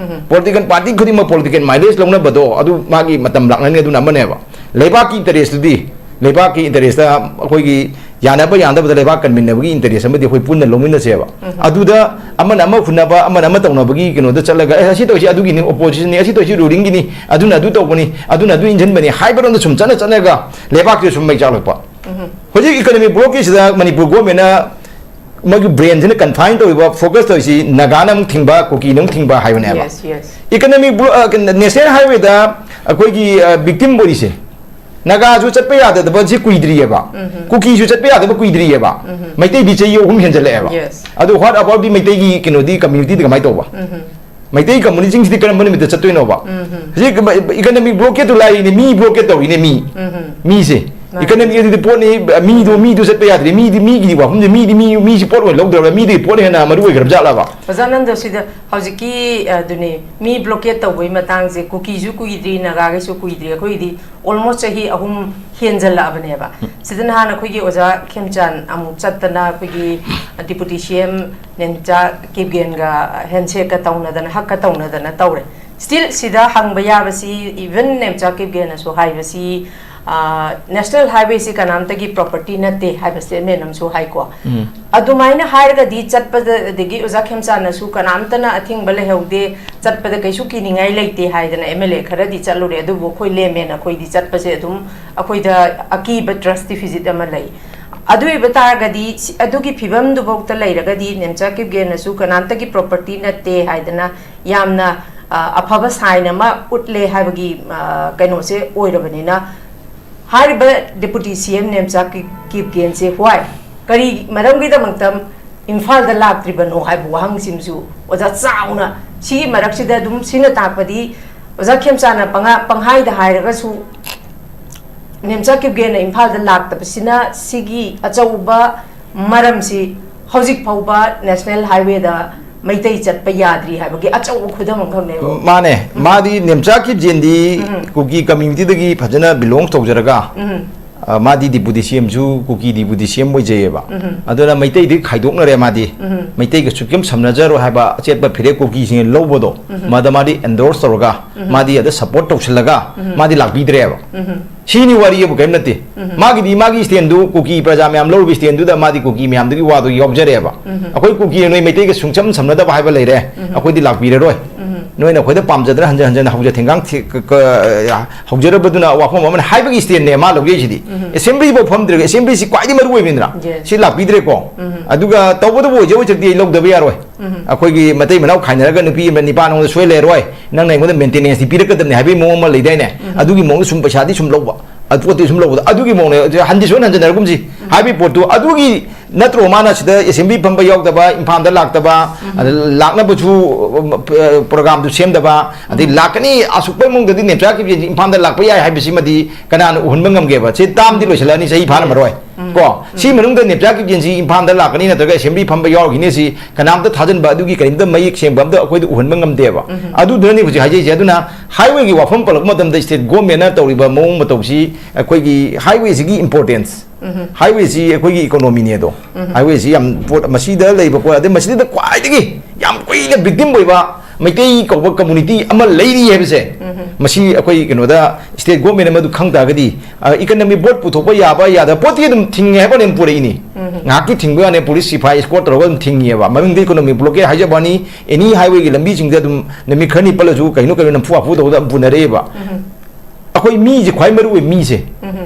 ꯄꯣꯂꯤꯇꯤꯀꯦꯜ ꯄꯥꯔꯇꯤ ꯈꯨꯗꯤꯡꯃꯛ ꯄꯣꯂꯤꯇꯤꯀꯦꯜ ꯃꯥꯏꯂꯦꯖ ꯂꯧꯅꯕꯗꯣ ꯑꯗꯨ ꯃꯥꯒꯤ ꯃꯇꯝ ꯂꯥꯛꯅꯅꯤ, ꯑꯗꯨꯅ ꯑꯃꯅꯦꯕ꯫ ꯂꯩꯕꯥꯛꯀꯤ ꯏꯟꯇꯔꯦꯁꯇꯨꯗꯤ, ꯂꯩꯕꯥꯛꯀꯤ ꯏꯟꯇꯔꯦꯁꯇ ꯑꯩꯈꯣꯏꯒꯤ ꯌꯥꯅꯕ ꯌꯥꯅꯗꯕꯗ ꯂꯩꯕꯥꯛ ꯀꯟꯃꯤꯟꯅꯕꯒꯤ ꯏꯟꯇꯔꯦꯁ ꯑꯃꯗꯤ ꯑꯩꯈꯣꯏ ꯄꯨꯟꯅ ꯂꯧꯃꯤꯟꯅꯁꯦꯕ꯫ ꯑꯗꯨꯗ ꯑꯃꯅ ꯑꯃ ꯍꯨꯟꯅꯕ, ꯑꯃꯅ ꯑꯃ ꯇꯧꯅꯕꯒꯤ ꯀꯩꯅꯣꯗ ꯆꯠꯂꯒ, "ꯑꯦ, ꯑꯁꯤ ꯇꯧꯔꯤꯁꯤ ꯑꯗꯨꯒꯤꯅꯤ, ꯑꯣꯄꯣꯖꯤꯁꯟꯅꯤ, ꯑꯁꯤ ꯇꯧꯔꯤꯁꯤ ꯔꯨꯂꯤꯡꯒꯤꯅꯤ, ꯑꯗꯨꯅ ꯑꯗꯨ ꯇꯧꯕꯅꯤ, ꯑꯗꯨꯅ ꯑꯗꯨ ꯏꯟꯁꯤꯟꯕꯅꯤ" ꯍꯥꯏꯕꯔꯣꯝꯗ ꯁꯨꯝ ꯆꯠꯅ ꯆꯠꯅꯒ ꯂꯩꯕꯥꯛꯁꯤꯗ ꯁꯨꯝ ꯃꯩ ꯆꯥꯛꯂꯛꯄ꯫ ꯍꯧꯖꯤꯛ ꯏꯀꯅꯃꯤꯛ ꯕ꯭ꯂꯣꯛꯀꯤꯁꯤꯗ ꯃꯅꯤꯄꯨꯔ ꯒꯣꯔꯃꯦꯟꯅ ꯃꯣꯏꯒꯤ ꯕ꯭ꯔꯦꯟꯁꯤꯅ ꯀꯟꯐꯥꯏꯟ ꯇꯧꯔꯤꯕ, ꯐꯣꯀꯁ ꯇꯧꯔꯤꯁꯤ ꯅꯥꯒꯥꯅ ꯑꯃꯨꯛ ꯊꯤꯡꯕ, ꯀꯨꯀꯤꯅ ꯑꯃꯨꯛ ꯊꯤꯡꯕ ꯍꯥꯏꯕꯅꯦꯕ꯫ Yes, yes. ꯏꯀꯅꯃꯤꯛ ꯕ꯭ꯂꯣ-, ꯑ, ꯀꯩꯅꯣ, ꯅꯦꯁꯅꯦꯜ ꯍꯥꯏꯋꯦꯗ ꯑꯩꯈꯣꯏꯒꯤ, ꯑ, ꯚꯤꯛꯇꯤꯝ ꯑꯣꯏꯔꯤꯁꯦ, ꯅꯥꯒꯥꯁꯨ ꯆꯠꯄ ꯌꯥꯗꯗꯕꯁꯤ ꯀꯨꯏꯗ꯭ꯔꯤꯑꯕ, ꯀꯨꯀꯤꯁꯨ ꯆꯠꯄ ꯌꯥꯗꯕ ꯀꯨꯏꯗ꯭ꯔꯤꯑꯕ꯫ ꯃꯩꯇꯩꯗꯤ ꯆꯍꯤ ꯑꯍꯨꯝ ꯍꯦꯟꯖꯜꯂꯛꯑꯦꯕ꯫ Yes. ꯑꯗꯨ what about ꯗꯤ ꯃꯩꯇꯩꯒꯤ ꯀꯩꯅꯣꯗꯤ, ꯀꯝꯃ꯭ꯌꯨꯅꯤꯇꯤꯗꯤ ꯀꯃꯥꯏꯅ ꯇꯧꯕ? ꯃꯩꯇꯩ ꯀꯝꯃꯨꯅꯤꯁꯤꯡꯁꯤꯗꯤ ꯀꯔꯝꯕ ꯅꯨꯃꯤꯠꯇ ꯆꯠꯇꯣꯏꯅꯣꯕ? ꯍꯧꯖꯤꯛ ꯏꯀꯅꯃꯤꯛ ꯕ꯭ꯂꯣꯀꯦꯠꯇꯨ ꯂꯥꯛꯏꯅꯦ, ꯃꯤ ꯕ꯭ꯂꯣꯀꯦꯠ ꯇꯧꯔꯤꯅꯦ, ꯃꯤ꯫ ꯃꯤꯁꯦ꯫ ꯃꯥꯅꯦ꯫ ꯏꯀꯅꯃꯤꯛ ꯑꯗꯨꯗꯤ ꯄꯣꯠꯅꯤ, ꯃꯤꯗꯣ, ꯃꯤꯗꯨ ꯆꯠꯄ ꯌꯥꯗ꯭ꯔꯦ, ꯃꯤꯗꯤ, ꯃꯤꯒꯤꯗꯤ ꯋꯥꯐꯝꯁꯦ, ꯃꯤꯗꯤ, ꯃꯤ, ꯃꯤꯁꯤ ꯄꯣꯠ ꯑꯣꯏꯅ ꯂꯧꯗ꯭ꯔꯕ, ꯃꯤꯗꯤ ꯄꯣꯠ ꯍꯦꯟꯅ ꯃꯔꯨ ꯑꯣꯏꯈ꯭ꯔꯕ ꯖꯥꯠꯂꯕ? ꯑꯣꯖꯥ ꯅꯟꯗꯣ, ꯁꯤꯗ ꯍꯧꯖꯤꯛꯀꯤ, ꯑ, ꯑꯗꯨꯅꯦ, ꯃꯤ ꯕ꯭ꯂꯣꯀꯦꯠ ꯇꯧꯕꯒꯤ ꯃꯇꯥꯡꯁꯦ, ꯀꯨꯀꯤꯁꯨ ꯀꯨꯏꯗ꯭ꯔꯤ, ꯅꯥꯒꯥꯒꯤꯁꯨ ꯀꯨꯏꯗ꯭ꯔꯤ, ꯑꯩꯈꯣꯏꯒꯤꯗꯤ almost ꯆꯍꯤ ꯑꯍꯨꯝ ꯍꯦꯟꯖꯜꯂꯛꯑꯕꯅꯦꯕ꯫ ꯁꯤꯗ ꯅꯍꯥꯟ ꯑꯩꯈꯣꯏꯒꯤ ꯑꯣꯖꯥ ꯈꯦꯝꯆꯥꯟ ꯑꯃꯨꯛ ꯆꯠꯇꯅ, ꯑꯩꯈꯣꯏꯒꯤ ꯗꯤꯄꯨꯇꯤ ꯁꯤ ꯑꯦꯝ ꯅꯦꯝꯆꯥ ꯀꯤꯞꯒꯦꯟꯒ ꯍꯦꯟꯁꯦꯛꯀ ꯇꯧꯅꯗꯅ, ꯍꯛꯀ ꯇꯧꯅꯗꯅ ꯇꯧꯔꯦ꯫ Still ꯁꯤꯗ ꯍꯪꯕ ꯌꯥꯕꯁꯤ, even ꯅꯦꯝꯆꯥ ꯀꯤꯞꯒꯦꯟꯅꯁꯨ ꯍꯥꯏꯕꯁꯤ, ꯑ, ꯅꯦꯁꯅꯦꯜ ꯍꯥꯏꯋꯦꯁꯤ ꯀꯅꯥꯝꯇꯒꯤ ꯄ꯭ꯔꯣꯄꯔꯇꯤ ꯅꯠꯇꯦ ꯍꯥꯏꯕ ꯁ꯭ꯇꯦꯠꯃꯦꯟ ꯑꯃꯁꯨ ꯍꯥꯏꯀꯣ꯫ ꯑꯗꯨꯃꯥꯏꯅ ꯍꯥꯏꯔꯒꯗꯤ ꯆꯠꯄꯗ, ꯑꯗꯒꯤ ꯑꯣꯖꯥ ꯈꯦꯝꯆꯥꯟꯅꯁꯨ ꯀꯅꯥꯝꯇꯅ ꯑꯊꯤꯡꯕ ꯂꯩꯍꯧꯗꯦ, ꯆꯠꯄꯗ ꯀꯩꯁꯨ ꯀꯤꯅꯤꯡꯉꯥꯏ ꯂꯩꯇꯦ ꯍꯥꯏꯗꯅ ꯑꯦꯝ ꯑꯦꯜ ꯑꯦ ꯈꯔꯗꯤ ꯆꯠꯂꯨꯔꯦ, ꯑꯗꯨꯕꯨ ꯑꯩꯈꯣꯏ ꯂꯦꯃꯦꯟ ꯑꯩꯈꯣꯏꯗꯤ ꯆꯠꯄꯁꯦ ꯑꯗꯨꯝ ꯑꯩꯈꯣꯏꯗ ꯑꯀꯤꯕ ꯇ꯭ꯔꯁ ꯗꯤꯐꯤꯁꯤꯠ ꯑꯃ ꯂꯩ꯫ ꯑꯗꯨ ꯑꯣꯏꯕ ꯇꯥꯔꯒꯗꯤ, ꯁꯤ, ꯑꯗꯨꯒꯤ ꯐꯤꯕꯝꯗꯨꯐꯥꯎꯗ ꯂꯩꯔꯒꯗꯤ ꯅꯦꯝꯆꯥ ꯀꯤꯞꯒꯦꯟꯅꯁꯨ ꯀꯅꯥꯝꯇꯒꯤ property ꯅꯠꯇꯦ ꯍꯥꯏꯗꯅ ꯌꯥꯝꯅ, ꯑ, ꯑꯐꯕ sign ꯑꯃ ꯎꯠꯂꯦ ꯍꯥꯏꯕꯒꯤ, ꯑ, ꯀꯩꯅꯣꯁꯦ ꯑꯣꯏꯔꯕꯅꯤꯅ, ꯍꯥꯏꯔꯤꯕ Deputy C M ꯅꯦꯝꯆꯥ ꯀꯤ-, ꯀꯤꯞꯒꯦꯟꯁꯦ why, ꯀꯔꯤ ꯃꯔꯝꯒꯤꯗꯃꯛꯇ ꯏꯝꯐꯥꯜꯗ ꯂꯥꯛꯇ꯭ꯔꯤꯕꯅꯣ ꯍꯥꯏꯕ ꯋꯥꯍꯪꯁꯤꯃꯁꯨ ꯑꯣꯖꯥ ꯆꯥꯎꯅ, ꯁꯤꯒꯤ ꯃꯔꯛꯁꯤꯗ ꯑꯗꯨꯝ, ꯁꯤꯅ ꯇꯥꯛꯄꯗꯤ ꯑꯣꯖꯥ ꯈꯦꯝꯆꯥꯅ ꯄꯉꯥ-, ꯄꯪꯍꯥꯏꯗ ꯍꯥꯏꯔꯒꯁꯨ, ꯅꯦꯝꯆꯥ ꯀꯤꯞꯒꯦꯟꯅ ꯏꯝꯐꯥꯜꯗ ꯂꯥꯛꯇꯕꯁꯤꯅ ꯁꯤꯒꯤ ꯑꯆꯧꯕ ꯃꯔꯝꯁꯤ ꯍꯧꯖꯤꯛ ꯐꯥꯎꯕ National Highway ꯗ ꯃꯩꯇꯩ ꯆꯠꯄ ꯌꯥꯗ꯭ꯔꯤ ꯍꯥꯏꯕꯒꯤ ꯑꯆꯧꯕ ꯈꯨꯗꯝ ꯑꯃꯈꯛꯅꯦꯕ꯫ ꯃꯥꯅꯦ꯫ ꯃꯥꯗꯤ, ꯅꯦꯝꯆꯥ ꯀꯤꯞꯒꯦꯟꯗꯤ ꯀꯨꯀꯤ community ꯗꯒꯤ ꯐꯖꯅ belong ꯇꯧꯖꯔꯒ, ꯑ, ꯃꯥꯗꯤ Deputy C M ꯁꯨ ꯀꯨꯀꯤ Deputy C M ꯑꯣꯏꯖꯩꯌꯦꯕ꯫ ꯑꯗꯨꯅ ꯃꯩꯇꯩꯗꯤ ꯈꯥꯏꯗꯣꯛꯅꯔꯦ ꯃꯥꯗꯤ꯫ ꯃꯩꯇꯩꯒ ꯁꯨꯛꯁꯝ ꯁꯝꯅꯖꯔꯣꯏ ꯍꯥꯏꯕ ꯑꯆꯦꯠꯄ ꯐꯤꯔꯦꯞ ꯀꯨꯀꯤꯁꯤꯡꯅ ꯂꯧꯕꯗꯣ, ꯃꯗ ꯃꯥꯗꯤ endorse ꯇꯧꯔꯒ, ꯃꯥꯗꯤ ꯑꯗ support ꯇꯧꯁꯤꯜꯂꯒ, ꯃꯥꯗꯤ ꯂꯥꯛꯄꯤꯗ꯭ꯔꯦꯕ꯫ ꯁꯤꯅꯤ ꯋꯥꯔꯤꯕꯨ ꯀꯔꯤꯝ ꯅꯠꯇꯦ꯫ ꯃꯥꯒꯤꯗꯤ ꯃꯥꯒꯤ stand ꯗꯨ ꯀꯨꯀꯤ ꯄ꯭ꯔꯖꯥ ꯃꯌꯥꯝ ꯂꯧꯔꯤꯕ stand ꯗꯨꯗ ꯃꯥꯗꯤ ꯀꯨꯀꯤ ꯃꯌꯥꯝꯗꯨꯒꯤ ꯋꯥꯗꯨ ꯌꯥꯎꯖꯔꯦꯕ꯫ ꯑꯩꯈꯣꯏ ꯀꯨꯀꯤ ꯅꯣꯏ ꯃꯩꯇꯩꯒ ꯁꯨꯡꯆꯝ ꯁꯝꯅꯗꯕ ꯍꯥꯏꯕ ꯂꯩꯔꯦ, ꯑꯩꯈꯣꯏꯗꯤ ꯂꯥꯛꯄꯤꯔꯔꯣꯏ꯫ ꯅꯣꯏꯅ ꯑꯩꯈꯣꯏꯗ ꯄꯥꯝꯖꯗꯅ ꯍꯟꯖꯟ ꯍꯟꯖꯟ ꯍꯧꯖ ꯊꯦꯡꯒꯥꯡ ꯊꯤ-, ꯀ-, ꯀ-, ꯍꯧꯖꯔꯕꯗꯨꯅ ꯋꯥꯐꯝ ꯑꯃꯅꯤ ꯍꯥꯏꯕꯒꯤ stand ꯅꯦ ꯃꯥ ꯂꯧꯖꯩꯁꯤꯗꯤ꯫ Assembly ꯐꯥꯎ ꯐꯝꯗ꯭ꯔꯒ, assembly ꯁꯤ ꯈ꯭ꯋꯥꯏꯗꯒꯤ ꯃꯔꯨ ꯑꯣꯏꯕꯅꯤꯅ, Yes. ꯁꯤ ꯂꯥꯛꯄꯤꯗ꯭ꯔꯦꯀꯣ꯫ ꯑꯗꯨꯒ ꯇꯧꯕꯇꯕꯨ ꯑꯣꯏꯖ ꯑꯣꯏꯖꯔꯗꯤ ꯑꯩ ꯂꯧꯗꯕ ꯌꯥꯔꯣꯏ꯫ ꯑꯩꯈꯣꯏꯒꯤ ꯃꯇꯩ ꯃꯅꯥꯎ ꯈꯥꯏꯅꯔꯒ ꯅꯨꯄꯤ ꯑꯃ ꯅꯤꯄꯥ ꯅꯉꯣꯟꯗ ꯁꯣꯏ ꯂꯩꯔꯣꯏ, ꯅꯪꯅ ꯑꯩꯉꯣꯟꯗ maintenance ꯗꯤ ꯄꯤꯔꯛꯀꯗꯕꯅꯤ ꯍꯥꯏꯕꯒꯤ ꯃꯑꯣꯡ ꯑꯃ ꯂꯩꯗꯥꯏꯅꯦ? ꯑꯗꯨꯒꯤ ꯃꯑꯣꯡꯗ ꯁꯨꯝ ꯄꯩꯁꯥꯗꯤ ꯁꯨꯝ ꯂꯧꯕ, ꯑꯗꯨ ꯄꯣꯠꯇꯤ ꯁꯨꯝ ꯂꯧꯕꯗ, ꯑꯗꯨꯒꯤ ꯃꯑꯣꯡꯅꯦ꯫ ꯑꯗꯨ ꯍꯟꯗꯤ ꯁꯨꯍꯟ ꯍꯟꯖꯤꯟꯅꯔꯒꯨꯝꯁꯤ ꯍꯥꯏꯕꯒꯤ ꯄꯣꯠꯇꯨ, ꯑꯗꯨꯒꯤ ꯅꯠꯇ꯭ꯔꯣ ꯃꯥꯅ ꯁꯤꯗ assembly ꯐꯝꯕ ꯌꯥꯎꯗꯕ, ꯏꯝꯐꯥꯜꯗ ꯂꯥꯛꯇꯕ, ꯑꯗ ꯂꯥꯛꯅꯕꯁꯨ, ꯑ, program ꯗꯨ ꯁꯦꯝꯗꯕ, ꯑꯗꯩ ꯂꯥꯛꯀꯅꯤ ꯑꯁꯨꯛꯄꯩ ꯃꯑꯣꯡꯗꯗꯤ ꯅꯦꯝꯆꯥ ꯀꯤꯞꯒꯦꯟꯁꯤ ꯏꯝꯐꯥꯜꯗ ꯂꯥꯛꯄ ꯌꯥꯏ ꯍꯥꯏꯕꯁꯤꯃꯗꯤ ꯀꯅꯥꯅ ꯎꯍꯟꯕ ꯉꯝꯒꯦꯕ? ꯁꯤ term ꯗꯤ ꯂꯣꯏꯁꯤꯜꯂꯛꯑꯅꯤ, ꯆꯍꯤ ꯐꯥꯔꯝꯃꯔꯣꯏ꯫ ꯀꯣ, ꯁꯤ ꯃꯅꯨꯡꯗ ꯅꯦꯝꯆꯥ ꯀꯤꯞꯒꯦꯟꯁꯤ ꯏꯝꯐꯥꯜꯗ ꯂꯥꯛꯀꯅꯤ ꯅꯠꯇ꯭ꯔꯒ assembly ꯐꯝꯕ ꯌꯥꯎꯔꯈꯤꯅꯤ, ꯁꯤ ꯀꯅꯥꯝꯇ ꯊꯥꯖꯟꯕ ꯑꯗꯨꯒꯤ ꯀꯔꯤꯝꯇ ꯃꯌꯦꯛ ꯁꯦꯡꯕ ꯑꯝꯇ ꯑꯩꯈꯣꯏꯗ ꯎꯍꯟꯕ ꯉꯝꯗꯦꯕ꯫ ꯑꯗꯨꯗꯨꯅꯅꯤ ꯍꯧꯖꯤꯛ ꯍꯥꯏꯖꯩꯁꯦ꯫ ꯑꯗꯨꯅ highway ꯒꯤ ꯋꯥꯐꯝ ꯄꯜꯂꯛꯄ ꯃꯇꯝꯗ state government ꯅ ꯇꯧꯔꯤꯕ ꯃꯑꯣꯡ ꯃꯇꯧꯁꯤ, ꯑꯩꯈꯣꯏꯒꯤ highway ꯁꯤꯒꯤ importance, highway ꯁꯤ ꯑꯩꯈꯣꯏꯒꯤ economy ꯅꯦ ꯑꯗꯣ, highway ꯁꯤ ꯌꯥꯝ ꯄꯣꯠ, ꯃꯁꯤꯗ ꯂꯩꯕ ꯄꯣꯠ, ꯑꯗꯩ ꯃꯁꯤꯗ ꯈ꯭ꯋꯥꯏꯗꯒꯤ ꯌꯥꯝ ꯀꯨꯏꯅ victim ꯑꯣꯏꯕ ꯃꯩꯇꯩ ꯀꯧꯕ community ꯑꯃ ꯂꯩꯔꯤ ꯍꯥꯏꯕꯁꯦ, ꯃꯁꯤ ꯑꯩꯈꯣꯏ ꯀꯩꯅꯣꯗ state government ꯑꯃꯗꯨ ꯈꯪ ꯇꯥꯔꯒꯗꯤ, ꯑ, economy vote ꯄꯨꯊꯣꯛꯄ ꯌꯥꯕ ꯌꯥꯗꯕ ꯄꯣꯠꯇꯤ ꯑꯗꯨꯝ ꯊꯤꯡꯉꯦ ꯍꯥꯏꯕ ꯋꯥꯅꯤ ꯄꯨꯔꯛꯏꯅꯤ꯫ ꯉꯥꯏꯍꯥꯛꯀꯤ ꯊꯤꯡꯕ ꯋꯥꯅꯤ, police ꯁꯤꯐꯥꯏ escort ꯇꯧꯔꯒ ꯑꯗꯨꯝ ꯊꯤꯡꯉꯤꯑꯕ꯫ ꯃꯃꯤꯡꯗꯤ economy blockade ꯍꯥꯏꯖꯕ ꯋꯥꯅꯤ, any highway ꯒꯤ ꯂꯝꯕꯤꯁꯤꯡꯗ ꯑꯗꯨꯝ ꯅꯨꯃꯤꯠ ꯈꯔꯅꯤ ꯄꯜꯂꯁꯨ ꯀꯩꯅꯣ ꯀꯩꯅꯣ ꯅꯝꯐꯨ ꯍꯥꯐꯨ ꯇꯧꯕꯗ ꯑꯗꯨꯝ ꯄꯨꯅꯔꯛꯑꯦꯕ꯫ ꯑꯩꯈꯣꯏ ꯃꯤꯁꯦ ꯈ꯭ꯋꯥꯏ ꯃꯔꯨ ꯑꯣꯏ, ꯃꯤꯁꯦ,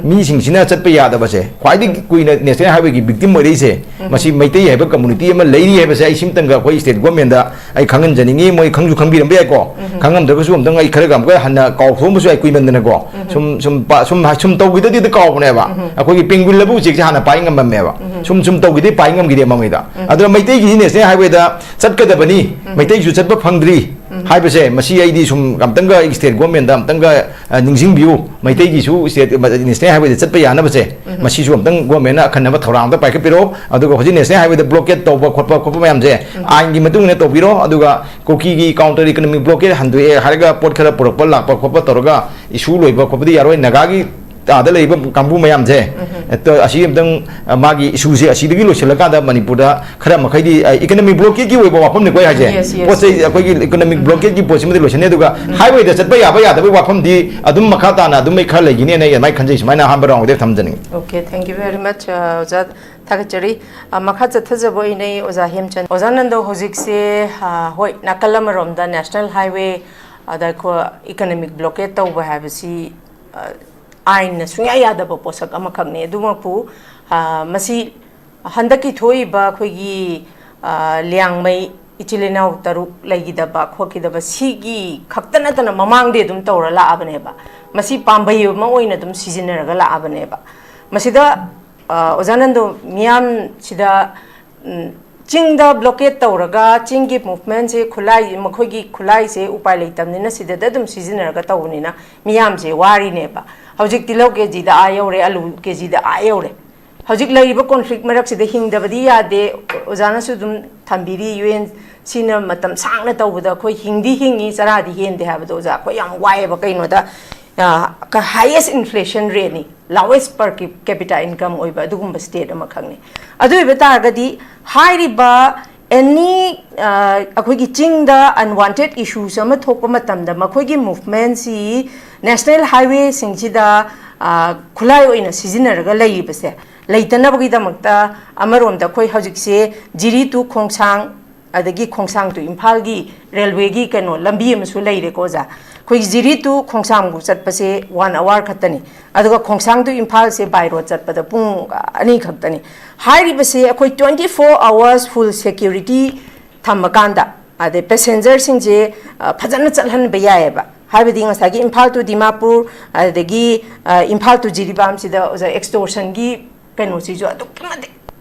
ꯃꯤꯁꯤꯡꯁꯤꯅ ꯆꯠꯄ ꯌꯥꯗꯕꯁꯦ, ꯈ꯭ꯋꯥꯏꯗꯒꯤ ꯀꯨꯏꯅ ꯅꯦꯁꯅꯦꯜ ꯍꯥꯏꯋꯦꯒꯤ ꯚꯤꯛꯇꯤꯝ ꯑꯣꯏꯔꯛꯏꯁꯦ, ꯃꯁꯤ ꯃꯩꯇꯩ ꯍꯥꯏꯕ ꯀꯝꯃꯨꯅꯤꯇꯤ ꯑꯃ ꯂꯩꯔꯤ ꯍꯥꯏꯕꯁꯦ ꯑꯩ ꯁꯤꯝꯇꯪꯒ ꯑꯩꯈꯣꯏ ꯁ꯭ꯇꯦꯠ ꯒꯣꯔꯃꯦꯟꯗ ꯑꯩ ꯈꯪꯍꯟꯖꯅꯤꯡꯉꯤ꯫ ꯃꯣꯏ ꯈꯪꯁꯨ ꯈꯪꯕꯤꯔꯝꯕ ꯌꯥꯏꯀꯣ, ꯈꯪꯉꯝꯗ꯭ꯔꯒꯁꯨ ꯑꯝꯇꯪ ꯑꯩ ꯈꯔꯒ ꯑꯃꯨꯛꯀ ꯍꯟꯅ ꯀꯥꯎꯊꯣꯛꯑꯝꯕꯁꯨ ꯌꯥꯏ ꯀꯨꯏꯃꯟꯗꯅꯀꯣ꯫ ꯁꯨꯝ ꯁꯨꯝ ꯄꯥ- ꯁꯨꯝ ꯁꯨꯝ ꯇꯧꯈꯤꯗꯗꯤ ꯀꯥꯎꯕꯅꯦꯕ꯫ ꯑꯩꯈꯣꯏꯒꯤ ꯄꯦꯡꯒꯨꯏꯟ ꯂꯧꯕ ꯎꯆꯦꯛꯁꯦ ꯍꯥꯟꯅ ꯄꯥꯏ ꯉꯝꯃꯝꯃꯦꯕ꯫ ꯁꯨꯝ ꯁꯨꯝ ꯇꯧꯈꯤꯗꯤ ꯄꯥꯏ ꯉꯝꯈꯤꯗꯦ ꯃꯃꯩꯗ꯫ ꯑꯗꯨꯅ ꯃꯩꯇꯩꯒꯤꯗꯤ ꯅꯦꯁꯅꯦꯜ ꯍꯥꯏꯋꯦꯗ ꯆꯠꯀꯗꯕꯅꯤ, ꯃꯩꯇꯩꯁꯨ ꯆꯠꯄ ꯐꯪꯗ꯭ꯔꯤ ꯍꯥꯏꯕꯁꯦ, ꯃꯁꯤ ꯑꯩꯗꯤ ꯁꯨꯝ ꯑꯝꯇꯪꯒ ꯁ꯭ꯇꯦꯠ ꯒꯣꯔꯃꯦꯟꯗ ꯑꯝꯇꯪꯒ, ꯑ, ꯅꯤꯡꯁꯤꯡꯕꯤꯌꯨ꯫ ꯃꯩꯇꯩꯒꯤꯁꯨ ꯁ꯭ꯇꯦꯠ ꯅꯦꯁꯅꯦꯜ ꯍꯥꯏꯋꯦꯗ ꯆꯠꯄ ꯌꯥꯅꯕꯁꯦ, ꯃꯁꯤꯁꯨ ꯑꯝꯇꯪ ꯒꯣꯔꯃꯦꯟꯅ ꯑꯈꯟꯅꯕ ꯊꯧꯔꯥꯡ ꯑꯝꯇ ꯄꯥꯏꯈꯠꯄꯤꯔꯛꯑꯣ꯫ ꯑꯗꯨꯒ ꯍꯧꯖꯤꯛ ꯅꯦꯁꯅꯦꯜ ꯍꯥꯏꯋꯦꯗ ꯕ꯭ꯂꯣꯀꯦꯠ ꯇꯧꯕ ꯈꯣꯠꯄ ꯈꯣꯠꯄ ꯃꯌꯥꯝꯁꯦ ꯑꯥꯏꯟꯒꯤ ꯃꯇꯨꯡ ꯏꯟꯅ ꯇꯧꯕꯤꯔꯣ꯫ ꯑꯗꯨꯒ ꯀꯨꯀꯤꯒꯤ ꯀꯥꯎꯟꯇꯔ ꯏꯀꯣꯅꯣꯃꯤꯛ ꯕ꯭ꯂꯣꯀꯦꯠ ꯍꯟꯗꯣꯛꯑꯦ ꯍꯥꯏꯔꯒ ꯄꯣꯠ ꯈꯔ ꯄꯨꯔꯛꯄ ꯂꯥꯛꯄ ꯈꯣꯠꯄ ꯇꯧꯔꯒ ꯏꯁꯨ ꯂꯣꯏꯕ ꯈꯣꯠꯄꯗꯤ ꯌꯥꯔꯣꯏ꯫ ꯅꯥꯒꯥꯒꯤ ꯑꯥꯗ ꯂꯩꯔꯤꯕ ꯀꯥꯡꯕꯨ ꯃꯌꯥꯝꯁꯦ, ꯑꯦ, ꯑꯁꯤ ꯑꯝꯇꯪ, ꯑ, ꯃꯥꯒꯤ ꯏꯁꯨꯁꯦ ꯑꯁꯤꯗꯒꯤ ꯂꯣꯏꯁꯤꯜꯂꯀꯥꯟꯗ ꯃꯅꯤꯄꯨꯔꯗ ꯈꯔ ꯃꯈꯩꯗꯤ, ꯑ, ꯏꯀꯣꯅꯣꯃꯤꯛ ꯕ꯭ꯂꯣꯀꯦꯠꯀꯤ ꯑꯣꯏꯕ ꯋꯥꯐꯝꯅꯤꯀꯣ ꯑꯩ ꯍꯥꯏꯁꯦ꯫ Yes, yes, ꯄꯣꯠ ꯆꯩ yes. ꯑꯩꯈꯣꯏꯒꯤ ꯏꯀꯣꯅꯣꯃꯤꯛ ꯕ꯭ꯂꯣꯀꯦꯠꯀꯤ ꯄꯣꯠꯁꯤꯃꯗꯤ ꯂꯣꯏꯁꯤꯟꯅꯤ, ꯑꯗꯨꯒ ꯍꯥꯏꯋꯦꯗ ꯆꯠꯄ ꯌꯥꯕ ꯌꯥꯗꯕꯒꯤ ꯋꯥꯐꯝꯗꯤ ꯑꯗꯨꯝ ꯃꯈꯥ ꯇꯥꯅ ꯑꯗꯨꯝ ꯑꯩ ꯈꯔ ꯂꯩꯈꯤꯅꯦꯅ ꯑꯩ ꯑꯗꯨꯃꯥꯏꯅ ꯈꯟꯖꯩ꯫ ꯁꯨꯃꯥꯏꯅ ꯑꯍꯥꯟꯕ ꯔꯥꯎꯟꯗ ꯊꯝꯖꯅꯤꯡꯉꯤ꯫ Okay, thank you very much, ꯑ, ꯑꯣꯖꯥ꯫ ꯊꯥꯒꯠꯆꯔꯤ꯫ ꯑ, ꯃꯈꯥ ꯆꯠꯊꯖꯕ ꯑꯣꯏꯅ ꯑꯩ ꯑꯣꯖꯥ ꯍꯦꯝꯆꯟ꯫ ꯑꯣꯖꯥ ꯅꯟꯗꯣ, ꯍꯧꯖꯤꯛꯁꯦ, ꯑ, ꯍꯣꯏ, ꯅꯥꯀꯜ ꯑꯃꯔꯣꯝꯗ ꯅꯦꯁꯅꯦꯜ ꯍꯥꯏꯋꯦ, ꯑꯗ ꯑꯩꯈꯣꯏ ꯏꯀꯣꯅꯣꯃꯤꯛ ꯕ꯭ꯂꯣꯀꯦꯠ ꯇꯧꯕ ꯍꯥꯏꯕꯁꯤ, ꯑ, ꯑꯥꯏꯟꯅ ꯁꯨꯡꯌꯥ ꯌꯥꯗꯕ ꯄꯣꯠꯁꯛ ꯑꯃꯈꯛꯅꯤ꯫ ꯑꯗꯨꯃꯛꯄꯨ, ꯑ, ꯃꯁꯤ ꯍꯟꯗꯛꯀꯤ ꯊꯣꯛꯏꯕ ꯑꯩꯈꯣꯏꯒꯤ, ꯑ, ꯂꯤꯌꯥꯡꯃꯩ ꯏꯆꯤꯜ ꯏꯅꯥꯎ ꯇꯔꯨꯛ ꯂꯩꯈꯤꯗꯕ ꯈꯣꯠꯈꯤꯗꯕ ꯁꯤꯒꯤ ꯈꯛꯇ ꯅꯠꯇꯅ ꯃꯃꯥꯡꯗꯤ ꯑꯗꯨꯝ ꯇꯧꯔ ꯂꯥꯛꯑꯕꯅꯦꯕ꯫ ꯃꯁꯤ ꯄꯥꯝꯕꯩ ꯑꯃ ꯑꯣꯏꯅ ꯑꯗꯨꯝ ꯁꯤꯖꯤꯟꯅꯔꯒ ꯂꯥꯛꯑꯕꯅꯦꯕ꯫ ꯃꯁꯤꯗ, ꯑ, ꯑꯣꯖꯥ ꯅꯟꯗꯣ, ꯃꯤꯌꯥꯝꯁꯤꯗ, ꯎꯝ, ꯆꯤꯡꯗ ꯕ꯭ꯂꯣꯀꯦꯠ ꯇꯧꯔꯒ ꯆꯤꯡꯒꯤ ꯃꯨꯚꯃꯦꯟꯁꯦ, ꯈꯨꯠꯂꯥꯏ, ꯃꯈꯣꯏꯒꯤ ꯈꯨꯠꯂꯥꯏꯁꯦ ꯎꯄꯥꯏ ꯂꯩꯇꯕꯅꯤꯅ ꯁꯤꯗꯗ ꯑꯗꯨꯝ ꯁꯤꯖꯤꯟꯅꯔꯒ ꯇꯧꯕꯅꯤꯅ ꯃꯤꯌꯥꯝꯁꯦ ꯋꯥꯔꯤꯅꯦꯕ꯫ ꯍꯧꯖꯤꯛ ꯇꯤꯜꯍꯧ ꯀꯦ ꯖꯤꯗ ꯑꯥ ꯌꯧꯔꯦ, ꯑꯂꯨ ꯀꯦ ꯖꯤꯗ ꯑꯥ ꯌꯧꯔꯦ꯫ ꯍꯧꯖꯤꯛ ꯂꯩꯔꯤꯕ ꯀꯣꯟꯐ꯭ꯂꯤꯛ ꯃꯔꯛꯁꯤꯗ ꯍꯤꯡꯗꯕꯗꯤ ꯌꯥꯗꯦ꯫ ꯑꯣꯖꯥꯅꯁꯨ ꯑꯗꯨꯝ ꯊꯝꯕꯤꯔꯤ, ꯌꯨ ꯑꯦꯟ ꯁꯤꯅ ꯃꯇꯝ ꯁꯥꯡꯅ ꯇꯧꯕꯗ ꯑꯩꯈꯣꯏ ꯍꯤꯡꯗꯤ ꯍꯤꯡꯉꯤ, ꯆꯔꯥꯗꯤ ꯍꯦꯟꯗꯦ ꯍꯥꯏꯕꯗꯣ ꯑꯣꯖꯥ, ꯑꯩꯈꯣꯏ ꯌꯥꯝ ꯋꯥꯏꯑꯦꯕ꯫ ꯀꯩꯅꯣꯗ, ꯑ, ꯀ-, highest inflation rate ꯅꯤ, lowest per cap-, capita income ꯑꯣꯏꯕ ꯑꯗꯨꯒꯨꯝꯕ ꯁ꯭ꯇꯦꯠ ꯑꯃꯈꯛꯅꯤ꯫ ꯑꯗꯨ ꯑꯣꯏꯕ ꯇꯥꯔꯒꯗꯤ ꯍꯥꯏꯔꯤꯕ ꯑꯦꯅꯤ, ꯑ, ꯑꯩꯈꯣꯏꯒꯤ ꯆꯤꯡꯗ unwanted issues ꯑꯃ ꯊꯣꯛꯄ ꯃꯇꯝꯗ ꯃꯈꯣꯏꯒꯤ ꯃꯨꯚꯃꯦꯟꯁꯤ ꯅꯦꯁꯅꯦꯜ ꯍꯥꯏꯋꯦꯁꯤꯡꯁꯤꯗ, ꯑ, ꯈꯨꯠꯂꯥꯏ ꯑꯣꯏꯅ ꯁꯤꯖꯤꯟꯅꯔꯒ ꯂꯩꯔꯤꯕꯁꯦ ꯂꯩꯇꯅꯕꯒꯤꯗꯃꯛꯇ ꯑꯃꯔꯣꯝꯗ ꯑꯩꯈꯣꯏ ꯍꯧꯖꯤꯛꯁꯦ ꯖꯤꯔꯤ to ꯈꯣꯡꯁꯥꯡ, ꯑꯗꯒꯤ ꯈꯣꯡꯁꯥꯡ ꯇꯨ ꯏꯝꯐꯥꯜꯒꯤ ꯔꯦꯜꯋꯦꯒꯤ ꯀꯩꯅꯣ ꯂꯝꯕꯤ ꯑꯃꯁꯨ ꯂꯩꯔꯦꯀꯣ ꯑꯣꯖꯥ꯫ ꯑꯩꯈꯣꯏꯒꯤ ꯖꯤꯔꯤ ꯇꯨ ꯈꯣꯡꯁꯥꯡꯕꯨ ꯆꯠꯄꯁꯦ ꯋꯥꯟ ꯑꯋꯥꯔ ꯈꯛꯇꯅꯤ꯫ ꯑꯗꯨꯒ ꯈꯣꯡꯁꯥꯡ ꯇꯨ ꯏꯝꯐꯥꯜꯁꯦ ꯕꯥꯏ ꯔꯣꯗ ꯆꯠꯄꯗ ꯄꯨꯡ ꯑꯅꯤ ꯈꯛꯇꯅꯤ꯫ ꯍꯥꯏꯔꯤꯕꯁꯦ ꯑꯩꯈꯣꯏ twenty four hours full security ꯊꯝꯃꯀꯥꯟꯗ, ꯑꯗꯩ ꯄꯦꯁꯦꯟꯖꯔꯁꯤꯡꯁꯦ ꯐꯖꯅ ꯆꯠꯍꯟꯕ ꯌꯥꯏꯑꯕ꯫ ꯍꯥꯏꯕꯗꯤ ꯉꯁꯥꯏꯒꯤ ꯏꯝꯐꯥꯜ ꯇꯨ ꯗꯤꯃꯥꯄꯨꯔ, ꯑꯗꯒꯤ ꯏꯝꯐꯥꯜ ꯇꯨ ꯖꯤꯔꯤꯕꯥꯝꯁꯤꯗ ꯑꯣꯖꯥ, ꯑꯦꯛꯁꯇꯣꯔꯁꯟꯒꯤ ꯀꯩꯅꯣꯁꯤꯁꯨ ꯑꯗꯨꯛꯀꯤ ꯃꯇꯤꯛ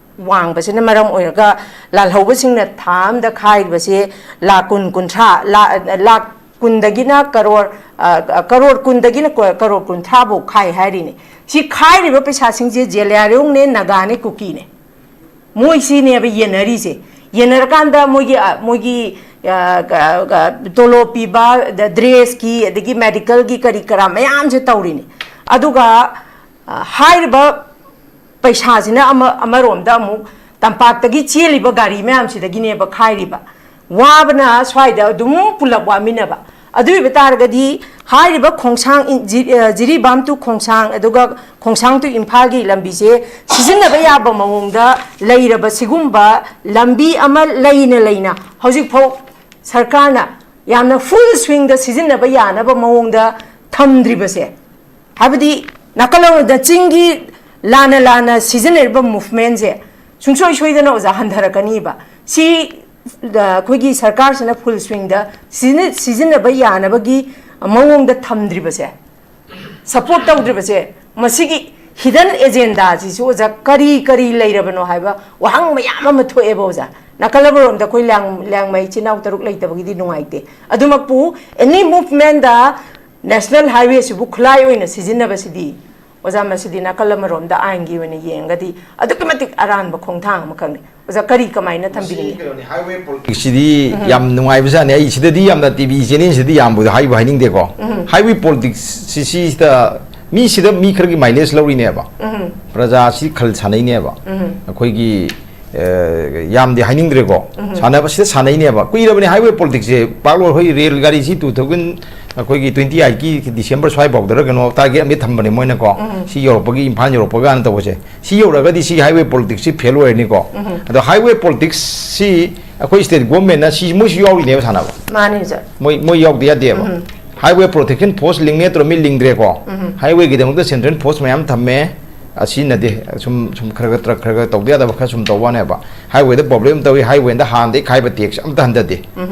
ꯋꯥꯡꯕꯁꯤꯅ ꯃꯔꯝ ꯑꯣꯏꯔꯒ ꯂꯥꯜꯍꯧꯕꯁꯤꯡꯅ ꯊꯥ ꯑꯃꯗ ꯈꯥꯏꯔꯤꯕꯁꯦ ꯂꯥꯈ ꯀꯨꯟ, ꯀꯨꯟꯊ꯭ꯔꯥ, ꯂꯥ-, ꯂꯥꯈ ꯀꯨꯟꯗꯒꯤꯅ ꯀꯔꯣꯔ, ꯑ, ꯀꯔꯣꯔ ꯀꯨꯟꯗꯒꯤꯅ ꯀꯣ-, ꯀꯔꯣꯔ ꯀꯨꯟꯊ꯭ꯔꯥ ꯐꯥꯎ ꯈꯥꯏ ꯍꯥꯏꯔꯤꯅꯦ꯫ ꯁꯤ ꯈꯥꯏꯔꯤꯕ ꯄꯩꯁꯥꯁꯤꯡꯁꯦ ꯖꯦꯂꯤꯌꯥꯡꯔꯣꯡꯅꯦ, ꯅꯥꯒꯥꯅꯦ, ꯀꯨꯀꯤꯅꯦ꯫ ꯃꯣꯏꯁꯤꯅꯦꯕ ꯌꯦꯟꯅꯔꯤꯁꯦ꯫ ꯌꯦꯟꯅꯔꯀꯥꯟꯗ ꯃꯣꯏꯒꯤ, ꯑ, ꯃꯣꯏꯒꯤ, ꯑ, ꯀ-, ꯀ-, ꯇꯣꯂꯣꯞ ꯄꯤꯕ, ꯗ-, ꯗ꯭ꯔꯦꯁꯀꯤ, ꯑꯗꯒꯤ ꯃꯦꯗꯤꯀꯦꯜꯒꯤ ꯀꯔꯤ ꯀꯔꯥ ꯃꯌꯥꯝꯁꯦ ꯇꯧꯔꯤꯅꯤ꯫ ꯑꯗꯨꯒ, ꯑ, ꯍꯥꯏꯔꯤꯕ ꯄꯩꯁꯥꯁꯤꯅ ꯑꯃ-, ꯑꯃꯔꯣꯝꯗ ꯑꯃꯨꯛ ꯇꯝꯄꯥꯛꯇꯒꯤ ꯆꯦꯜꯂꯤꯕ ꯒꯥꯔꯤ ꯃꯌꯥꯝꯁꯤꯗꯒꯤꯅꯦꯕ ꯈꯥꯏꯔꯤꯕ꯫ ꯋꯥꯕꯅ ꯁ꯭ꯋꯥꯏꯗ ꯑꯗꯨꯝ ꯄꯨꯂꯞ ꯋꯥꯃꯤꯟꯅꯕ꯫ ꯑꯗꯨ ꯑꯣꯏꯕ ꯇꯥꯔꯒꯗꯤ ꯍꯥꯏꯔꯤꯕ ꯈꯣꯡꯁꯥꯡ ꯏꯟ-, ꯖꯤ-, ꯑ, ꯖꯤꯔꯤꯕꯥꯝ to ꯈꯣꯡꯁꯥꯡ, ꯑꯗꯨꯒ ꯈꯣꯡꯁꯥꯡ to ꯏꯝꯐꯥꯜꯒꯤ ꯂꯝꯕꯤꯁꯦ ꯁꯤꯖꯤꯟꯅꯕ ꯌꯥꯕ ꯃꯑꯣꯡꯗ ꯂꯩꯔꯕ ꯁꯤꯒꯨꯝꯕ ꯂꯝꯕꯤ ꯑꯃ ꯂꯩꯅ ꯂꯩꯅ ꯍꯧꯖꯤꯛꯐꯥꯎ ꯁꯔꯀꯥꯔꯅ ꯌꯥꯝꯅ ꯐꯨꯜ ꯁ꯭ꯋꯤꯡꯗ ꯁꯤꯖꯤꯟꯅꯕ ꯌꯥꯅꯕ ꯃꯑꯣꯡꯗ ꯊꯝꯗ꯭ꯔꯤꯕꯁꯦ, ꯍꯥꯏꯕꯗꯤ ꯅꯥꯀꯜ ꯑꯃꯗ ꯆꯤꯡꯒꯤ ꯂꯥꯟꯅ ꯂꯥꯟꯅ ꯁꯤꯖꯤꯟꯅꯔꯤꯕ ꯃꯨꯚꯃꯦꯟꯁꯦ ꯁꯨꯡꯁꯣꯏ ꯁꯣꯏꯗꯅ ꯑꯣꯖꯥ ꯍꯟꯊꯔꯛꯀꯅꯤꯕ꯫ ꯁꯤ, ꯑ, ꯑꯩꯈꯣꯏꯒꯤ ꯁꯔꯀꯥꯔꯁꯤꯅ ꯐꯨꯜ ꯁ꯭ꯋꯤꯡꯗ ꯁꯤꯖꯤꯟꯅ-, ꯁꯤꯖꯤꯟꯅꯕ ꯌꯥꯅꯕꯒꯤ ꯃꯑꯣꯡꯗ ꯊꯝꯗ꯭ꯔꯤꯕꯁꯦ, ꯁꯄꯣꯔꯠ ꯇꯧꯗ꯭ꯔꯤꯕꯁꯦ, ꯃꯁꯤꯒꯤ ꯍꯤꯗꯟ ꯑꯦꯖꯦꯟꯗꯥꯁꯤꯁꯨ ꯑꯣꯖꯥ ꯀꯔꯤ ꯀꯔꯤ ꯂꯩꯔꯕꯅꯣ ꯍꯥꯏꯕ ꯋꯥꯍꯪ ꯃꯌꯥꯝ ꯑꯃ ꯊꯣꯛꯑꯦꯕ ꯑꯣꯖꯥ꯫ ꯅꯥꯀꯜ ꯑꯃꯔꯣꯝꯗ ꯑꯩꯈꯣꯏ ꯂꯤꯌꯥꯡ-, ꯂꯤꯌꯥꯡꯃꯩ ꯏꯆꯤꯟ ꯏꯅꯥꯎ ꯇꯔꯨꯛ ꯂꯩꯇꯕꯒꯤꯗꯤ ꯅꯨꯡꯉꯥꯏꯇꯦ꯫ ꯑꯗꯨꯃꯛꯄꯨ ꯑꯦꯅꯤ ꯃꯨꯚꯃꯦꯟꯗ ꯅꯦꯁꯅꯦꯜ ꯍꯥꯏꯋꯦꯁꯤꯕꯨ ꯈꯨꯠꯂꯥꯏ ꯑꯣꯏꯅ ꯁꯤꯖꯤꯟꯅꯕꯁꯤꯗꯤ, ꯑꯣꯖꯥ, ꯃꯁꯤꯗꯤ ꯅꯥꯀꯜ ꯑꯃꯔꯣꯝꯗ ꯑꯥꯏꯟꯒꯤ ꯑꯣꯏꯅ ꯌꯦꯡꯉꯒꯗꯤ ꯑꯗꯨꯛꯀꯤ ꯃꯇꯤꯛ ꯑꯔꯥꯟꯕ ꯈꯣꯡꯊꯥꯡ ꯑꯃꯈꯛꯅꯤ꯫ ꯑꯣꯖꯥ, ꯀꯔꯤ ꯀꯃꯥꯏꯅ ꯃꯁꯤ ꯊꯝꯕꯤꯅꯤꯡꯉꯤ? ꯀꯩꯅꯣꯅꯤ, highway politics ꯁꯤꯗꯤ ꯎꯝ꯫ ꯌꯥꯝ ꯅꯨꯡꯉꯥꯏꯕꯖꯥꯠꯅꯤ꯫ ꯑꯩ ꯁꯤꯗꯗꯤ ꯌꯥꯝꯅ ꯇꯤ ꯚꯤ ꯆꯦꯅꯦꯜꯁꯤꯗ ꯌꯥꯝꯕꯨꯗꯤ ꯍꯥꯏꯕꯨ ꯍꯥꯏꯅꯤꯡꯗꯦꯀꯣ꯫ ꯎꯝ꯫ Highway politics ꯁꯤ, ꯁꯤꯁꯤꯗ ꯃꯤꯁꯤꯗ ꯃꯤ ꯈꯔꯒꯤ ꯃꯥꯏꯂꯦꯖ ꯂꯧꯔꯤꯅꯦꯕ꯫ ꯎꯝ꯫ ꯄ꯭ꯔꯖꯥꯁꯤ ꯈꯜ ꯁꯥꯟꯅꯩꯅꯦꯕ꯫ ꯎꯝ꯫ ꯑꯩꯈꯣꯏꯒꯤ, ꯑ, ꯌꯥꯝꯗꯤ ꯍꯥꯏꯅꯤꯡꯗ꯭ꯔꯦꯀꯣ꯫ ꯎꯝ꯫ ꯁꯥꯟꯅꯕꯁꯤꯗ ꯁꯥꯟꯅꯩꯅꯦꯕ꯫ ꯀꯨꯏꯔꯕꯅꯤ highway politics ꯁꯦ꯫ ꯄꯥꯛꯂꯣꯏ ꯍꯣꯏ ꯔꯦꯜ ꯒꯥꯔꯤꯁꯤ two thousand ꯑꯩꯈꯣꯏꯒꯤ twenty eight ꯀꯤ December ꯁ꯭ꯋꯥꯏꯐꯥꯎꯗꯔ ꯀꯩꯅꯣ target ꯑꯃꯗꯤ ꯊꯝꯕꯅꯦ ꯃꯣꯏꯅꯀꯣ꯫ ꯁꯤ ꯌꯧꯔꯛꯄꯒꯤ, ꯏꯝꯐꯥꯜ ꯌꯧꯔꯛꯄꯒ ꯀꯥꯏꯅ ꯇꯧꯕꯁꯦ, ꯁꯤ ꯌꯧꯔꯒꯗꯤ ꯁꯤ highway politics ꯁꯤ fail ꯑꯣꯏꯔꯅꯤꯀꯣ꯫ ꯑꯗꯣ highway politics ꯁꯤ ꯑꯩꯈꯣꯏ state government ꯅ ꯁꯤ ꯃꯣꯏꯁꯨ ꯌꯥꯎꯔꯤꯅꯦꯕ ꯁꯥꯟꯅꯕ꯫ ꯃꯥꯅꯤ ꯁꯥꯔ꯫ ꯃꯣꯏ ꯃꯣꯏ ꯌꯥꯎꯗ ꯌꯥꯗꯦꯕ꯫ Highway Protection Force ꯂꯤꯡꯅꯦ ꯇꯧꯔꯝꯃꯤ, ꯂꯤꯡꯗ꯭ꯔꯦꯀꯣ꯫ Highway ꯒꯤꯗꯃꯛꯇ central force ꯃꯌꯥꯝ ꯊꯝꯃꯦ꯫ ꯑ, ꯁꯤꯖꯤꯟꯅꯗꯦ꯫ ꯁꯨꯝ ꯁꯨꯝ ꯈꯔ ꯈꯔ ꯈꯔ ꯈꯔ ꯇꯧꯗ ꯌꯥꯗꯕ ꯈꯔ ꯁꯨꯝ ꯇꯧꯕ ꯋꯥꯅꯦꯕ꯫ Highway ꯗ problem ꯇꯧꯏ, highway ꯗ ꯍꯥꯟꯅꯗꯒꯤ ꯈꯥꯏꯕ tax ꯑꯝꯇ ꯍꯟꯊꯗꯦ꯫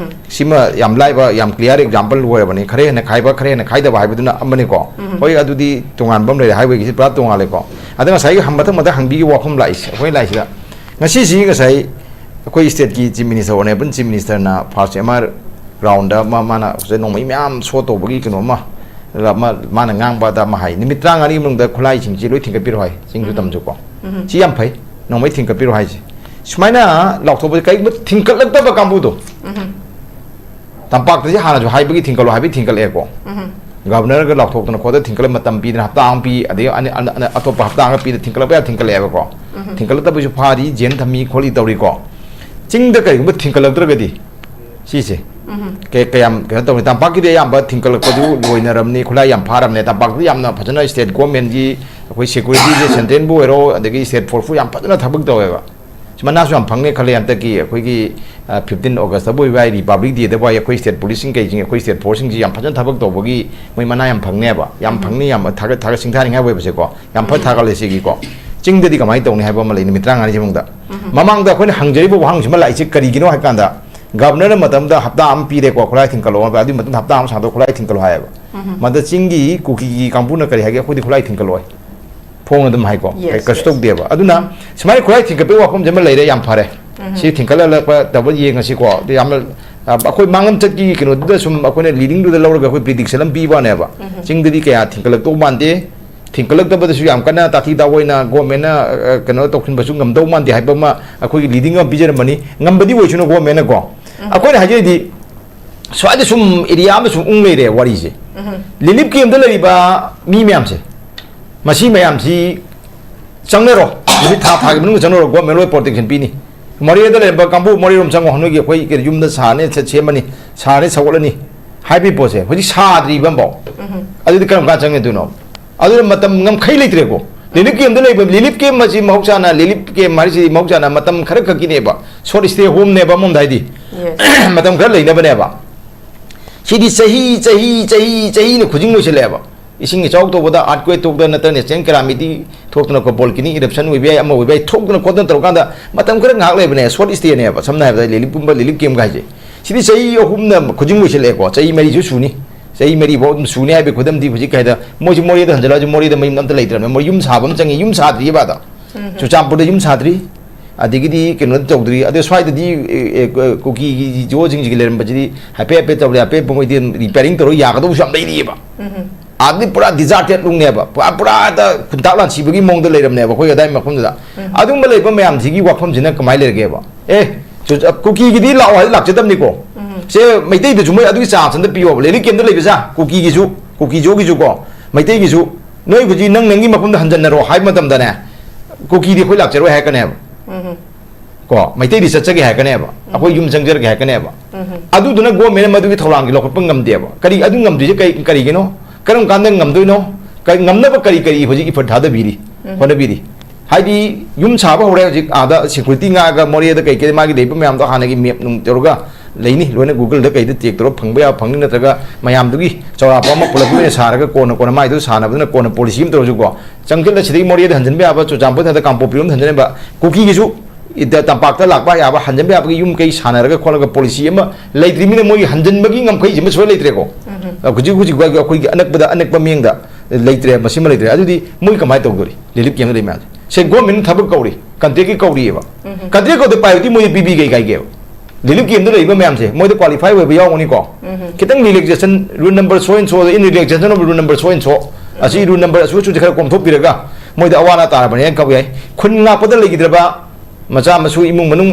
ꯁꯤꯃ ꯌꯥꯝ ꯂꯥꯏꯕ, ꯌꯥꯝ clear example ꯑꯣꯏꯔꯕꯅꯤ꯫ ꯈꯔ ꯍꯦꯟꯅ ꯈꯥꯏꯕ, ꯈꯔ ꯍꯦꯟꯅ ꯈꯥꯏꯗꯕ ꯍꯥꯏꯕꯗꯨꯅ ꯑꯃꯅꯤꯀꯣ꯫ ꯍꯣꯏ, ꯑꯗꯨꯗꯤ ꯇꯣꯉꯥꯟꯕ ꯑꯃ ꯂꯩꯔꯦ, highway ꯒꯤꯁꯤ ꯄꯨꯔꯥ ꯇꯣꯉꯥꯜꯂꯦꯀꯣ꯫ ꯑꯗ ꯉꯁꯥꯏꯒꯤ ꯍꯝ-, ꯃꯊꯪ ꯃꯊꯪ ꯍꯪꯕꯤꯒꯤ ꯋꯥꯐꯝ ꯂꯥꯛꯏꯁꯦ, ꯑꯩꯈꯣꯏ ꯂꯥꯛꯏꯁꯤꯗ, ꯉꯁꯤꯁꯤ ꯉꯁꯥꯏ ꯑꯩꯈꯣꯏ state ꯀꯤ Chief Minister, Honourable Chief Minister ꯅ first M R ground ꯗ ꯃꯥ-, ꯃꯥꯅ ꯉꯁꯥꯏ ꯅꯣꯡꯃꯩ ꯃꯌꯥꯝ show ꯇꯧꯕꯒꯤ ꯀꯩꯅꯣ ꯑꯃ, ꯃꯥ-, ꯃꯥꯅ ꯉꯥꯡꯕꯗ ꯑꯃ ꯍꯥꯏ, ꯅꯨꯃꯤꯠ ꯇꯔꯥꯃꯉꯥꯅꯤ ꯃꯅꯨꯡꯗ ꯈꯨꯠꯂꯥꯏꯁꯤꯡꯁꯤ ꯂꯣꯏ ꯊꯤꯡꯒꯠꯄꯤꯔꯣ ꯍꯥꯏ, ꯆꯤꯡꯁꯨ ꯇꯝꯁꯨꯀꯣ꯫ ꯁꯤ ꯌꯥꯝ ꯐꯩ, ꯅꯣꯡꯃꯩ ꯊꯤꯡꯒꯠꯄꯤꯔꯣ ꯍꯥꯏꯁꯦ꯫ ꯁꯨꯃꯥꯏꯅ ꯂꯥꯎꯊꯣꯛꯄꯁꯦ ꯀꯔꯤꯒꯨꯝꯕ ꯊꯤꯡꯒꯠꯂꯛꯇꯕ ꯀꯥꯡꯕꯨꯗꯣ, ꯇꯝꯄꯥꯛꯇꯗꯤ ꯍꯥꯟꯅꯁꯨ ꯍꯥꯏꯕꯒꯤ ꯊꯤꯡꯒꯠꯂꯣ ꯍꯥꯏꯕꯒꯤ ꯊꯤꯡꯒꯠꯂꯛꯑꯦꯀꯣ꯫ Governor ꯒ ꯂꯥꯎꯊꯣꯛꯇꯅ ꯈꯣꯠꯇꯅ ꯊꯤꯡꯒꯠꯂ ꯃꯇꯝ ꯄꯤꯗꯅ ꯍꯞꯇꯥ ꯑꯃ ꯄꯤ, ꯑꯗꯩ ꯑꯅꯤ-, ꯑꯅ-, ꯑꯅ-, ꯑꯇꯣꯞꯄ ꯍꯞꯇꯥ ꯑꯃ ꯄꯤꯗ ꯊꯤꯡꯒꯠꯂꯛꯄ ꯌꯥ ꯊꯤꯡꯒꯠꯂꯛꯑꯦꯕꯀꯣ꯫ ꯊꯤꯡꯒꯠꯂꯛꯇꯕꯁꯨ ꯐꯥꯔꯤ, ꯖꯦꯟ ꯊꯝꯃꯤ ꯈꯣꯠꯂꯤ ꯇꯧꯔꯤꯀꯣ꯫ ꯆꯤꯡꯗ ꯀꯔꯤꯒꯨꯝꯕ ꯊꯤꯡꯒꯠꯂꯛꯇ꯭ꯔꯒꯗꯤ ꯁꯤꯁꯦ ꯀ-, ꯀꯌꯥꯝ ꯀꯩꯅꯣ ꯇꯧꯅꯤ? ꯇꯝꯄꯥꯛꯀꯤꯗꯤ ꯑꯌꯥꯝꯕ ꯊꯤꯡꯒꯠꯂꯛꯄꯗꯨ ꯂꯣꯏꯅꯔꯝꯅꯤ, ꯈꯨꯠꯂꯥꯏ ꯌꯥꯝ ꯐꯥꯔꯝꯅꯦ꯫ ꯇꯝꯄꯥꯛꯇꯗꯤ ꯌꯥꯝꯅ ꯐꯖꯅ state government ꯀꯤ ꯑꯩꯈꯣꯏ security ꯁꯦ, central ꯕꯨ ꯑꯣꯏꯔꯣ, ꯑꯗꯒꯤ state force ꯄꯨ ꯌꯥꯝ ꯐꯖꯅ ꯊꯕꯛ ꯇꯧꯋꯦꯕ꯫ ꯁꯤ ꯃꯅꯥꯁꯨ ꯌꯥꯝ ꯐꯪꯅꯤ ꯈꯜꯂꯦ꯫ ꯍꯟꯗꯛꯀꯤ, ꯑ, fifteen August ꯇꯕꯨ ꯑꯣꯏꯕ ꯌꯥꯏ, Republic Day ꯗꯕꯨ ꯍꯥꯏ, ꯑꯩꯈꯣꯏ state police ꯁꯤꯡ ꯀꯩꯁꯤꯡ, ꯑꯩꯈꯣꯏ state force ꯁꯤꯡꯁꯤ ꯌꯥꯝ ꯐꯖꯅ ꯊꯕꯛ ꯇꯧꯕꯒꯤ ꯃꯣꯏ ꯃꯅꯥ ꯌꯥꯝ ꯐꯪꯅꯦꯕ꯫ ꯌꯥꯝ ꯐꯪꯅꯤ, ꯌꯥꯝ ꯊꯥꯒꯠ-, ꯊꯥꯒꯠ ꯁꯤꯡꯊꯥꯅꯤꯡꯉꯥꯏ ꯑꯣꯏꯕꯁꯦꯀꯣ꯫ ꯌꯥꯝ ꯐꯖꯅ ꯊꯥꯒꯠꯂꯦ ꯁꯤꯒꯤꯀꯣ꯫ ꯆꯤꯡꯗꯗꯤ ꯀꯃꯥꯏꯅ ꯇꯧꯅꯤ ꯍꯥꯏꯕ ꯑꯃ ꯂꯩ, ꯅꯨꯃꯤꯠ ꯇꯔꯥꯃꯉꯥꯅꯤꯁꯤ ꯃꯅꯨꯡꯗ꯫ ꯃꯃꯥꯡꯗ ꯑꯩꯈꯣꯏꯅ ꯍꯪꯖꯔꯤꯕ ꯋꯥꯍꯪꯁꯤꯃ ꯂꯥꯛꯏꯁꯦ ꯀꯔꯤꯒꯤꯅꯣ ꯍꯥꯏ ꯀꯥꯟꯗ, Governor ꯅ ꯃꯇꯝꯗ ꯍꯞꯇꯥ ꯑꯃ ꯄꯤꯔꯦꯀꯣ, ꯈꯨꯠꯂꯥꯏ ꯊꯤꯡꯀꯠꯂꯣ, ꯑꯗꯨꯒꯤ ꯃꯇꯨꯡꯗ ꯍꯞꯇꯥ ꯑꯃ ꯁꯥꯡꯗꯣꯛ ꯈꯨꯠꯂꯥꯏ ꯊꯤꯡꯀꯠꯂꯣ ꯍꯥꯏꯌꯦꯕ꯫ ꯃꯗ ꯆꯤꯡꯒꯤ ꯀꯨꯀꯤꯒꯤ ꯀꯥꯡꯕꯨꯅ ꯀꯔꯤ ꯍꯥꯏꯒꯦ? "ꯑꯩꯈꯣꯏꯗꯤ ꯈꯨꯠꯂꯥꯏ ꯊꯤꯡꯀꯠꯂꯣꯏ"꯫ ꯐꯣꯡꯅ ꯑꯗꯨꯝ ꯍꯥꯏꯀꯣ꯫ Yes, ꯀꯩ-, ꯀꯩꯁꯨ yes. ꯇꯧꯗꯦꯕ꯫ ꯑꯗꯨꯅ ꯁꯨꯃꯥꯏꯅ ꯈꯨꯠꯂꯥꯏ ꯊꯤꯡꯀꯠꯄꯒꯤ ꯋꯥꯐꯝꯁꯦ ꯑꯃ ꯂꯩꯔꯦ, ꯌꯥꯝ ꯐꯔꯦ꯫ ꯁꯤ ꯊꯤꯡꯀꯠꯍꯜꯂꯛꯄ ꯇꯧꯕ ꯌꯦꯡꯉꯁꯤꯀꯣ꯫ ꯑꯗꯨ ꯌꯥꯝꯅ, ꯑ, ꯑꯩꯈꯣꯏ ꯃꯥꯡꯂꯝ ꯆꯠꯀꯤ ꯀꯩꯅꯣꯗꯨꯗ ꯁꯨꯝ ꯑꯩꯈꯣꯏꯅ leading ꯗꯨꯗ ꯂꯧꯔꯒ ꯑꯩꯈꯣꯏ prediction ꯑꯃ ꯄꯤꯕ ꯋꯥꯅꯦꯕ꯫ ꯆꯤꯡꯗꯗꯤ ꯀꯌꯥ ꯊꯤꯡꯀꯠꯂꯛꯇꯧ ꯃꯥꯟꯗꯦ꯫ ꯊꯤꯡꯀꯠꯂꯛꯇꯕꯗꯁꯨ ꯌꯥꯝ ꯀꯟꯅ ꯇꯥꯊꯤ ꯇꯥꯑꯣꯏꯅ government ꯅ, ꯑ, ꯀꯩꯅꯣ ꯇꯧꯁꯤꯟꯕꯁꯨ ꯉꯝꯗꯧ ꯃꯥꯟꯗꯦ ꯍꯥꯏꯕ ꯑꯃ ꯑꯩꯈꯣꯏꯒꯤ leading ꯑꯃ ꯄꯤꯖꯔꯝꯕꯅꯤ꯫ ꯉꯝꯕꯗꯤ ꯑꯣꯏꯁꯅꯨ government ꯅꯀꯣ꯫ ꯑꯩꯈꯣꯏꯅ ꯍꯥꯏꯖꯔꯤꯗꯤ ꯁ꯭ꯋꯥꯏꯗ ꯁꯨꯝ area ꯑꯃ ꯁꯨꯝ ꯎꯪ ꯂꯩꯔꯦ ꯋꯥꯔꯤꯁꯦ꯫ Relief camp ꯇ ꯂꯩꯔꯤꯕ ꯃꯤ ꯃꯌꯥꯝꯁꯦ, ꯃꯁꯤ ꯃꯌꯥꯝꯁꯤ ꯆꯪꯅꯔꯣ, ꯅꯨꯃꯤꯠ ꯊꯥ ꯊꯥꯒꯤ ꯃꯅꯨꯡꯗ ꯆꯪꯅꯔꯣ, government ꯂꯣꯏ protection ꯄꯤꯅꯤ꯫ ꯃꯣꯔꯦꯗ ꯂꯩꯔꯝꯕ ꯀꯥꯡꯕꯨ ꯃꯣꯔꯦꯔꯣꯝ ꯆꯪꯉꯣ, ꯅꯣꯏꯒꯤ ꯑꯩꯈꯣꯏ ꯀꯩꯅꯣ ꯌꯨꯝꯗ ꯁꯥꯔꯅꯤ, ꯁꯦ-, ꯁꯦꯝꯃꯅꯤ, ꯁꯥꯔꯅꯤ, ꯁꯧꯒꯠꯂꯅꯤ꯫ ꯍꯥꯏꯕꯒꯤ ꯄꯣꯠꯁꯦ ꯍꯧꯖꯤꯛ ꯁꯥꯗ꯭ꯔꯤꯕ ꯑꯃꯐꯥꯎ꯫ ꯑꯗꯨꯗꯤ ꯀꯔꯝ ꯀꯥꯟ ꯆꯪꯒꯗꯣꯏꯅꯣ? ꯑꯗꯨꯅ ꯃꯇꯝ ꯉꯝꯈꯩ ꯂꯩꯇ꯭ꯔꯦꯀꯣ꯫ ꯔꯤꯂꯤꯐ ꯀꯦꯝꯗ ꯂꯩꯕ, ꯔꯤꯂꯤꯐ ꯀꯦꯝ ꯑꯁꯤ ꯃꯍꯧꯁꯥꯅ, ꯔꯤꯂꯤꯐ ꯀꯦꯝ ꯍꯥꯏꯔꯤꯁꯤꯗꯤ ꯃꯍꯧꯁꯥꯅ ꯃꯇꯝ ꯈꯔ ꯈꯛꯀꯤꯅꯦꯕ, ꯁꯣꯔꯠ ꯁ꯭ꯇꯦ ꯍꯣꯝꯅꯦꯕ ꯑꯃꯔꯣꯝꯗ ꯍꯥꯏꯗꯤ꯫ ꯃꯇꯝ ꯈꯔ ꯂꯩꯅꯕꯅꯦꯕ꯫ ꯁꯤꯗꯤ ꯆꯍꯤ ꯆꯍꯤ ꯆꯍꯤ ꯆꯍꯤꯅ ꯈꯨꯖꯤꯡ ꯂꯣꯏꯁꯤꯜꯂꯛꯑꯦꯕ꯫ ꯏꯁꯤꯡ ꯏꯆꯥꯎ ꯇꯧꯕꯗ, ꯑꯥꯔꯠꯀ꯭ꯋꯦꯛ ꯊꯣꯛꯇꯅ, ꯅꯠꯇ꯭ꯔꯒ ꯅꯦꯆꯔꯦꯜ ꯀꯦꯂꯥꯃꯤꯇꯤ ꯊꯣꯛꯇꯅꯀꯣ, ꯚꯣꯜꯀꯦꯅꯤꯛ ꯏꯔꯞꯁꯟ ꯑꯣꯏꯕ ꯌꯥꯏ, ꯑꯃ ꯑꯣꯏꯕ ꯌꯥꯏ, ꯊꯣꯛꯇꯅ ꯈꯣꯠꯇꯅ ꯇꯧꯔꯀꯥꯟꯗ ꯃꯇꯝ ꯈꯔ ꯉꯥꯏꯍꯥꯛ ꯂꯩꯕꯅꯦ, ꯁꯣꯔꯠ ꯁ꯭ꯇꯦꯅꯦꯕ꯫ ꯁꯝꯅ ꯍꯥꯏꯔꯕꯗ ꯔꯤꯂꯤꯐꯀꯨꯝꯕ, ꯔꯤꯂꯤꯐ ꯀꯦꯝꯒ ꯍꯥꯏꯁꯦ꯫ ꯁꯤꯗꯤ ꯆꯍꯤ ꯑꯍꯨꯝꯅ ꯈꯨꯖꯤꯡ ꯂꯣꯏꯁꯤꯜꯂꯛꯑꯦꯀꯣ, ꯆꯍꯤ ꯃꯔꯤꯁꯨ ꯁꯨꯅꯤ꯫ ꯆꯍꯤ ꯃꯔꯤ ꯐꯥꯎ ꯑꯗꯨꯝ ꯁꯨꯅꯤ ꯍꯥꯏꯕꯒꯤ ꯈꯨꯗꯝꯗꯤ ꯍꯧꯖꯤꯛ ꯀꯩꯗ ꯃꯣꯏꯁꯨ ꯃꯣꯔꯦꯗ ꯍꯟꯖꯤꯜꯂꯛꯑꯁꯨ ꯃꯣꯔꯦꯗ ꯃꯌꯨꯝ ꯑꯝꯇ ꯂꯩꯇ꯭ꯔꯕꯅꯦ꯫ ꯃꯣꯏ ꯌꯨꯝ ꯁꯥꯕ ꯑꯃ ꯆꯪꯉꯤ, ꯌꯨꯝ ꯁꯥꯗ꯭ꯔꯤꯕ ꯑꯗ꯫ ꯆꯨꯔꯆꯥꯟꯄꯨꯔꯗ ꯌꯨꯝ ꯁꯥꯗ꯭ꯔꯤ, ꯑꯗꯒꯤꯗꯤ ꯀꯩꯅꯣ ꯇꯧꯗ꯭ꯔꯤ꯫ ꯑꯗꯣ ꯁ꯭ꯋꯥꯏꯗꯗꯤ, ꯑꯦ, ꯑꯦ, ꯀꯨꯀꯤꯒꯤ ꯖꯤꯑꯣꯁꯤꯡꯁꯤꯒꯤ ꯂꯩꯔꯝꯕꯁꯤꯗꯤ ꯍꯥꯏꯐꯦꯠ ꯍꯥꯏꯐꯦꯠ ꯇꯧꯔꯤ, ꯍꯥꯏꯐꯦꯠ ꯃꯣꯏꯗꯤ ꯔꯤꯄꯦꯌꯥꯔꯤꯡ ꯇꯧꯔꯒ ꯌꯥꯒꯗꯧꯕꯁꯨ ꯌꯥꯝ ꯂꯩꯔꯤꯑꯕ꯫ ꯑꯥꯗꯗꯤ ꯄꯨꯔꯥ ꯗꯤꯖꯥꯔꯇꯦꯠ ꯂꯨꯡꯅꯦꯕ, ꯄꯨꯔꯥ, ꯄꯨꯔꯥ ꯈꯨꯟꯇꯥꯛ ꯂꯥꯟꯁꯤꯕꯒꯤ ꯃꯑꯣꯡꯗ ꯂꯩꯔꯝꯅꯦꯕ ꯑꯩꯈꯣꯏ ꯑꯗꯥꯏ ꯃꯐꯝꯗꯨꯗ꯫ ꯑꯗꯨꯝꯕ ꯂꯩꯕ ꯃꯌꯥꯝꯁꯤꯒꯤ ꯋꯥꯐꯝꯁꯤꯅ ꯀꯃꯥꯏꯅ ꯂꯩꯔꯒꯦꯕ? ꯑꯦ, ꯆꯨ-, ꯀꯨꯀꯤꯒꯤꯗꯤ ꯂꯥꯛꯑꯣ ꯍꯥꯏꯗꯤ ꯂꯥꯛꯆꯗꯕꯅꯤꯀꯣ꯫ ꯁꯦ, ꯃꯩꯇꯩꯗꯁꯨ ꯃꯣꯏ ꯑꯗꯨꯒꯤ ꯆꯥꯟꯁ ꯑꯝꯇ ꯄꯤꯌꯣꯕ꯫ ꯂꯤꯔꯤꯛ ꯀꯦꯝꯗ ꯂꯩꯕꯁꯦ, ꯀꯨꯀꯤꯒꯤꯁꯨ, ꯀꯨꯀꯤꯖꯣꯒꯤꯁꯨꯀꯣ, ꯃꯩꯇꯩꯒꯤꯁꯨ, ꯅꯣꯏ ꯍꯧꯖꯤꯛ ꯅꯪ ꯅꯪꯒꯤ ꯃꯐꯝꯗ ꯍꯟꯖꯟꯅꯔꯣ ꯍꯥꯏꯕ ꯃꯇꯝꯗꯅꯦ, ꯀꯨꯀꯤꯗꯤ ꯑꯩꯈꯣꯏ ꯂꯥꯛꯆꯔꯣꯏ ꯍꯥꯏꯔꯛꯀꯅꯦꯕ꯫ ꯀꯣ, ꯃꯩꯇꯩꯗꯤ ꯆꯠꯆꯒꯦ ꯍꯥꯏꯔꯛꯀꯅꯦꯕ, ꯑꯩꯈꯣꯏ ꯌꯨꯝ ꯆꯪꯖꯔꯒꯦ ꯍꯥꯏꯔꯛꯀꯅꯦꯕ꯫ ꯑꯗꯨꯗꯨꯅ ꯒꯣꯔꯃꯦꯟꯅ ꯃꯗꯨꯒꯤ ꯊꯧꯔꯥꯡꯗꯤ ꯂꯧꯈꯠꯄ ꯉꯝꯗꯦꯕ꯫ ꯀꯔꯤ ꯑꯗꯨ ꯉꯝꯗ꯭ꯔꯤꯁꯦ ꯀꯩ, ꯀꯔꯤꯒꯤꯅꯣ? ꯀꯔꯝ ꯀꯥꯟꯗ ꯉꯝꯗꯣꯏꯅꯣ? ꯀꯔꯤ, ꯉꯝꯅꯕ ꯀꯔꯤ ꯀꯔꯤ ꯍꯧꯖꯤꯛ ꯏꯐꯔꯠ ꯊꯥꯗꯕꯤꯔꯤ, ꯍꯣꯠꯅꯕꯤꯔꯤ? ꯍꯥꯏꯗꯤ ꯌꯨꯝ ꯁꯥꯕ ꯍꯧꯔꯦ ꯍꯧꯖꯤꯛ, ꯑꯥꯗ ꯁꯦꯀ꯭ꯌꯨꯔꯤꯇꯤ ꯉꯥꯛꯑꯒ ꯃꯣꯔꯦꯗ ꯀꯩ ꯀꯩ ꯃꯥꯒꯤ ꯂꯩꯕ ꯃꯌꯥꯝꯗꯣ ꯍꯥꯟꯅꯒꯤ ꯃꯦꯞ ꯅꯨꯡ ꯇꯧꯔꯒ ꯂꯩꯅꯤ, ꯂꯣꯏꯅ ꯒꯨꯒꯜꯗ ꯀꯩꯗ ꯆꯦꯛ ꯇꯧꯔꯒ ꯐꯪꯕ ꯌꯥꯕ ꯐꯪꯅꯤ, ꯅꯠꯇ꯭ꯔꯒ ꯃꯌꯥꯝꯗꯨꯒꯤ ꯆꯥꯎꯔꯥꯛꯄ ꯑꯃ ꯄꯨꯂꯞꯀꯤ ꯑꯣꯏꯅ ꯁꯥꯔꯒ ꯀꯣꯟꯅ ꯀꯣꯟꯅ ꯃꯥꯏꯗꯨ ꯁꯥꯟꯅꯕꯗꯨꯅ ꯀꯣꯟꯅ ꯄꯣꯂꯤꯁꯤ ꯑꯃ ꯇꯧꯔꯁꯨꯀꯣ, ꯆꯪꯁꯤꯜꯂ ꯁꯤꯗꯒꯤ ꯃꯣꯔꯦꯗ ꯍꯟꯖꯤꯟꯕ ꯌꯥꯕ, ꯆꯨꯔꯆꯥꯟꯄꯨꯔꯗ ꯍꯟꯖꯤꯟ-, ꯀꯥꯡꯄꯣꯛꯄꯤꯔꯣꯝꯗ ꯍꯟꯖꯤꯟꯕ, ꯀꯨꯀꯤꯒꯤꯁꯨ ꯏꯗ-, ꯇꯝꯄꯥꯛꯇ ꯂꯥꯛꯄ ꯌꯥꯕ, ꯍꯟꯖꯤꯟꯕ ꯌꯥꯕꯒꯤ ꯌꯨꯝ ꯀꯩ ꯁꯥꯟꯅꯔꯒ ꯈꯣꯠꯂꯒ ꯄꯣꯂꯤꯁꯤ ꯑꯃ ꯂꯩꯇ꯭ꯔꯤꯃꯤꯅ ꯃꯣꯏꯒꯤ ꯍꯟꯖꯤꯟꯕꯒꯤ ꯉꯝꯈꯩꯁꯤꯃ ꯁꯣꯏ ꯂꯩꯇ꯭ꯔꯦꯀꯣ꯫ ꯍꯧꯖꯤꯛ ꯍꯧꯖꯤꯛ ꯑꯩꯈꯣꯏꯒꯤ ꯑꯅꯛꯄꯗ ꯑꯅꯛꯄ ꯃꯤꯌꯦꯡꯗ ꯂꯩꯇ꯭ꯔꯦ, ꯃꯁꯤꯃ ꯂꯩꯇ꯭ꯔꯦ꯫ ꯑꯗꯨꯗꯤ ꯃꯣꯏ ꯀꯃꯥꯏꯅ ꯇꯧꯗꯣꯔꯤ? ꯔꯤꯂꯤꯐ ꯀꯦꯝꯗ ꯂꯩ ꯃꯌꯥꯝꯁꯦ꯫ ꯁꯦ, ꯒꯣꯔꯃꯦꯟꯅ ꯊꯕꯛ ꯀꯧꯔꯤ, ꯀꯟꯇ꯭ꯔꯦꯛꯀꯤ ꯀꯧꯔꯤꯑꯕ꯫ ꯀꯟꯇ꯭ꯔꯦꯛ ꯀꯧꯗ ꯄꯥꯏꯕꯗꯤ ꯃꯣꯏꯗ ꯄꯤꯕꯤ ꯀꯩ ꯀꯥꯏꯒꯦꯕ? ꯔꯤꯂꯤꯐ ꯀꯦꯝꯗ ꯂꯩꯕ ꯃꯌꯥꯝꯁꯦ, ꯃꯣꯏꯗ ꯀ꯭ꯋꯥꯂꯤꯐꯥꯏ ꯑꯣꯏꯕ ꯌꯥꯎꯒꯅꯤꯀꯣ꯫ ꯈꯤꯇꯪ relaxation, rule number so and so, in relaxation of rule number so and so, ꯑꯁꯤ rule number ꯑꯁꯨ ꯑꯁꯨꯁꯦ ꯈꯔ ꯀꯣꯝꯊꯣꯛꯄꯤꯔꯒ ꯃꯣꯏꯗ ꯑꯋꯥ ꯑꯅꯥ ꯇꯥꯔꯕꯅꯦꯅ ꯀꯧ ꯌꯥꯏ꯫ ꯈꯨꯟ ꯉꯥꯛꯄꯗ ꯂꯩꯈꯤꯗ꯭ꯔꯕ ꯃꯆꯥ ꯃꯁꯨ, ꯏꯃꯨꯡ ꯃꯅꯨꯡ,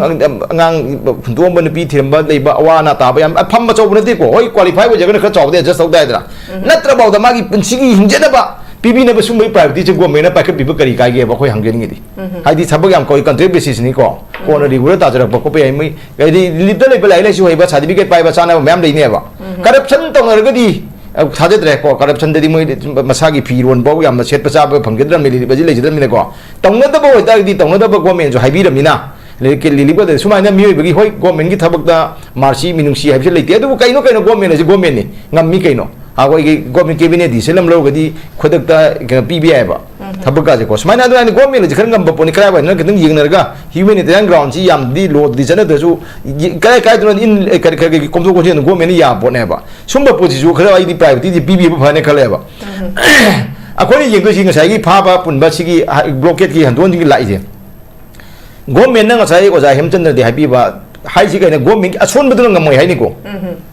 ꯑꯉꯥꯡ ꯍꯨꯟꯗꯣꯛꯑꯝꯕ, ꯅꯨꯄꯤ ꯊꯤꯔꯝꯕ ꯂꯩꯕ, ꯑꯋꯥ ꯑꯅꯥ ꯇꯥꯕ ꯌꯥꯝ ꯐꯝ ꯑꯆꯧꯕ ꯅꯠꯇꯦꯀꯣ꯫ ꯍꯣꯏ, ꯀ꯭ꯋꯥꯂꯤꯐꯥꯏ ꯑꯣꯏꯖꯒꯅ ꯈꯔ ꯆꯥꯎꯕꯗꯤ ꯑꯦꯗꯖꯁ ꯇꯧ ꯇꯥꯏꯗꯅ꯫ ꯅꯠꯇ꯭ꯔ ꯐꯥꯎꯗ ꯃꯥꯒꯤ ꯄꯨꯟꯁꯤꯒꯤ ꯍꯤꯡꯖꯅꯕ ꯄꯤꯕꯤꯅꯕ ꯁꯨꯝꯕꯒꯤ priority ꯁꯦ government ꯅ ꯄꯥꯏꯈꯠꯄꯤꯕ ꯀꯔꯤ ꯀꯥꯏꯒꯦꯕ? ꯑꯩꯈꯣꯏ ꯍꯪꯖꯅꯤꯡꯉꯤꯗꯤ꯫ ꯍꯥꯏꯗꯤ ꯊꯕꯛ ꯌꯥꯝ ꯀꯧꯏ, contract basis ꯅꯤꯀꯣ꯫ ꯀꯣꯟꯅ regular ꯇꯥꯖꯔꯛꯄ ꯈꯣꯠꯄ ꯌꯥꯏ꯫ ꯃꯣꯏ ꯍꯥꯏꯗꯤ relief ꯇ ꯂꯩꯕ, ꯂꯥꯏꯔꯤꯛ ꯂꯥꯏꯁꯨ ꯍꯩꯕ, certificate ꯄꯥꯏꯕ, ꯆꯥꯅꯕ ꯃꯌꯥꯝ ꯂꯩꯅꯦꯕ꯫ Corruption ꯇꯧꯅꯔꯒꯗꯤ, ꯑ, ꯊꯥꯖꯗ꯭ꯔꯦꯀꯣ꯫ Corruption ꯗꯗꯤ ꯃꯣꯏ ꯃꯁꯥꯒꯤ ꯐꯤꯔꯣꯟ ꯐꯥꯎ ꯌꯥꯝꯅ ꯁꯦꯠꯄ ꯆꯥꯕ ꯐꯪꯖꯗ꯭ꯔꯕꯅꯤ, relief ꯑꯁꯤ ꯂꯩꯖꯗ꯭ꯔꯕꯅꯤꯅꯀꯣ꯫ ꯇꯧꯅꯗꯕ ꯑꯣꯏꯇꯥꯔꯒꯗꯤ ꯇꯧꯅꯗꯕ government ꯁꯨ ꯍꯥꯏꯕꯤꯔꯕꯅꯤꯅ, relief ꯀꯤ, relief ꯑꯣꯏꯗꯅ ꯁꯨꯃꯥꯏꯅ ꯃꯤꯑꯣꯏꯕꯒꯤ, ꯍꯣꯏ, government ꯀꯤ ꯊꯕꯛꯇ mercy ꯃꯤꯅꯨꯡꯁꯤ ꯍꯥꯏꯕꯁꯤ ꯂꯩꯇꯦ, ꯑꯗꯨꯕꯨ ꯀꯩꯅꯣ, ꯀꯩꯅꯣ, government ꯍꯥꯏꯁꯤ government ꯅꯤ, ꯉꯝꯃꯤ ꯀꯩꯅꯣ꯫ ꯑꯩꯈꯣꯏꯒꯤ government cabinet decision ꯑꯃ ꯂꯧꯔꯒꯗꯤ ꯈꯨꯗꯛꯇ ꯀꯩꯅꯣ ꯄꯤꯕ ꯌꯥꯏꯑꯕ꯫ ꯊꯕꯛꯀꯥꯁꯦꯀꯣ, ꯁꯨꯃꯥꯏꯅ ꯑꯗꯨꯃꯥꯏꯅ government ꯁꯤ ꯈꯔ ꯉꯝꯕ ꯄꯣꯠꯅꯤ꯫ ꯀꯔꯥꯏ ꯋꯥꯏꯗꯅ ꯈꯤꯇꯪ ꯌꯦꯡꯅꯔꯒ humanitarian ground ꯁꯤ ꯌꯥꯝꯗꯤ law ꯗꯤ ꯆꯠꯅꯗ꯭ꯔꯁꯨ, ꯀꯔꯥꯏ ꯀꯥꯏꯗꯅꯣ in ꯈꯔ ꯈꯔ ꯈꯔ ꯀꯣꯝꯊꯣꯛ ꯀꯣꯝꯁꯤꯟ ꯑꯗꯨꯝ government ꯅ ꯌꯥꯕ ꯄꯣꯠꯅꯦꯕ꯫ ꯁꯨꯝꯕ ꯄꯣꯠꯁꯤꯁꯨ ꯈꯔ ꯑꯩꯗꯤ priority ꯁꯤ ꯄꯤꯕꯤꯕ ꯐꯅꯤ ꯈꯜꯂꯦꯕ꯫ ꯑꯩꯈꯣꯏꯅ ꯌꯦꯡꯗꯣꯏꯁꯤ ꯉꯁꯥꯏꯒꯤ ꯐꯥꯕ ꯄꯨꯟꯕ ꯁꯤꯒꯤ blockade ꯀꯤ ꯍꯟꯗꯣꯛ ꯍꯟꯖꯤꯟꯒꯤ ꯂꯥꯛꯏꯁꯦ꯫ Government ꯅ ꯉꯁꯥꯏ ꯑꯣꯖꯥ ꯍꯦꯝꯆꯟꯗ꯭ꯔꯗꯤ ꯍꯥꯏꯕꯤꯕ ꯍꯥꯏꯁꯤ ꯀꯩꯅꯣ, government ꯒꯤ ꯑꯁꯣꯟꯕꯗꯨꯅ ꯉꯝꯃꯣꯏ ꯍꯥꯏꯅꯤꯀꯣ꯫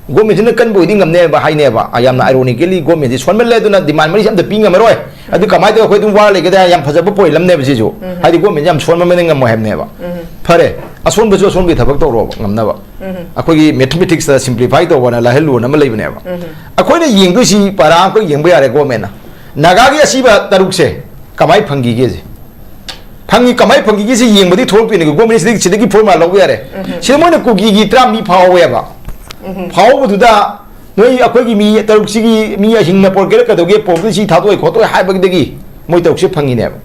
Government ꯁꯤꯅ ꯀꯟꯕ ꯑꯣꯏꯗꯤ ꯉꯝꯅꯦꯕ ꯍꯥꯏꯅꯦꯕ꯫ ꯑ, ꯌꯥꯝꯅ ironically government ꯁꯤ ꯁꯣꯟꯃꯜꯂꯦ, ꯑꯗꯨꯅ demand ꯃꯔꯤꯁꯦ ꯑꯝꯇ ꯄꯤ ꯉꯝꯃꯔꯣꯏ꯫ ꯑꯗꯨ ꯀꯃꯥꯏꯅ ꯇꯧꯔꯒ ꯑꯩꯈꯣꯏ ꯑꯗꯨꯝ ꯋꯥꯔ ꯂꯩꯒꯗ꯭ꯔꯥ? ꯌꯥꯝ ꯐꯖꯕ point ꯑꯃꯅꯦꯕ ꯁꯤꯁꯨ꯫ ꯍꯥꯏꯗꯤ government ꯁꯦ ꯌꯥꯝ ꯁꯣꯟꯃꯟꯕꯅꯤꯅ ꯉꯝꯃꯣꯏ ꯍꯥꯏꯕꯅꯦꯕ꯫ ꯐꯔꯦ, ꯑꯁꯣꯟꯕꯁꯨ ꯑꯁꯣꯟꯕꯒꯤ ꯊꯕꯛ ꯇꯧꯔꯣꯕ ꯉꯝꯅꯕ꯫ ꯑꯩꯈꯣꯏꯒꯤ mathematics ꯇ simplify ꯇꯧꯕꯅ ꯂꯥꯏꯍꯜꯂꯨꯅ ꯑꯃ ꯂꯩꯕꯅꯦꯕ꯫ ꯑꯩꯈꯣꯏꯅ ꯌꯦꯡꯗꯣꯏꯁꯤ ꯄꯔꯥ ꯑꯃꯈꯛ ꯌꯦꯡꯕ ꯌꯥꯔꯦ government ꯅ꯫ ꯅꯥꯒꯥꯒꯤ ꯑꯁꯤꯕ ꯇꯔꯨꯛꯁꯦ ꯀꯃꯥꯏꯅ ꯐꯪꯈꯤꯒꯦꯁꯦ? ꯐꯪꯉꯤ, ꯀꯃꯥꯏꯅ ꯐꯪꯈꯤꯒꯦꯁꯤ ꯌꯦꯡꯕꯗꯤ ꯊꯣꯛꯂꯛꯇꯣꯏꯅꯤ꯫ Government ꯁꯤꯗꯒꯤ, ꯁꯤꯗꯒꯤ formula ꯂꯧꯕ ꯌꯥꯔꯦ꯫ ꯁꯤꯗ ꯃꯣꯏꯅ ꯀꯨꯀꯤꯒꯤ ꯇꯔꯥꯃꯔꯤ ꯐꯥꯍꯧꯋꯦꯕ꯫ ꯐꯥꯍꯧꯕꯗꯨꯗ ꯅꯣꯏ ꯑꯩꯈꯣꯏꯒꯤ ꯃꯤ ꯇꯔꯨꯛꯁꯤꯒꯤ ꯃꯤ ꯑꯍꯤꯡꯅ ꯄꯣꯔꯛꯀꯦꯔꯥ ꯀꯩꯗꯧꯒꯦ, ꯄꯣꯔꯛꯇꯣꯏ ꯁꯤ ꯊꯥꯗꯣꯛꯑꯣꯏ ꯈꯣꯠꯇꯣꯛꯑꯣꯏ ꯍꯥꯏꯕꯗꯒꯤ ꯃꯣꯏ ꯇꯔꯨꯛꯁꯦ ꯐꯪꯉꯤꯅꯦꯕ꯫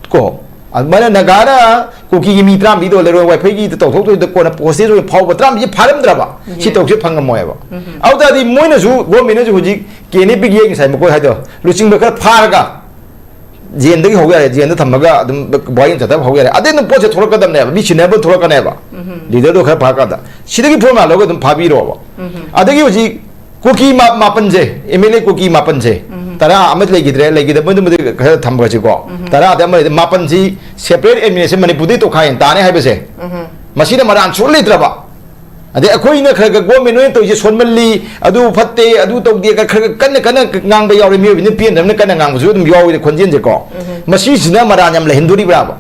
ꯀꯣ, ꯑꯗꯨꯃꯥꯏꯅ ꯅꯥꯒꯥꯅ ꯀꯨꯀꯤꯒꯤ ꯃꯤ ꯇꯔꯥꯃꯔꯤꯗꯣ ꯂꯩꯔꯣꯏ ꯋꯥꯏꯐꯩꯒꯤꯗ ꯇꯧꯊꯣꯛꯇꯣꯏꯗ ꯀꯣꯟꯅ hostage ꯑꯣꯏꯅ ꯐꯥꯎꯕ ꯇꯔꯥꯃꯔꯤꯁꯦ ꯐꯥꯔꯝꯗ꯭ꯔꯕ ꯁꯤ ꯇꯧꯁꯦ ꯐꯪꯉꯝꯃꯣꯏꯕ꯫ ꯑꯗꯨ ꯇꯥꯔꯗꯤ ꯃꯣꯏꯅꯁꯨ, government ꯅꯁꯨ ꯍꯧꯖꯤꯛ ꯀꯦꯅꯦ ꯄꯤꯛ ꯌꯦꯡ ꯉꯁꯥꯏ ꯃꯈꯣꯏ ꯍꯥꯏꯗꯣ ꯂꯨꯆꯤꯡꯕ ꯈꯔ ꯐꯥꯔꯒ ꯖꯦꯟꯗꯒꯤ ꯍꯧ ꯌꯥꯔꯦ, ꯖꯦꯟꯗ ꯊꯝꯃꯒ ꯑꯗꯨꯝ ꯋꯥꯌꯦꯜ ꯆꯠꯊꯕ ꯍꯧ ꯌꯥꯔꯦ꯫ ꯑꯗꯩ ꯑꯗꯨꯝ ꯄꯣꯠꯁꯦ ꯊꯣꯛꯂꯛꯀꯗꯕꯅꯦꯕ, ꯃꯤ ꯁꯤꯟꯅꯕ ꯊꯣꯛꯂꯛꯀꯅꯦꯕ꯫ Leader ꯗꯣ ꯈꯔ ꯐꯥꯔꯀꯥꯟꯗ ꯁꯤꯗꯒꯤ formula ꯂꯧꯔꯒ ꯑꯗꯨꯝ ꯐꯥꯕꯤꯔꯣꯕ꯫ ꯑꯗꯒꯤ ꯍꯧꯖꯤꯛ ꯀꯨꯀꯤ ꯃꯥ-, ꯃꯥꯄꯟꯁꯦ, M L A ꯀꯨꯀꯤ ꯃꯥꯄꯟꯁꯦ, ꯇꯔꯥ ꯑꯃ ꯂꯩꯈꯤꯗ꯭ꯔꯦ, ꯂꯩꯈꯤꯗꯕ ꯑꯗꯨꯃꯗꯤ ꯈꯔ ꯊꯝꯈ꯭ꯔꯁꯤꯀꯣ꯫ ꯇꯔꯥꯗ ꯑꯃ ꯂꯩ, ꯃꯥꯄꯟꯁꯤ separate administration ꯃꯅꯤꯄꯨꯔꯗꯒꯤ ꯇꯣꯈꯥꯏꯅ ꯇꯥꯅꯤ ꯍꯥꯏꯕꯁꯦ, ꯃꯁꯤꯗ ꯃꯔꯥꯟ ꯁꯨꯡꯂꯩ ꯂꯩꯇ꯭ꯔꯕ꯫ ꯑꯗꯩ ꯑꯩꯈꯣꯏꯅ ꯈꯔ ꯈꯔ government ꯅꯣꯏꯅ ꯇꯧꯔꯤꯁꯦ ꯁꯣꯟꯃꯜꯂꯤ, ꯑꯗꯨ ꯐꯠꯇꯦ, ꯑꯗꯨ ꯇꯧꯗꯦ, ꯈꯔ ꯈꯔ ꯀꯟꯅ ꯀꯟꯅ ꯉꯥꯡꯕ ꯌꯥꯎꯔꯦ, ꯃꯤꯑꯣꯏꯕꯅ ꯄꯦꯟꯗꯕꯅ ꯀꯟꯅ ꯉꯥꯡꯕꯁꯨ ꯑꯗꯨꯝ ꯌꯥꯎꯔꯤꯗ ꯈꯣꯟꯖꯦꯜꯁꯦꯀꯣ꯫ ꯃꯁꯤꯁꯤꯅ ꯃꯔꯥꯟ ꯌꯥꯝ ꯂꯩꯍꯟꯗꯣꯔꯤꯕ꯭ꯔꯥꯕ?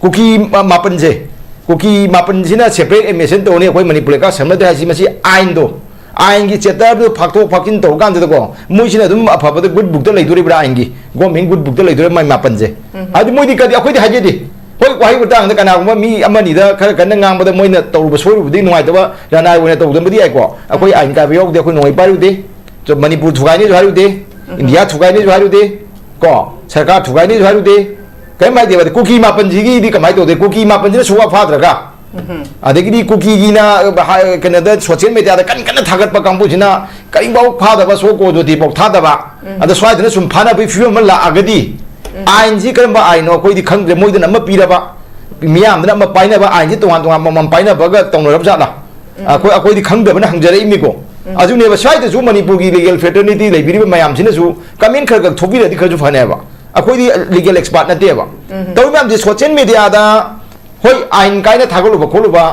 ꯀꯨꯀꯤ ꯃꯥ-, ꯃꯥꯄꯟꯁꯦ, ꯀꯨꯀꯤ ꯃꯥꯄꯟꯁꯤꯅ separate administration ꯇꯧꯔꯅꯤ, ꯑꯩꯈꯣꯏ ꯃꯅꯤꯄꯨꯔ ꯂꯩꯀꯥ ꯁꯝꯅꯗꯦ ꯍꯥꯏꯁꯤ, ꯃꯁꯤ ꯑꯥꯏꯟꯗꯣ ꯑꯥꯏꯟꯒꯤ ꯆꯦꯞꯇꯔꯗꯨ ꯐꯥꯛꯇꯣꯛ ꯐꯥꯛꯆꯤꯟ ꯇꯧꯔꯀꯥꯟꯗꯨꯗꯀꯣ, ꯃꯣꯏꯁꯤꯅ ꯑꯗꯨꯝ ꯑꯐꯕꯗ ꯒꯨꯗ ꯕꯨꯛꯇ ꯂꯩꯗꯣꯔꯤꯕ꯭ꯔꯥ? ꯑꯥꯏꯟꯒꯤ ꯒꯣꯔꯃꯦꯟ ꯒꯨꯗ ꯕꯨꯛꯇ ꯂꯩꯗꯣꯔꯤꯕ꯭ꯔꯥ? ꯃꯥꯏ ꯃꯥꯄꯟꯁꯦ꯫ ꯎꯝ꯫ ꯑꯗꯨ ꯃꯣꯏꯗꯤ ꯀꯗꯤ, ꯑꯩꯈꯣꯏꯗꯤ ꯍꯥꯏꯖꯗꯦ꯫ ꯍꯣꯏ, ꯋꯥꯍꯩ ꯃꯇꯥꯡꯗ ꯀꯅꯥꯒꯨꯝꯕ ꯃꯤ ꯑꯃꯅꯤꯗ ꯈꯔ ꯀꯟꯅ ꯉꯥꯡꯕꯗ ꯃꯣꯏꯅ ꯇꯧꯔꯨꯕ ꯁꯣꯏꯔꯨꯕꯗꯤ ꯅꯨꯡꯉꯥꯏꯇꯕ, ꯔꯅꯥꯏ ꯑꯣꯏꯅ ꯇꯧꯗꯕꯗꯤ ꯌꯥꯏꯀꯣ꯫ ꯑꯩꯈꯣꯏ ꯑꯥꯏꯟ ꯀꯥꯏꯕ ꯌꯥꯎꯗꯦ, ꯑꯩꯈꯣꯏ ꯅꯣꯡꯃꯩ ꯄꯥꯏꯔꯨꯗꯦ꯫ ꯆ-, ꯃꯅꯤꯄꯨꯔ ꯊꯨꯒꯥꯏꯅꯤꯁꯨ ꯍꯥꯏꯔꯨꯗꯦ, ꯎꯝ꯫ ꯏꯟꯗꯤꯌꯥ ꯊꯨꯒꯥꯏꯅꯤꯁꯨ ꯍꯥꯏꯔꯨꯗꯦ, ꯀꯣ, ꯁꯔꯀꯥꯔ ꯊꯨꯒꯥꯏꯅꯤꯁꯨ ꯍꯥꯏꯔꯨꯗꯦ꯫ ꯀꯔꯤꯝ ꯍꯥꯏꯗꯦꯕ꯫ ꯑꯗ ꯀꯨꯀꯤ ꯃꯥꯄꯟꯁꯤꯒꯤꯗꯤ ꯀꯃꯥꯏꯅ ꯇꯧꯗꯦ? ꯀꯨꯀꯤ ꯃꯥꯄꯟꯁꯤꯅ ꯁꯨꯛꯐꯥ ꯐꯥꯗ꯭ꯔꯒ, ꯎꯝ꯫ ꯑꯗꯒꯤꯗꯤ ꯀꯨꯀꯤꯒꯤꯅ, ꯑ, ꯍꯥꯏ-, ꯀꯩꯅꯣꯗ, ꯁꯣꯁꯤꯌꯦꯜ ꯃꯦꯗꯤꯌꯥꯗ ꯀꯟ ꯀꯟꯅ ꯊꯥꯒꯠꯄ ꯀꯥꯡꯕꯨꯁꯤꯅ ꯀꯔꯤꯐꯥꯎ ꯐꯥꯗꯕ, ꯁꯣ ꯀꯣ ꯖꯣꯇꯤꯐꯥꯎ ꯊꯥꯗꯕ, ꯎꯝ꯫ ꯑꯗ ꯁ꯭ꯋꯥꯏꯗꯅ ꯁꯨꯝ ꯐꯥꯅꯕꯒꯤ ꯐꯤꯕꯝ ꯑꯃ ꯂꯥꯛꯑꯒꯗꯤ, ꯎꯝ꯫ ꯑꯥꯏꯟꯁꯤ ꯀꯔꯝꯕ ꯑꯥꯏꯟꯅꯣ ꯑꯩꯈꯣꯏꯗꯤ ꯈꯪꯗ꯭ꯔꯦ꯫ ꯃꯣꯏꯗꯅ ꯑꯃ ꯄꯤꯔꯕ, ꯃꯤꯌꯥꯝꯗꯅ ꯑꯃ ꯄꯥꯏꯅꯕ, ꯑꯥꯏꯟꯁꯤ ꯇꯣꯉꯥꯟ ꯇꯣꯉꯥꯟ ꯑꯃꯃꯝ ꯄꯥꯏꯅꯕꯒ ꯇꯧꯅꯔꯕ ꯖꯥꯠꯂꯥ? ꯎꯝ꯫ ꯑꯩꯈꯣꯏ, ꯑꯩꯈꯣꯏꯗꯤ ꯈꯪꯗꯕꯅ ꯍꯪꯖꯔꯛꯏꯅꯤꯀꯣ꯫ ꯎꯝ꯫ ꯑꯗꯨꯅꯦꯕ, ꯁ꯭ꯋꯥꯏꯗꯁꯨ ꯃꯅꯤꯄꯨꯔꯒꯤ ꯂꯤꯒꯦꯜ ꯐ꯭ꯔꯦꯇꯔꯅꯤꯇꯤ ꯂꯩꯕꯤꯔꯤꯕ ꯃꯌꯥꯝꯁꯤꯅꯁꯨ ꯀꯃꯦꯟ ꯈꯔ ꯈꯔ ꯊꯣꯛꯄꯤꯔꯗꯤ ꯈꯔꯁꯨ ꯐꯅꯦꯕ꯫ ꯑꯩꯈꯣꯏꯗꯤ ꯂꯤꯒꯦꯜ ꯑꯦꯛꯁꯄꯥꯔꯠ ꯅꯠꯇꯦꯕ꯫ ꯎꯝ꯫ ꯇꯧꯔꯤ ꯃꯌꯥꯝꯁꯤ ꯁꯣꯁꯤꯌꯦꯜ ꯃꯦꯗꯤꯌꯥꯗ, ꯍꯣꯏ, ꯑꯥꯏꯟ ꯀꯥꯏꯅ ꯊꯥꯒꯠꯂꯨꯕ ꯈꯣꯠꯂꯨꯕ,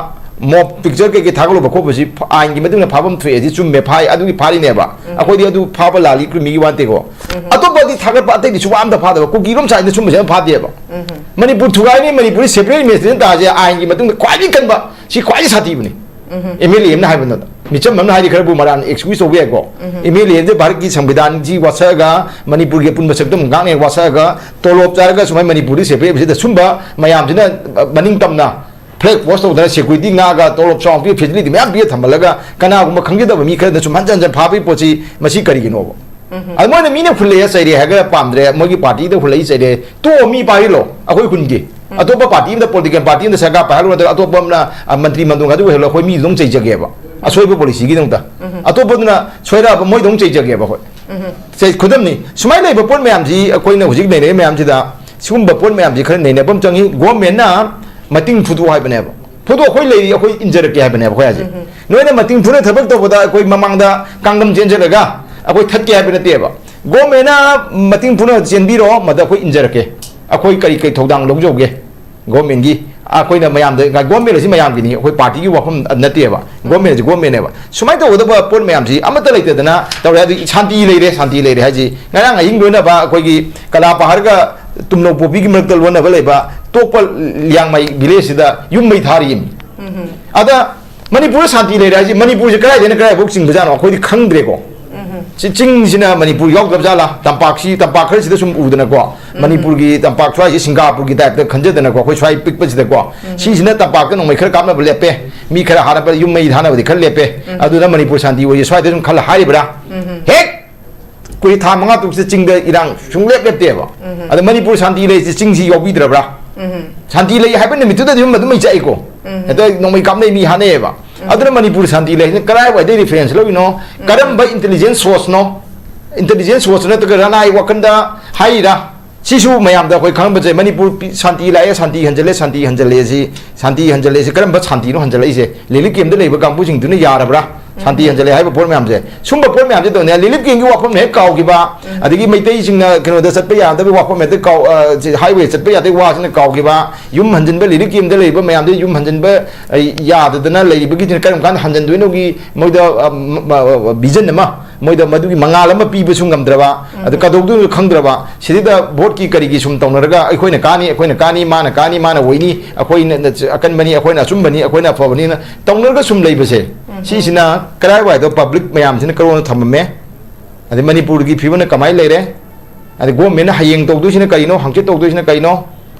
ꯃꯣꯞ ꯄꯤꯛꯆꯔ ꯀꯩꯀꯩ ꯊꯥꯒꯠꯂꯨꯕ ꯈꯣꯠꯄꯁꯤ ꯐ-, ꯑꯥꯏꯟꯒꯤ ꯃꯇꯨꯡ ꯏꯟꯅ ꯐꯥꯐꯝ ꯊꯣꯛꯑꯦ, ꯁꯤ ꯆꯨꯝꯃꯦ, ꯐꯥꯏ, ꯑꯗꯨꯒꯤ ꯐꯥꯔꯤꯅꯦꯕ꯫ ꯎꯝ꯫ ꯑꯩꯈꯣꯏꯗꯤ ꯑꯗꯨ ꯐꯥꯕ ꯂꯥꯜꯂꯤ ꯀ꯭ꯔꯤꯃꯤꯒꯤ ꯋꯥ ꯅꯠꯇꯦꯀꯣ꯫ ꯎꯝ꯫ ꯑꯇꯣꯞꯄꯗꯤ ꯊꯥꯒꯠꯄ ꯑꯇꯩꯗꯤ ꯁꯨꯡꯐꯥ ꯑꯝꯇ ꯐꯥꯗꯕ, ꯀꯨꯀꯤꯔꯣꯝ ꯁꯥꯏꯗꯅ ꯁꯨꯝꯕꯁꯦ ꯑꯝ ꯐꯥꯗꯦꯕ꯫ ꯎꯝ꯫ ꯃꯅꯤꯄꯨꯔ ꯊꯨꯒꯥꯏꯅꯤ, ꯃꯅꯤꯄꯨꯔꯗꯤ ꯁꯦꯄꯔꯦꯠ ꯏꯃꯦꯖ ꯇꯥꯁꯦ, ꯑꯥꯏꯟꯒꯤ ꯃꯇꯨꯡꯗ ꯈ꯭ꯋꯥꯏꯗꯒꯤ ꯀꯟꯕ, ꯁꯤ ꯈ꯭ꯋꯥꯏꯗꯒꯤ ꯁꯥꯊꯤꯕꯅꯤ꯫ ꯎꯝ꯫ ꯑꯦꯝ ꯑꯦꯜ ꯑꯦ ꯑꯃꯅ ꯍꯥꯏꯕ ꯅꯠꯇ, ꯃꯤꯆꯝ ꯑꯃꯅ ꯍꯥꯏꯗꯤ ꯈꯔꯕꯨ ꯃꯔꯥꯟ ꯑꯦꯛꯁꯀ꯭ꯌꯨꯁ ꯇꯧꯕ ꯌꯥꯏꯀꯣ꯫ ꯎꯝ꯫ ꯑꯦꯝ ꯑꯦꯜ ꯑꯦ ꯑꯃꯗꯤ ꯚꯥꯔꯠꯀꯤ ꯁꯪꯕꯤꯙꯥꯟꯁꯤ ꯋꯥꯁꯛꯑꯒ ꯃꯅꯤꯄꯨꯔꯒꯤ ꯑꯄꯨꯟꯕ ꯁꯛꯇꯝ ꯉꯥꯛꯅꯦ ꯋꯥꯁꯛꯑꯒ ꯇꯣꯂꯣꯞ ꯆꯥꯔꯒ ꯁꯨꯃꯥꯏꯅ ꯃꯅꯤꯄꯨꯔꯗꯤ ꯁꯦꯄꯔꯦꯠ ꯏꯃꯦꯖꯇ ꯁꯨꯝꯕ ꯃꯌꯥꯝꯁꯤꯅ, ꯑ, ꯃꯅꯤꯡ ꯇꯝꯅ ꯐ꯭ꯂꯦꯒ ꯄꯣꯁ ꯇꯧꯗꯅ ꯁꯦꯀ꯭ꯌꯨꯔꯤꯇꯤ ꯉꯥꯛꯑꯒ ꯇꯣꯂꯣꯞ ꯆꯥꯎꯅ ꯄꯤ, ꯐꯦꯁꯤꯂꯤꯇꯤ ꯃꯌꯥꯝ ꯄꯤꯔ ꯊꯝꯍꯜꯂꯒ ꯀꯅꯥꯒꯨꯝꯕ ꯈꯪꯖꯗꯕ ꯃꯤ ꯈꯔꯅ ꯁꯨꯝ ꯍꯟꯖꯟ ꯍꯟꯖꯟ ꯐꯥꯕꯒꯤ ꯄꯣꯠꯁꯤ ꯃꯁꯤ ꯀꯔꯤꯒꯤꯅꯣꯕ? ꯎꯝ꯫ ꯑꯗ ꯃꯣꯏꯅ ꯃꯤꯅ ꯐꯨꯜꯂꯛꯑꯦ ꯆꯩꯔꯦ ꯍꯥꯏꯔꯒ ꯄꯥꯝꯗ꯭ꯔꯦ, ꯃꯣꯏꯒꯤ ꯄꯥꯔꯇꯤꯗ ꯐꯨꯜꯂꯛꯏ ꯆꯩꯔꯦ, ꯇꯣꯛꯑꯣ, ꯃꯤ ꯄꯥꯏꯔꯤꯂꯣ ꯑꯩꯈꯣꯏ ꯈꯨꯟꯒꯤ꯫ ꯎꯝ꯫ ꯑꯇꯣꯞꯄ ꯄꯥꯔꯇꯤ ꯑꯃꯗ, ꯄꯣꯂꯤꯇꯤꯀꯦꯜ ꯄꯥꯔꯇꯤ ꯑꯃꯗ ꯁꯔꯀꯥꯔ ꯄꯥꯏꯍꯜꯂꯨ, ꯅꯠꯇ꯭ꯔꯒ ꯑꯇꯣꯞꯄ ꯑꯃꯅ, ꯑ, ꯃꯟꯇ꯭ꯔꯤ ꯃꯟꯗꯣꯟ ꯑꯗꯨ ꯑꯣꯏꯍꯜꯂꯣ, ꯑꯩꯈꯣꯏ ꯃꯤꯗꯨꯗꯧ ꯆꯩꯖꯒꯦꯕ, ꯑꯁꯣꯏꯕ ꯄꯣꯂꯤꯁꯤꯒꯤꯗꯃꯛꯇ꯫ ꯎꯝ꯫ ꯑꯇꯣꯞꯄꯗꯨꯅ ꯁꯣꯏꯔꯛꯑꯕ ꯃꯣꯏꯗꯧ ꯆꯩꯖꯒꯦꯕ ꯑꯩꯈꯣꯏ꯫ ꯎꯝ꯫ ꯁꯦ, ꯈꯨꯗꯝꯅꯤ, ꯁꯨꯃꯥꯏꯅ ꯂꯩꯕ ꯄꯣꯠ ꯃꯌꯥꯝꯁꯤ, ꯑꯩꯈꯣꯏꯅ ꯍꯧꯖꯤꯛ ꯅꯩꯅꯔꯤꯕ ꯃꯌꯥꯝꯁꯤꯗ ꯁꯤꯒꯨꯝꯕ ꯄꯣꯠ ꯃꯌꯥꯝꯁꯤ ꯈꯔ ꯅꯩꯅꯕ ꯑꯃ ꯆꯪꯉꯤ꯫ ꯒꯣꯔꯃꯦꯟꯅ ꯃꯇꯤꯡ ꯐꯨꯗꯣꯛꯑꯣ ꯍꯥꯏꯕꯅꯦꯕ꯫ ꯐꯨꯗꯣꯛꯑꯣ, ꯑꯩꯈꯣꯏ ꯂꯩꯔꯤ, ꯑꯩꯈꯣꯏ ꯏꯟꯖꯔꯛꯀꯦ ꯍꯥꯏꯕꯅꯦꯕ ꯑꯩꯈꯣꯏ ꯍꯥꯏꯁꯦ꯫ ꯎꯝ꯫ ꯅꯣꯏꯅ ꯃꯇꯤꯡ ꯐꯨꯅ ꯊꯕꯛ ꯇꯧꯕꯗ ꯑꯩꯈꯣꯏ ꯃꯃꯥꯡꯗ ꯀꯥꯡꯗꯝ ꯆꯦꯟꯖꯔꯒ ꯑꯩꯈꯣꯏ ꯊꯠꯀꯦ ꯍꯥꯏꯕ ꯅꯠꯇꯦꯕ꯫ ꯒꯣꯔꯃꯦꯟꯅ ꯃꯇꯤꯡ ꯄꯨꯝꯅꯃꯛ ꯆꯦꯟꯕꯤꯔꯣ, ꯃꯗ ꯑꯩꯈꯣꯏ ꯏꯟꯖꯔꯛꯀꯦ꯫ ꯑꯩꯈꯣꯏ ꯀꯔꯤ ꯀꯔꯤ ꯊꯧꯗꯥꯡ ꯂꯧꯖꯧꯒꯦ? ꯒꯣꯔꯃꯦꯟꯒꯤ, ꯑꯩꯈꯣꯏꯅ ꯃꯌꯥꯝꯗ, ꯒꯣꯔꯃꯦꯟ ꯑꯁꯤ ꯃꯌꯥꯝꯒꯤꯅꯤ, ꯑꯩꯈꯣꯏ ꯄꯥꯔꯇꯤꯒꯤ ꯋꯥꯐꯝ ꯅꯠꯇꯦꯕ꯫ ꯒꯣꯔꯃꯦꯟ ꯑꯁꯤ ꯒꯣꯔꯃꯦꯟꯅꯦꯕ꯫ ꯁꯨꯃꯥꯏꯅ ꯇꯧꯒꯗꯕ ꯄꯣꯠ ꯃꯌꯥꯝꯁꯤ ꯑꯃꯠꯇ ꯂꯩꯇꯗꯅ ꯇꯧꯔꯦ꯫ ꯑꯗꯨ ꯁꯥꯟꯇꯤ ꯂꯩꯔꯦ, ꯁꯥꯟꯇꯤ ꯂꯩꯔꯦ ꯍꯥꯏꯁꯤ ꯉꯔꯥꯡ ꯑꯍꯤꯡ ꯂꯣꯏꯅꯕ ꯑꯩꯈꯣꯏꯒꯤ ꯀꯂꯥ ꯄꯍꯥꯔꯒ ꯇꯨꯝꯅꯧ ꯄꯣꯄꯤꯒꯤ ꯃꯔꯛꯇ ꯂꯣꯟꯅꯕ ꯂꯩꯕ ꯇꯣꯛꯄ ꯂꯤꯌꯥꯡꯃꯩ ꯚꯤꯂꯦꯖꯁꯤꯗ ꯌꯨꯝ ꯃꯩ ꯊꯥꯔꯤꯃꯤ꯫ ꯎꯝ꯫ ꯑꯗ ꯃꯅꯤꯄꯨꯔꯗ ꯁꯥꯟꯇꯤ ꯂꯩꯔꯦ ꯍꯥꯏꯁꯤ, ꯃꯅꯤꯄꯨꯔꯁꯦ ꯀꯗꯥꯏꯗꯩꯅ ꯀꯗꯥꯏꯐꯥꯎ ꯆꯤꯡꯕꯖꯥꯠꯅꯣ ꯑꯩꯈꯣꯏꯗꯤ ꯈꯪꯗ꯭ꯔꯦꯀꯣ꯫ ꯁꯤ ꯆꯤꯡꯁꯤꯅ ꯃꯅꯤꯄꯨꯔ ꯌꯥꯎꯗꯕ ꯖꯥꯠꯂꯥ? ꯇꯝꯄꯥꯛꯁꯤ, ꯇꯝꯄꯥꯛ ꯈꯔꯁꯤꯗ ꯁꯨꯝ ꯎꯗꯅꯀꯣ, ꯃꯅꯤꯄꯨꯔꯒꯤ ꯇꯝꯄꯥꯛ ꯁ꯭ꯋꯥꯏꯁꯤ ꯁꯤꯡꯒꯥꯄꯨꯔꯒꯤ ꯇꯥꯏꯞꯇ ꯈꯟꯖꯗꯅꯀꯣ, ꯑꯩꯈꯣꯏ ꯁ꯭ꯋꯥꯏ ꯄꯤꯛꯄꯁꯤꯗꯀꯣ, ꯁꯤꯁꯤꯅ ꯇꯝꯄꯥꯛꯇ ꯅꯣꯡꯃꯩ ꯈꯔ ꯀꯥꯞꯅꯕ ꯂꯦꯞꯄꯦ, ꯃꯤ ꯈꯔ ꯍꯥꯠꯅꯕ, ꯌꯨꯝ ꯃꯩ ꯊꯥꯅꯕꯗꯤ ꯈꯔ ꯂꯦꯞꯄꯦ, ꯑꯗꯨꯅ ꯃꯅꯤꯄꯨꯔ ꯁꯥꯟꯇꯤ ꯑꯣꯏꯁꯦ ꯁ꯭ꯋꯥꯏꯗ ꯁꯨꯝ ꯈꯜꯂ ꯍꯥꯏꯔꯤꯕ꯭ꯔꯥ? ꯍꯦꯛ ꯑꯩꯈꯣꯏ ꯊꯥ ꯃꯉꯥ ꯇꯔꯨꯛꯁꯤꯗ ꯆꯤꯡꯗ ꯏꯔꯥꯡ ꯁꯨꯡꯂꯦꯞ ꯂꯦꯞꯇꯦꯕ꯫ ꯑꯗ ꯃꯅꯤꯄꯨꯔ ꯁꯥꯟꯇꯤ ꯂꯩꯔꯤꯁꯦ ꯆꯤꯡꯁꯤ ꯌꯥꯎꯕꯤꯗ꯭ꯔꯕ꯭ꯔꯥ? ꯁꯥꯟꯇꯤ ꯂꯩ ꯍꯥꯏꯕ ꯅꯨꯃꯤꯠꯇꯨꯗꯗꯤ ꯑꯗꯨꯝ, ꯑꯗꯨꯝ ꯃꯩ ꯆꯥꯛꯏꯀꯣ꯫ ꯍꯦꯛꯇ ꯅꯣꯡꯃꯩ ꯀꯥꯞꯅꯩ, ꯃꯤ ꯍꯥꯠꯅꯩꯌꯦꯕ꯫ ꯑꯗꯨꯅ ꯃꯅꯤꯄꯨꯔ ꯁꯥꯟꯇꯤ ꯂꯩ ꯍꯥꯏꯁꯤꯅ ꯀꯔꯥꯏꯋꯥꯏꯗꯩ reference ꯂꯧꯔꯤꯅꯣ? ꯀꯔꯝꯕ intelligence source ꯅꯣ? Intelligence source ꯅꯠꯇ꯭ꯔꯒ ꯔꯅꯥꯏ ꯋꯥꯈꯟꯗ ꯍꯥꯏꯔꯤꯔꯥ? ꯁꯤꯁꯨ ꯃꯌꯥꯝꯗ ꯑꯩꯈꯣꯏ ꯈꯪꯍꯟꯕꯁꯦ, ꯃꯅꯤꯄꯨꯔ ꯄꯤ-, ꯁꯥꯟꯇꯤ ꯂꯥꯛꯑꯦ, ꯁꯥꯟꯇꯤ ꯍꯟꯖꯜꯂꯦ, ꯁꯥꯟꯇꯤ ꯍꯟꯖꯜꯂꯦ ꯁꯤ, ꯁꯥꯟꯇꯤ ꯍꯟꯖꯜꯂꯦ ꯁꯤ ꯀꯔꯝꯕ ꯁꯥꯟꯇꯤꯅꯣ ꯍꯟꯖꯜꯂꯛꯏꯁꯦ? ꯂꯤꯂꯤꯞ ꯀꯦꯝꯗ ꯂꯩꯕ ꯀꯥꯡꯕꯨꯁꯤꯡꯗꯨꯅ ꯌꯥꯔꯕ꯭ꯔꯥ? ꯁꯥꯟꯇꯤ ꯍꯟꯖꯜꯂꯦ ꯍꯥꯏꯕ ꯄꯣꯠ ꯃꯌꯥꯝꯁꯦ, ꯁꯨꯝꯕ ꯄꯣꯠ ꯃꯌꯥꯝꯁꯦ ꯇꯧꯅꯦ꯫ ꯂꯤꯂꯤꯞ ꯀꯦꯝꯒꯤ ꯋꯥꯐꯝ ꯍꯦꯛ ꯀꯥꯎꯈꯤꯕ, ꯑꯗꯒꯤ ꯃꯩꯇꯩꯁꯤꯡꯅ ꯀꯩꯅꯣꯗ ꯆꯠꯄ ꯌꯥꯗꯕꯒꯤ ꯋꯥꯐꯝ ꯍꯦꯛꯇ ꯀꯥꯎ-, ꯑ, ꯁꯤ highway ꯆꯠꯄ ꯌꯥꯗꯕꯒꯤ ꯋꯥꯁꯤꯅ ꯀꯥꯎꯈꯤꯕ, ꯌꯨꯝ ꯍꯟꯖꯤꯟꯕ, ꯂꯤꯂꯤꯞ ꯀꯦꯝꯗ ꯂꯩꯕ ꯃꯌꯥꯝꯗꯨ ꯌꯨꯝ ꯍꯟꯖꯤꯟꯕ, ꯑ, ꯌꯥꯗꯗꯅ ꯂꯩꯔꯤꯕꯒꯤꯁꯤꯅ ꯀꯔꯝ ꯀꯥꯟꯗ ꯍꯟꯖꯤꯟꯗꯣꯏꯅꯣꯒꯤ ꯃꯣꯏꯗ, ꯑ, ꯃ-, ꯃ-, vision ꯑꯃ, ꯃꯣꯏꯗ ꯃꯗꯨꯒꯤ ꯃꯉꯥꯜ ꯑꯃ ꯄꯤꯕꯁꯨ ꯉꯝꯗ꯭ꯔꯕ, ꯑꯗꯨ ꯀꯩꯗꯧꯗꯣꯏꯅꯣ ꯈꯪꯗ꯭ꯔꯕ, ꯁꯤꯗꯩꯗ ꯚꯣꯠꯀꯤ ꯀꯔꯤꯒꯤ ꯁꯨꯝ ꯇꯧꯅꯔꯒ ꯑꯩꯈꯣꯏꯅ ꯀꯥꯅꯤ, ꯑꯩꯈꯣꯏꯅ ꯀꯥꯅꯤ, ꯃꯥꯅ ꯀꯥꯅꯤ, ꯃꯥꯅ ꯑꯣꯏꯅꯤ, ꯑꯩꯈꯣꯏꯅ ꯑꯀꯟꯕꯅꯤ, ꯑꯩꯈꯣꯏꯅ ꯑꯆꯨꯝꯕꯅꯤ, ꯑꯩꯈꯣꯏꯅ ꯑꯐꯕꯅꯤꯅ ꯇꯧꯅꯔꯒ ꯁꯨꯝ ꯂꯩꯕꯁꯦ, ꯁꯤꯁꯤꯅ ꯀꯔꯥꯏꯋꯥꯏꯗ public ꯃꯌꯥꯝꯁꯤꯅ ꯀꯔꯣꯟ ꯊꯝꯃꯝꯃꯦ? ꯑꯗꯩ ꯃꯅꯤꯄꯨꯔꯒꯤ ꯐꯤꯕꯝꯅ ꯀꯃꯥꯏꯅ ꯂꯩꯔꯦ? ꯑꯗꯩ government ꯅ ꯍꯌꯦꯡ ꯇꯧꯗꯣꯏꯁꯤꯅ ꯀꯔꯤꯅꯣ, ꯍꯪꯆꯤꯠ ꯇꯧꯗꯣꯏꯁꯤꯅ ꯀꯔꯤꯅꯣ?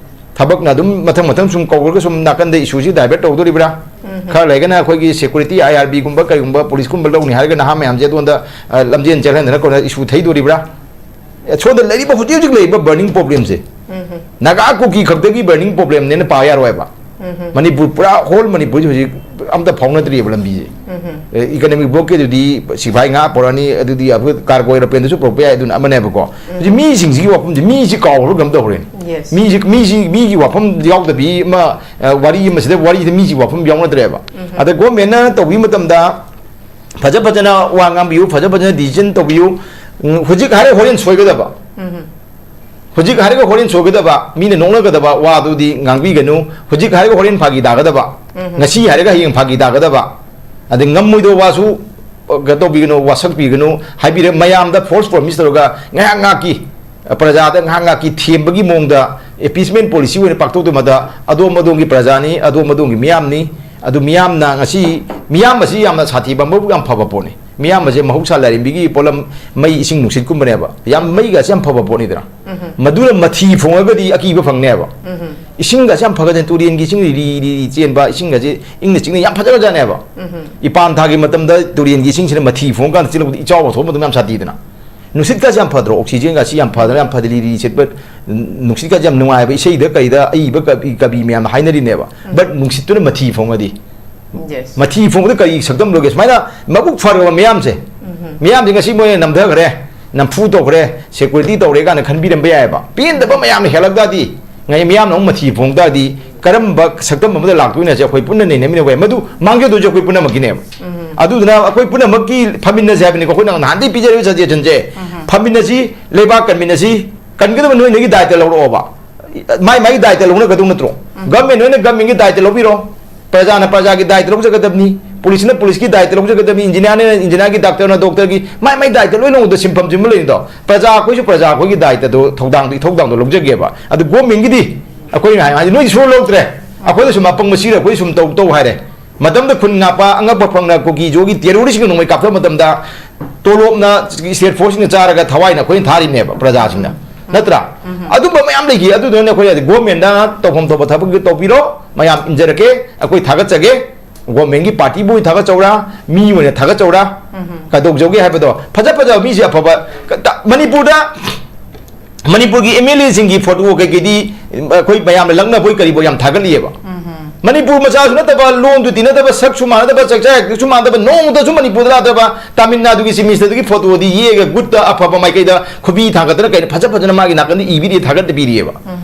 ꯊꯕꯛꯅ ꯑꯗꯨꯝ ꯃꯊꯪ ꯃꯊꯪ ꯁꯨꯝ ꯀꯧꯔꯒ ꯁꯨꯝ ꯅꯥꯀꯟꯗ issue ꯁꯤ divert ꯇꯧꯗꯣꯔꯤꯕ꯭ꯔꯥ? ꯈꯔ ꯂꯩꯔꯒꯅ ꯑꯩꯈꯣꯏꯒꯤ security, I R B ꯒꯨꯝꯕ ꯀꯔꯤꯒꯨꯝꯕ, police ꯀꯨꯝꯕ ꯂꯧꯅꯤ ꯍꯥꯏꯔꯒ ꯅꯍꯥ ꯃꯌꯥꯝꯁꯦ ꯑꯗꯣꯝꯗ, ꯑ, ꯂꯝꯖꯦꯟ ꯆꯦꯜꯍꯟꯗꯅ ꯀꯣꯟꯅ issue ꯊꯩꯗꯣꯔꯤꯕ꯭ꯔꯥ? ꯑꯦ, ꯁꯣꯝꯗ ꯂꯩꯔꯤꯕ, ꯍꯧꯖꯤꯛ ꯍꯧꯖꯤꯛ ꯂꯩꯔꯤꯕ burning problem ꯁꯦ, ꯅꯥꯒꯥ ꯀꯨꯀꯤ ꯈꯛꯇꯒꯤ burning problem ꯅꯦꯅ ꯄꯥ ꯌꯥꯔꯣꯏꯕ꯫ ꯃꯅꯤꯄꯨꯔ ꯄꯨꯔꯥ, whole ꯃꯅꯤꯄꯨꯔꯁꯦ ꯍꯧꯖꯤꯛ ꯑꯝꯇ ꯐꯥꯎꯅꯗ꯭ꯔꯤꯑꯕ ꯂꯝꯕꯤꯁꯦ꯫ ꯑꯦ, economic blockade ꯗꯨꯗꯤ ꯁꯤꯐꯥꯏ ꯉꯥ ꯄꯨꯔꯛꯑꯅꯤ, ꯑꯗꯨꯗꯤ ꯑꯩꯈꯣꯏ cargo aeroplane ꯗꯁꯨ ꯄꯨꯔꯛꯄ ꯌꯥꯏ, ꯑꯗꯨꯅ ꯑꯃꯅꯦꯕꯀꯣ꯫ ꯍꯧꯖꯤꯛ ꯃꯤꯁꯤꯡꯁꯤꯒꯤ ꯋꯥꯐꯝꯁꯦ, ꯃꯤꯁꯤ ꯀꯥꯎꯈ꯭ꯔꯕ ꯀꯩꯅꯣꯝ ꯇꯧꯈ꯭ꯔꯦꯅꯦ꯫ Yes꯫ ꯃꯤꯁꯤ, ꯃꯤꯁꯤ, ꯃꯤꯒꯤ ꯋꯥꯐꯝ ꯌꯥꯎꯗꯕꯤ ꯑꯃ, ꯑ, ꯋꯥꯔꯤ ꯑꯃ, ꯁꯤꯗ ꯋꯥꯔꯤꯁꯤꯗ ꯃꯤꯁꯤ ꯋꯥꯐꯝ ꯌꯥꯎꯅꯗ꯭ꯔꯦꯕ꯫ ꯑꯗ government ꯅ ꯇꯧꯕꯤꯕ ꯃꯇꯝꯗ ꯐꯖ ꯐꯖꯅ ꯋꯥ ꯉꯥꯡꯕꯤꯌꯨ, ꯐꯖ ꯐꯖꯅ decision ꯇꯧꯕꯤꯌꯨ꯫ ꯎꯝ, ꯍꯧꯖꯤꯛ ꯍꯥꯏꯔꯒ ꯍꯣꯔꯦꯟ ꯁꯣꯏꯒꯗꯕ꯫ ꯍꯧꯖꯤꯛ ꯍꯥꯏꯔꯒ ꯍꯣꯔꯦꯟ ꯁꯣꯏꯒꯗꯕ, ꯃꯤꯅ ꯅꯣꯛꯅꯒꯗꯕ ꯋꯥꯗꯨꯗꯤ ꯉꯥꯡꯕꯤꯒꯅꯨ꯫ ꯍꯧꯖꯤꯛ ꯍꯥꯏꯔꯒ ꯍꯣꯔꯦꯟ ꯐꯥꯒꯤ ꯇꯥꯒꯗꯕ, ꯉꯁꯤ ꯍꯥꯏꯔꯒ ꯍꯌꯦꯡ ꯐꯥꯒꯤ ꯇꯥꯒꯗꯕ, ꯑꯗꯩ ꯉꯝꯃꯣꯏꯗꯕ ꯋꯥꯁꯨ, ꯑ, ꯀꯩꯅꯣ ꯇꯧꯕꯤꯒꯅꯨ, ꯋꯥꯁꯛꯄꯤꯒꯅꯨ꯫ ꯍꯥꯏꯕꯤꯔꯦ, ꯃꯌꯥꯝꯗ false promise ꯇꯧꯔꯒ ꯉꯥꯏꯍꯥꯛ ꯉꯥꯏꯍꯥꯛꯀꯤ, ꯑ, ꯄ꯭ꯔꯖꯥꯗ ꯉꯥꯏꯍꯥꯛ ꯉꯥꯏꯍꯥꯛꯀꯤ ꯊꯦꯝꯕꯒꯤ ꯃꯑꯣꯡꯗ appeasement policy ꯑꯣꯏꯅ ꯄꯥꯛꯊꯣꯛꯇꯨꯃꯗ ꯑꯗꯣꯝ ꯑꯗꯣꯝꯒꯤ ꯄ꯭ꯔꯖꯥꯅꯤ, ꯑꯗꯣꯝ ꯑꯗꯣꯝꯒꯤ ꯃꯤꯌꯥꯝꯅꯤ, ꯑꯗꯨ ꯃꯤꯌꯥꯝꯅ ꯉꯁꯤ, ꯃꯤꯌꯥꯝ ꯑꯁꯤ ꯌꯥꯝꯅ ꯁꯥꯊꯤꯕ, ꯃꯕꯨꯛ ꯌꯥꯝ ꯐꯕ ꯄꯣꯠꯅꯤ꯫ ꯃꯤꯌꯥꯝ ꯑꯁꯤ ꯃꯍꯧꯁꯥ ꯂꯥꯏꯔꯦꯝꯕꯤꯒꯤ ꯄꯣꯠꯂꯝ, ꯃꯩ, ꯏꯁꯤꯡ, ꯅꯨꯡꯁꯤꯠꯀꯨꯝꯕꯅꯦꯕ꯫ ꯌꯥꯝ, ꯃꯩꯒꯁꯤ ꯌꯥꯝ ꯐꯕ ꯄꯣꯠꯅꯤꯗꯅ꯫ ꯃꯗꯨꯅ ꯃꯊꯤ ꯐꯣꯡꯉꯒꯗꯤ ꯑꯀꯤꯕ ꯐꯪꯅꯦꯕ꯫ ꯏꯁꯤꯡꯒꯁꯤ ꯌꯥꯝ ꯐꯒꯗꯅꯤ, ꯇꯨꯔꯦꯟꯒꯤ ꯏꯁꯤꯡ ꯂꯤꯔꯤ ꯂꯤꯔꯤ ꯆꯦꯟꯕ, ꯏꯁꯤꯡꯒꯁꯤ ꯏꯪꯅ ꯆꯤꯛꯅ ꯌꯥꯝ ꯐꯖꯈ꯭ꯔꯖꯥꯠꯅꯦꯕ꯫ ꯏꯄꯥꯟ ꯊꯥꯒꯤ ꯃꯇꯝꯗ ꯇꯨꯔꯦꯟꯒꯤ ꯏꯁꯤꯡꯁꯤꯅ ꯃꯊꯤ ꯐꯣꯡꯉꯀꯥꯟꯗ ꯆꯦꯜꯂꯛꯄꯗ ꯏꯆꯥꯎ ꯊꯣꯛꯄ ꯃꯇꯝ ꯌꯥꯝ ꯁꯥꯊꯤꯗꯅ꯫ ꯅꯨꯡꯁꯤꯠꯀꯁꯤ ꯌꯥꯝ ꯐꯗ꯭ꯔꯣ? ꯑꯣꯛꯁꯤꯖꯦꯟꯒꯁꯤ ꯌꯥꯝ ꯐꯗꯅ, ꯌꯥꯝ ꯐꯗ ꯂꯤꯔꯤ ꯁꯤꯠꯄ, ꯅꯨꯡꯁꯤꯠꯀꯁꯤ ꯌꯥꯝ ꯅꯨꯡꯉꯥꯏꯕ, ꯏꯁꯩꯗ ꯀꯩꯗ ꯑꯏꯕ ꯀꯕꯤ, ꯀꯕꯤ ꯃꯌꯥꯝꯅ ꯍꯥꯏꯅꯔꯤꯅꯦꯕ꯫ But ꯅꯨꯡꯁꯤꯠꯇꯨꯅ ꯃꯊꯤ ꯐꯣꯡꯉꯗꯤ? Yes. ꯃꯊꯤ ꯐꯣꯡꯕꯗ ꯀꯔꯤ ꯁꯛꯇꯝ ꯂꯧꯒꯦ? ꯁꯨꯃꯥꯏꯅ ꯃꯕꯨꯛ ꯐꯔꯕ ꯃꯌꯥꯝꯁꯦ, ꯃꯤꯌꯥꯝꯁꯦ ꯉꯁꯤ ꯃꯣꯏꯅ ꯅꯝꯊꯈ꯭ꯔꯦ, ꯅꯝꯐꯨ ꯇꯧꯈ꯭ꯔꯦ, security ꯇꯧꯔꯦ ꯀꯥꯏꯅ ꯈꯟꯕꯤꯔꯝꯕ ꯌꯥꯏꯑꯕ꯫ ꯄꯦꯟꯗꯕ ꯃꯌꯥꯝꯅ ꯍꯦꯜꯂꯛ ꯇꯥꯔꯗꯤ, ꯉꯥꯏ ꯃꯤꯌꯥꯝꯅ ꯑꯃꯨꯛ ꯃꯊꯤ ꯐꯣꯡ ꯇꯥꯔꯗꯤ, ꯀꯔꯝꯕ ꯁꯛꯇꯝ ꯑꯃꯗ ꯂꯥꯛꯇꯣꯏꯅꯣ ꯍꯥꯏꯁꯦ ꯑꯩꯈꯣꯏ ꯄꯨꯟꯅ ꯅꯩꯅꯃꯤꯟꯅꯕ ꯌꯥꯏ꯫ ꯃꯗꯨ ꯃꯥꯡꯖꯗꯣꯏꯁꯦ ꯑꯩꯈꯣꯏ ꯄꯨꯝꯅꯃꯛꯀꯤꯅꯦꯕ꯫ ꯑꯗꯨꯗꯨꯅ ꯑꯩꯈꯣꯏ ꯄꯨꯝꯅꯃꯛꯀꯤ ꯐꯝꯃꯤꯟꯅꯁꯦ ꯍꯥꯏꯕꯅꯤꯀꯣ꯫ ꯑꯩꯈꯣꯏꯅ ꯅꯍꯥꯟꯗꯒꯤ ꯄꯤꯖꯔꯤꯕ suggestionꯁꯦ, ꯐꯝꯃꯤꯟꯅꯁꯤ, ꯂꯩꯕꯥꯛ ꯀꯟꯃꯤꯟꯅꯁꯤ, ꯀꯟꯒꯗꯕ ꯅꯣꯏ ꯅꯣꯏꯒꯤ ꯗꯥꯏꯇ ꯂꯧꯔꯛꯑꯣꯕ꯫ ꯃꯥꯏ ꯃꯥꯏꯒꯤ ꯗꯥꯏꯇ ꯂꯧꯅꯒꯗꯧ ꯅꯠꯇ꯭ꯔꯣ? Government ꯅꯣꯏꯅ governmentꯒꯤ ꯗꯥꯏꯇ ꯂꯧꯕꯤꯔꯣ, ꯄ꯭ꯔꯖꯥꯅ ꯄ꯭ꯔꯖꯥꯒꯤ ꯗꯥꯏꯇ ꯂꯧꯖꯒꯗꯕꯅꯤ, ꯄꯨꯂꯤꯁꯅ ꯄꯨꯂꯤꯁꯀꯤ ꯗꯥꯏꯇ ꯂꯧꯖꯒꯗꯕꯅꯤ, ꯏꯟꯖꯤꯅꯤꯌꯥꯔꯅ ꯏꯟꯖꯤꯅꯤꯌꯥꯔꯒꯤ, ꯗꯥꯛꯇꯔꯅ ꯗꯣꯛꯇꯔꯒꯤ, ꯃꯥꯏ ꯃꯥꯏ ꯗꯥꯏꯇ ꯂꯣꯏ ꯂꯧꯕꯗ ꯁꯤꯟꯐꯝ ꯁꯤꯟꯕ ꯂꯩꯔꯤꯗꯣ꯫ ꯄ꯭ꯔꯖꯥ ꯑꯩꯈꯣꯏꯁꯨ ꯄ꯭ꯔꯖꯥ ꯑꯩꯈꯣꯏꯒꯤ ꯗꯥꯏꯇꯗꯣ, ꯊꯧꯗꯥꯡꯗꯣ, ꯏꯊꯧꯗꯥꯡꯗꯣ ꯂꯧꯖꯒꯦꯕ꯫ ꯑꯗꯨ governmentꯒꯤꯗꯤ ꯑꯩꯈꯣꯏꯅ ꯍꯥꯏ, ꯍꯥꯏꯗꯤ ꯅꯣꯏꯗꯤ ꯁꯨꯡꯂꯧ ꯂꯧꯗ꯭ꯔꯦ, ꯑꯩꯈꯣꯏꯗ ꯁꯨꯝ ꯑꯄꯪꯕ ꯁꯤꯔ ꯑꯩꯈꯣꯏ ꯁꯨꯝ ꯇꯧ ꯇꯧ ꯍꯥꯏꯔꯦ꯫ ꯃꯇꯝꯗ ꯈꯨꯟ ꯉꯥꯛꯄ ꯑꯉꯛꯄ ꯐꯪꯅ ꯀꯨꯀꯤ ꯖꯣꯒꯤ terroristꯁꯤꯡꯅ ꯅꯣꯡꯃꯩ ꯀꯥꯞꯊꯕ ꯃꯇꯝꯗ ꯇꯣꯂꯣꯞꯅ state forceꯁꯤꯡꯅ ꯆꯥꯔꯒ ꯊꯋꯥꯏꯅ ꯑꯩꯈꯣꯏꯅ ꯊꯥꯔꯤꯕꯅꯦꯕ ꯄ꯭ꯔꯖꯥꯁꯤꯡꯅ, ꯅꯠꯇ꯭ꯔꯥ? ꯑꯗꯨꯝꯕ ꯃꯌꯥꯝ ꯂꯩꯈꯤ꯫ ꯑꯗꯨꯗꯨꯅꯅꯦ ꯑꯩꯈꯣꯏ ꯍꯥꯏꯗꯤ governmentꯅ ꯇꯧꯐꯝ ꯊꯣꯛꯄ ꯊꯕꯛꯇꯨ ꯇꯧꯕꯤꯔꯣ, ꯃꯌꯥꯝ ꯏꯟꯖꯔꯛꯀꯦ, ꯑꯩꯈꯣꯏ ꯊꯥꯒꯠꯆꯒꯦ꯫ Governmentꯀꯤ partyꯕꯨ ꯑꯣꯏꯅ ꯊꯥꯒꯠꯆꯧꯔꯥ, ꯃꯤ ꯑꯣꯏꯅ ꯊꯥꯒꯠꯆꯧꯔꯥ, ꯀꯩꯗꯧꯖꯧꯒꯦ ꯍꯥꯏꯕꯗꯣ, ꯐꯖ ꯐꯖꯕ ꯃꯤꯁꯦ ꯑꯐꯕ ꯀ-, ꯀ-, ꯃꯅꯤꯄꯨꯔꯗ ꯃꯅꯤꯄꯨꯔꯒꯤ MLAꯁꯤꯡꯒꯤ photo ꯀꯩꯀꯩꯗꯤ ꯑꯩꯈꯣꯏ ꯃꯌꯥꯝꯅ ꯂꯛꯅꯕꯣꯏ ꯀꯔꯤꯕꯣꯏ ꯌꯥꯝ ꯊꯥꯒꯠꯂꯤꯑꯕ꯫ ꯃꯅꯤꯄꯨꯔ ꯃꯆꯥꯁꯨ ꯅꯠꯇꯕ, ꯂꯣꯟꯗꯨ ꯇꯤꯟꯅꯗꯕ, ꯁꯛꯁꯨ ꯃꯥꯟꯅꯗꯕ, ꯆꯥꯛꯆꯥ ꯍꯩꯁꯨ ꯃꯥꯟꯅꯗꯕ, ꯅꯣꯡꯃꯇꯁꯨ ꯃꯅꯤꯄꯨꯔꯗ ꯂꯥꯛꯇꯕ, ꯇꯥꯃꯤꯜ ꯅꯥꯗꯨꯒꯤ Chief Ministerꯗꯨꯒꯤ photoꯗꯤ ꯌꯦꯛꯑꯒ ꯒꯨꯠꯇ ꯑꯐꯕ ꯃꯥꯏꯀꯩꯗ ꯈꯨꯕꯤ ꯊꯥꯡꯒꯠꯇꯅ ꯀꯩꯅ ꯐꯖ ꯐꯖꯅ ꯃꯥꯒꯤ ꯅꯥꯀꯟꯗ ꯏꯕꯤꯔꯤ, ꯊꯥꯒꯠꯄꯤꯔꯤꯑꯕ꯫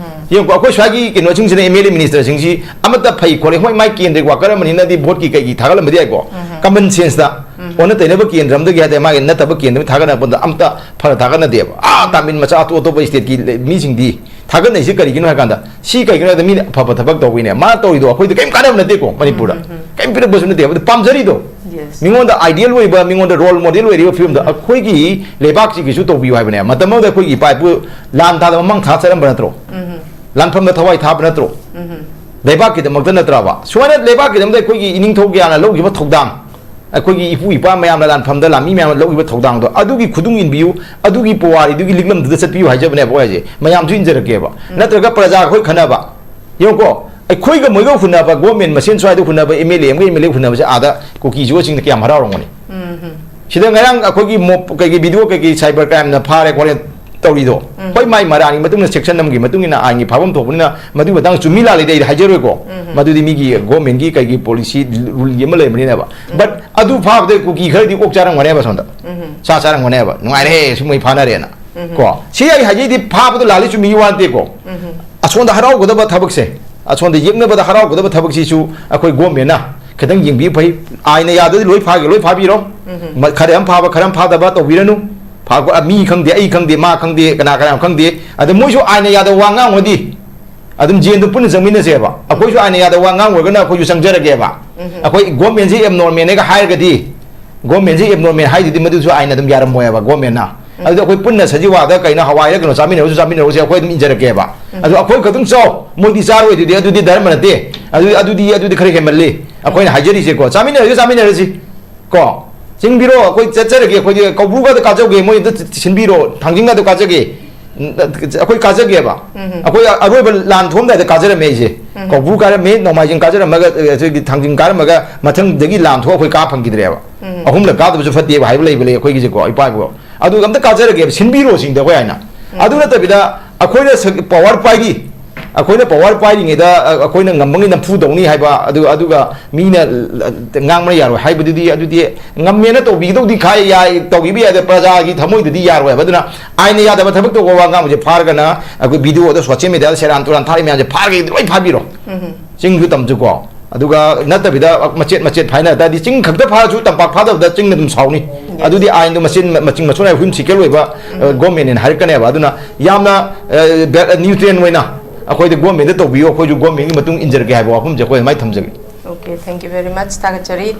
ꯌꯦꯡꯉꯨꯀꯣ, ꯑꯩꯈꯣꯏ ꯁ꯭ꯋꯥꯏꯒꯤ ꯀꯩꯅꯣꯁꯤꯡꯁꯤꯅ, MLA ministerꯁꯤꯡꯁꯤ ꯑꯃꯠꯇ ꯐꯩ ꯈꯣꯠꯂꯦ, ꯍꯣꯏ, ꯃꯥꯏ ꯀꯦꯟꯗ꯭ꯔꯒꯤ worker ꯑꯃꯅꯤꯅꯗꯤ voteꯀꯤ ꯀꯩꯒꯤ ꯊꯥꯒꯠꯂꯝꯕꯗꯤ ꯌꯥꯏꯀꯣ, common senseꯇ ꯑꯣꯟꯅ ꯇꯩꯅꯕ ꯀꯦꯟꯗ꯭ꯔ ꯑꯃꯗꯒꯤ ꯍꯥꯏꯗꯤ ꯃꯥꯒꯤ ꯅꯠꯇꯕ ꯀꯦꯟꯗ꯭ꯔ ꯑꯃ ꯊꯥꯒꯠꯅꯔꯛꯄꯗ ꯑꯝꯇ ꯐꯅ ꯊꯥꯒꯠꯅꯗꯦꯕ꯫ ꯑꯥ, ꯇꯥꯃꯤꯜ ꯃꯆꯥ ꯑꯇꯣꯞ ꯑꯇꯣꯞꯄ stateꯀꯤ ꯂꯩ-, ꯃꯤꯁꯤꯡꯗꯤ ꯊꯥꯒꯠꯅꯩꯁꯤ ꯀꯔꯤꯒꯤꯅꯣ ꯍꯥꯏ ꯀꯥꯟꯗ, ꯁꯤ ꯀꯩꯒꯤꯅꯣ ꯍꯥꯏꯗ ꯃꯤꯅ ꯑꯐꯕ ꯊꯕꯛ ꯇꯧꯕꯤꯅꯦ, ꯃꯥ ꯇꯧꯔꯤꯗꯣ ꯑꯩꯈꯣꯏꯗ ꯀꯔꯤꯝ ꯀꯥꯟꯅꯕ ꯅꯠꯇꯦꯀꯣ, ꯃꯅꯤꯄꯨꯔꯗ ꯀꯔꯤꯝ ꯄꯤꯔꯛꯄꯁꯨ ꯅꯠꯇꯦ꯫ ꯑꯗꯨ ꯄꯥꯝꯖꯔꯤꯗꯣ, Yes. ꯃꯤꯉꯣꯟꯗ ideal ꯑꯣꯏꯕ, ꯃꯤꯉꯣꯟꯗ role model ꯑꯣꯏꯔꯤꯕ ꯐꯤꯕꯝꯗ ꯑꯩꯈꯣꯏꯒꯤ ꯂꯩꯕꯥꯛꯁꯤꯒꯤꯁꯨ ꯇꯧꯕꯤꯌꯨ ꯍꯥꯏꯕꯅꯦ꯫ ꯃꯇꯝ ꯑꯃꯗ ꯑꯩꯈꯣꯏꯒꯤ ꯏꯄꯥ ꯏꯄꯨ ꯂꯥꯟ ꯊꯥꯗ ꯃꯃꯥꯡ ꯊꯥ ꯆꯠꯂꯝꯕ ꯅꯠꯇ꯭ꯔꯣ? ꯂꯥꯟꯐꯝꯗ ꯊꯋꯥꯏ ꯊꯥꯕ ꯅꯠꯇ꯭ꯔꯣ? ꯂꯩꯕꯥꯛꯀꯤꯗꯃꯛꯇ ꯅꯠꯇ꯭ꯔꯕ? ꯁꯨꯃꯥꯏꯅ ꯂꯩꯕꯥꯛꯀꯤꯗꯃꯛꯇ ꯑꯩꯈꯣꯏꯒꯤ ꯏꯅꯤꯡꯊꯧ ꯀꯌꯥꯅ ꯂꯧꯈꯤꯕ ꯊꯧꯗꯥꯡ, ꯑꯩꯈꯣꯏꯒꯤ ꯏꯄꯨ ꯏꯄꯥ ꯃꯌꯥꯝꯅ ꯂꯥꯟꯐꯝꯗ ꯂꯥꯟꯃꯤ ꯃꯌꯥꯝꯅ ꯂꯧꯈꯤꯕ ꯊꯧꯗꯥꯡꯗꯣ, ꯑꯗꯨꯒꯤ ꯈꯨꯗꯨꯡ ꯏꯟꯕꯤꯌꯨ, ꯑꯗꯨꯒꯤ ꯄꯨꯋꯥꯔꯤꯗꯨꯒꯤ ꯂꯤꯛꯂꯝꯗꯨꯗ ꯆꯠꯄꯤꯌꯨ ꯍꯥꯏꯖꯕꯅꯦꯕ ꯑꯩ ꯍꯥꯏꯁꯦ꯫ ꯃꯌꯥꯝꯁꯨ ꯏꯟꯖꯔꯛꯀꯦꯕ꯫ ꯅꯠꯇ꯭ꯔꯒ ꯄ꯭ꯔꯖꯥ ꯑꯩꯈꯣꯏ ꯈꯟꯅꯕ, ꯌꯦꯡꯉꯨꯀꯣ, ꯑꯩꯈꯣꯏꯒ ꯃꯣꯏꯒ ꯍꯨꯟꯅꯕ, ꯒꯣꯔꯃꯦꯟ ꯃꯁꯦꯟ ꯁ꯭ꯋꯥꯏꯗ ꯍꯨꯟꯅꯕ, ꯑꯦꯝ ꯑꯦꯜ ꯑꯦ ꯑꯃꯒ ꯑꯦꯝ ꯑꯦꯜ ꯑꯦ ꯍꯨꯟꯅꯕꯁꯦ ꯑꯥꯗ ꯀꯨꯀꯤ ꯖꯨꯋꯥꯁꯤꯡꯗ ꯀꯌꯥꯝ ꯍꯔꯥꯎꯔꯝꯒꯅꯤ? ꯁꯤꯗ ꯉꯔꯥꯡ ꯑꯩꯈꯣꯏꯒꯤ ꯃꯣꯞ ꯀꯩꯒꯤ ꯚꯤꯗꯤꯑꯣ ꯀꯩꯒꯤ ꯁꯥꯏꯕꯔ ꯀ꯭ꯔꯥꯏꯝꯅ ꯐꯥꯔꯦ ꯈꯣꯠꯂꯦ ꯇꯧꯔꯤꯗꯣ, ꯎꯝ꯫ ꯍꯣꯏ, ꯃꯥꯏ ꯃꯔꯥꯜꯒꯤ ꯃꯇꯨꯡ ꯏꯟꯅ, ꯁꯦꯛꯁꯟ ꯑꯃꯒꯤ ꯃꯇꯨꯡ ꯏꯟꯅ ꯑꯥꯏꯟꯒꯤ ꯐꯥꯕꯝ ꯊꯣꯛꯄꯅꯤꯅ, ꯃꯗꯨꯒꯤ ꯃꯇꯥꯡꯗ ꯆꯨꯝꯃꯤ ꯂꯥꯜꯂꯤꯗꯤ ꯑꯩꯗꯤ ꯍꯥꯏꯖꯔꯣꯏꯀꯣ꯫ ꯎꯝ꯫ ꯃꯗꯨꯗꯤ ꯃꯤꯒꯤ ꯒꯣꯔꯃꯦꯟꯒꯤ ꯀꯩꯒꯤ ꯄꯣꯂꯤꯁꯤ, ꯔꯨꯜꯒꯤ ꯑꯃ ꯂꯩꯕꯅꯤꯅꯦꯕ꯫ ꯎꯝ꯫ But ꯑꯗꯨ ꯐꯥꯕꯗ ꯀꯨꯀꯤ ꯈꯔꯗꯤ ꯑꯣꯛ ꯆꯥꯔꯝꯒꯅꯦꯕ ꯁꯣꯝꯗ꯫ ꯎꯝ꯫ ꯁꯥ ꯆꯥꯔꯝꯒꯅꯦꯕ꯫ "ꯅꯨꯡꯉꯥꯏꯔꯦ, ꯁꯨꯝ ꯃꯣꯏ ꯐꯥꯅꯔꯦꯅ"꯫ ꯎꯝ꯫ ꯀꯣ? ꯁꯤ ꯑꯩ ꯍꯥꯏꯖꯩꯗꯤ ꯐꯥꯕꯗꯣ ꯂꯥꯜꯂꯤ ꯆꯨꯝꯃꯤ ꯋꯥ ꯅꯠꯇꯦꯀꯣ꯫ ꯎꯝ꯫ ꯑꯁꯣꯝꯗ ꯍꯔꯥꯎꯒꯗꯕ ꯊꯕꯛꯁꯦ, ꯑꯁꯣꯝꯗ ꯌꯦꯛꯅꯕꯗ ꯍꯔꯥꯎꯒꯗꯕ ꯊꯕꯛꯁꯤꯁꯨ ꯑꯩꯈꯣꯏ ꯒꯣꯔꯃꯦꯟꯅ ꯈꯤꯇꯪ ꯌꯦꯡꯕꯤꯕ ꯐꯩ꯫ ꯑꯥꯏꯟꯅ ꯌꯥꯗ꯭ꯔꯗꯤ ꯂꯣꯏ ꯐꯥꯒꯦ, ꯂꯣꯏ ꯐꯥꯕꯤꯔꯣ꯫ ꯎꯝ꯫ ꯃ-, ꯈꯔ ꯑꯃ ꯐꯥꯕ, ꯈꯔ ꯑꯃ ꯐꯥꯗꯕ ꯇꯧꯕꯤꯔꯅꯨ꯫ ꯐꯥ-, ꯃꯤ ꯈꯪꯗꯦ, ꯑꯩ ꯈꯪꯗꯦ, ꯃꯥ ꯈꯪꯗꯦ, ꯀꯅꯥ ꯀꯅꯥ ꯈꯪꯗꯦ꯫ ꯑꯗ ꯃꯣꯏꯁꯨ ꯑꯥꯏꯟꯅ ꯌꯥꯗꯕ ꯋꯥ ꯉꯥꯡꯉꯨꯔꯗꯤ ꯑꯗꯨꯝ ꯖꯦꯜꯗꯣ ꯄꯨꯟꯅ ꯆꯪꯃꯤꯟꯅꯁꯦꯕ꯫ ꯑꯩꯈꯣꯏꯁꯨ ꯑꯥꯏꯟꯅ ꯌꯥꯗꯕ ꯋꯥ ꯉꯥꯡꯉꯨꯔꯒꯅ ꯑꯩꯈꯣꯏꯁꯨ ꯆꯪꯖꯔꯒꯦꯕ꯫ ꯎꯝ꯫ ꯑꯩꯈꯣꯏ ꯒꯣꯔꯃꯦꯟꯁꯤ ꯑꯦꯕꯅꯣꯔꯃꯦꯜꯅꯦꯒ ꯍꯥꯏꯔꯒꯗꯤ, ꯒꯣꯔꯃꯦꯟꯁꯤ ꯑꯦꯕꯅꯣꯔꯃꯦꯜ ꯍꯥꯏꯗꯨꯗꯤ ꯃꯗꯨꯁꯨ ꯑꯥꯏꯟꯅ ꯑꯗꯨꯝ ꯌꯥꯔꯝꯃꯣꯏꯕ ꯒꯣꯔꯃꯦꯟꯅ꯫ ꯎꯝ꯫ ꯑꯗꯨꯗꯤ ꯑꯩꯈꯣꯏ ꯄꯨꯟꯅ ꯁꯖꯤꯋꯥꯗ ꯀꯩꯅꯣ, ꯍꯋꯥꯏꯔ ꯀꯩꯅꯣ ꯆꯥꯃꯤꯟꯅꯔꯁꯨ ꯆꯥꯃꯤꯟꯅꯔꯁꯦ, ꯑꯩꯈꯣꯏ ꯑꯗꯨꯝ ꯏꯟꯖꯔꯛꯀꯦꯕ꯫ ꯎꯝ꯫ ꯑꯗꯨ ꯑꯩꯈꯣꯏ ꯈꯛꯇꯪ ꯆꯥꯎ, ꯃꯣꯏꯗꯤ ꯆꯥꯔꯣꯏꯗꯨꯗꯤ, ꯑꯗꯨꯗꯤ ꯙꯔꯃ ꯅꯠꯇꯦ꯫ ꯑꯗꯨ, ꯑꯗꯨꯗꯤ, ꯑꯗꯨꯗꯤ ꯈꯔ ꯍꯦꯟꯃꯜꯂꯤ꯫ ꯑꯩꯈꯣꯏꯅ ꯍꯥꯏꯖꯔꯤꯁꯦꯀꯣ, ꯆꯥꯃꯤꯟꯅꯔꯁꯨ ꯆꯥꯃꯤꯟꯅꯔꯁꯤ꯫ ꯀꯣ? ꯆꯤꯡꯕꯤꯔꯣ, ꯑꯩꯈꯣꯏ ꯆꯠꯆꯔꯒꯦ, ꯑꯩꯈꯣꯏꯗꯤ ꯀꯧꯕ꯭ꯔꯨꯒꯗ ꯀꯥꯖꯧꯒꯦ, ꯃꯣꯏ ꯑꯝꯇ ꯁꯤꯟꯕꯤꯔꯣ, ꯊꯥꯡꯖꯤꯡꯒꯗ ꯀꯥꯖꯒꯦ꯫ ꯑꯩꯈꯣꯏ ꯀꯥꯖꯒꯦꯕ꯫ ꯎꯝ꯫ ꯑꯩꯈꯣꯏ ꯑꯔꯣꯏꯕ ꯂꯥꯟ ꯊꯣꯛꯑꯝꯗꯥꯏꯗ ꯀꯥꯖꯔꯝꯃꯦ ꯑꯩꯁꯦ꯫ ꯎꯝ꯫ ꯀꯧꯕ꯭ꯔꯨ ꯀꯥꯔꯝꯃꯤ, ꯅꯣꯡꯃꯥꯏꯖꯤꯡ ꯀꯥꯖꯔꯝꯃꯒ, ꯑ, ꯑꯩꯈꯣꯏꯒꯤ ꯊꯥꯡꯖꯤꯡ ꯀꯥꯔꯝꯃꯒ ꯃꯊꯪꯗꯒꯤ ꯂꯥꯟ ꯊꯣꯛꯑ ꯑꯩꯈꯣꯏ ꯀꯥ ꯐꯪꯈꯤꯗ꯭ꯔꯦꯕ꯫ ꯎꯝ꯫ ꯑꯍꯨꯝꯂꯛ ꯀꯥꯗꯕꯁꯨ ꯐꯠꯇꯦꯕ ꯍꯥꯏꯕ ꯂꯩꯕ ꯂꯩ ꯑꯩꯈꯣꯏꯒꯤꯁꯦꯀꯣ, ꯏꯄꯥ ꯏꯄꯨ꯫ ꯑꯗꯨ ꯑꯝꯇ ꯀꯥꯖꯔꯒꯦꯕ, ꯁꯤꯟꯕꯤꯔꯣ ꯁꯤꯡꯗ ꯑꯩꯈꯣꯏ ꯍꯥꯏꯅ꯫ ꯎꯝ꯫ ꯑꯗꯨ ꯅꯠꯇꯕꯤꯗ ꯑꯩꯈꯣꯏꯅ ꯁ-, ꯄꯋꯥꯔ ꯄꯥꯏꯔꯤ, ꯑꯩꯈꯣꯏꯅ ꯄꯋꯥꯔ ꯄꯥꯏꯔꯤꯉꯩꯗ, ꯑ, ꯑꯩꯈꯣꯏꯅ ꯉꯝꯕꯉꯩ ꯅꯝꯐꯨ ꯇꯧꯅꯤ ꯍꯥꯏꯕ, ꯑꯗꯨ, ꯑꯗꯨꯒ ꯃꯤꯅ, ꯑ, ꯉꯥꯡꯕꯅ ꯌꯥꯔꯣꯏ ꯍꯥꯏꯕꯗꯨꯗꯤ, ꯑꯗꯨꯗꯤ ꯉꯝꯃꯦꯅ ꯇꯧꯕꯤꯒꯗꯧꯗꯤ ꯈꯥꯏ-, ꯌꯥꯏ, ꯇꯧꯕꯤꯕ ꯌꯥꯏ, ꯑꯗ ꯄ꯭ꯔꯖꯥꯒꯤ ꯊꯃꯣꯏꯗꯨꯗꯤ ꯌꯥꯔꯣꯏ ꯍꯥꯏꯕ꯫ ꯑꯗꯨꯅ ꯑꯥꯏꯟꯅ ꯌꯥꯗꯕ ꯊꯕꯛ ꯇꯧꯕ ꯋꯥ ꯉꯥꯡꯕꯁꯦ ꯐꯥꯔꯒꯅ ꯑꯩꯈꯣꯏ ꯚꯤꯗꯤꯑꯣꯗ, ꯁꯣꯁꯤꯌꯦꯜ ꯃꯤꯗꯤꯌꯥꯗ ꯁꯦꯔꯥꯟ ꯇꯨꯔꯥꯟ ꯊꯥꯔꯤ ꯃꯌꯥꯝꯁꯦ ꯐꯥꯔꯒꯗꯤ ꯂꯣꯏ ꯐꯥꯕꯤꯔꯣ꯫ ꯎꯝ꯫ ꯆꯤꯡꯁꯨ ꯇꯝꯁꯨꯀꯣ꯫ ꯑꯗꯨꯒ ꯅꯠꯇꯕꯤꯗ ꯃꯆꯦꯠ ꯃꯆꯦꯠ ꯐꯥꯏꯅ ꯇꯥꯔꯗꯤ ꯆꯤꯡ ꯈꯛꯇ ꯐꯥꯔꯁꯨ ꯇꯝꯄꯥꯛ ꯐꯥꯗꯕꯗ ꯆꯤꯡꯅ ꯑꯗꯨꯝ ꯁꯥꯎꯅꯤ꯫ Yes. ꯑꯗꯨꯗꯤ ꯑꯥꯏꯟꯗꯣ ꯃꯆꯤꯟ, ꯃꯆꯤꯡ ꯃꯁꯣꯟ ꯍꯥꯏ ꯍꯨꯏꯝꯁꯤꯀꯦꯜ ꯑꯣꯏꯕ, ꯑ, ꯎꯝ꯫ ꯒꯣꯔꯃꯦꯟꯅꯦꯅ ꯍꯥꯏꯔꯛꯀꯅꯦꯕ꯫ ꯑꯗꯨꯅ ꯌꯥꯝꯅ, ꯑ, ꯕꯦ-, ꯅ꯭ꯌꯨꯇ꯭ꯔꯦꯟ ꯑꯣꯏꯅ ꯑꯩꯈꯣꯏꯗ ꯒꯣꯔꯃꯦꯟꯗ ꯇꯧꯕꯤꯌꯨ, ꯑꯩꯈꯣꯏꯁꯨ ꯒꯣꯔꯃꯦꯟꯒꯤ ꯃꯇꯨꯡ ꯏꯟꯖꯔꯒꯦ ꯍꯥꯏꯕ ꯋꯥꯐꯝꯁꯦ ꯑꯩꯈꯣꯏ ꯑꯗꯨꯃꯥꯏꯅ ꯊꯝꯖꯒꯦ꯫ Okay, thank you very much. ꯊꯥꯒꯠꯆꯔꯤ꯫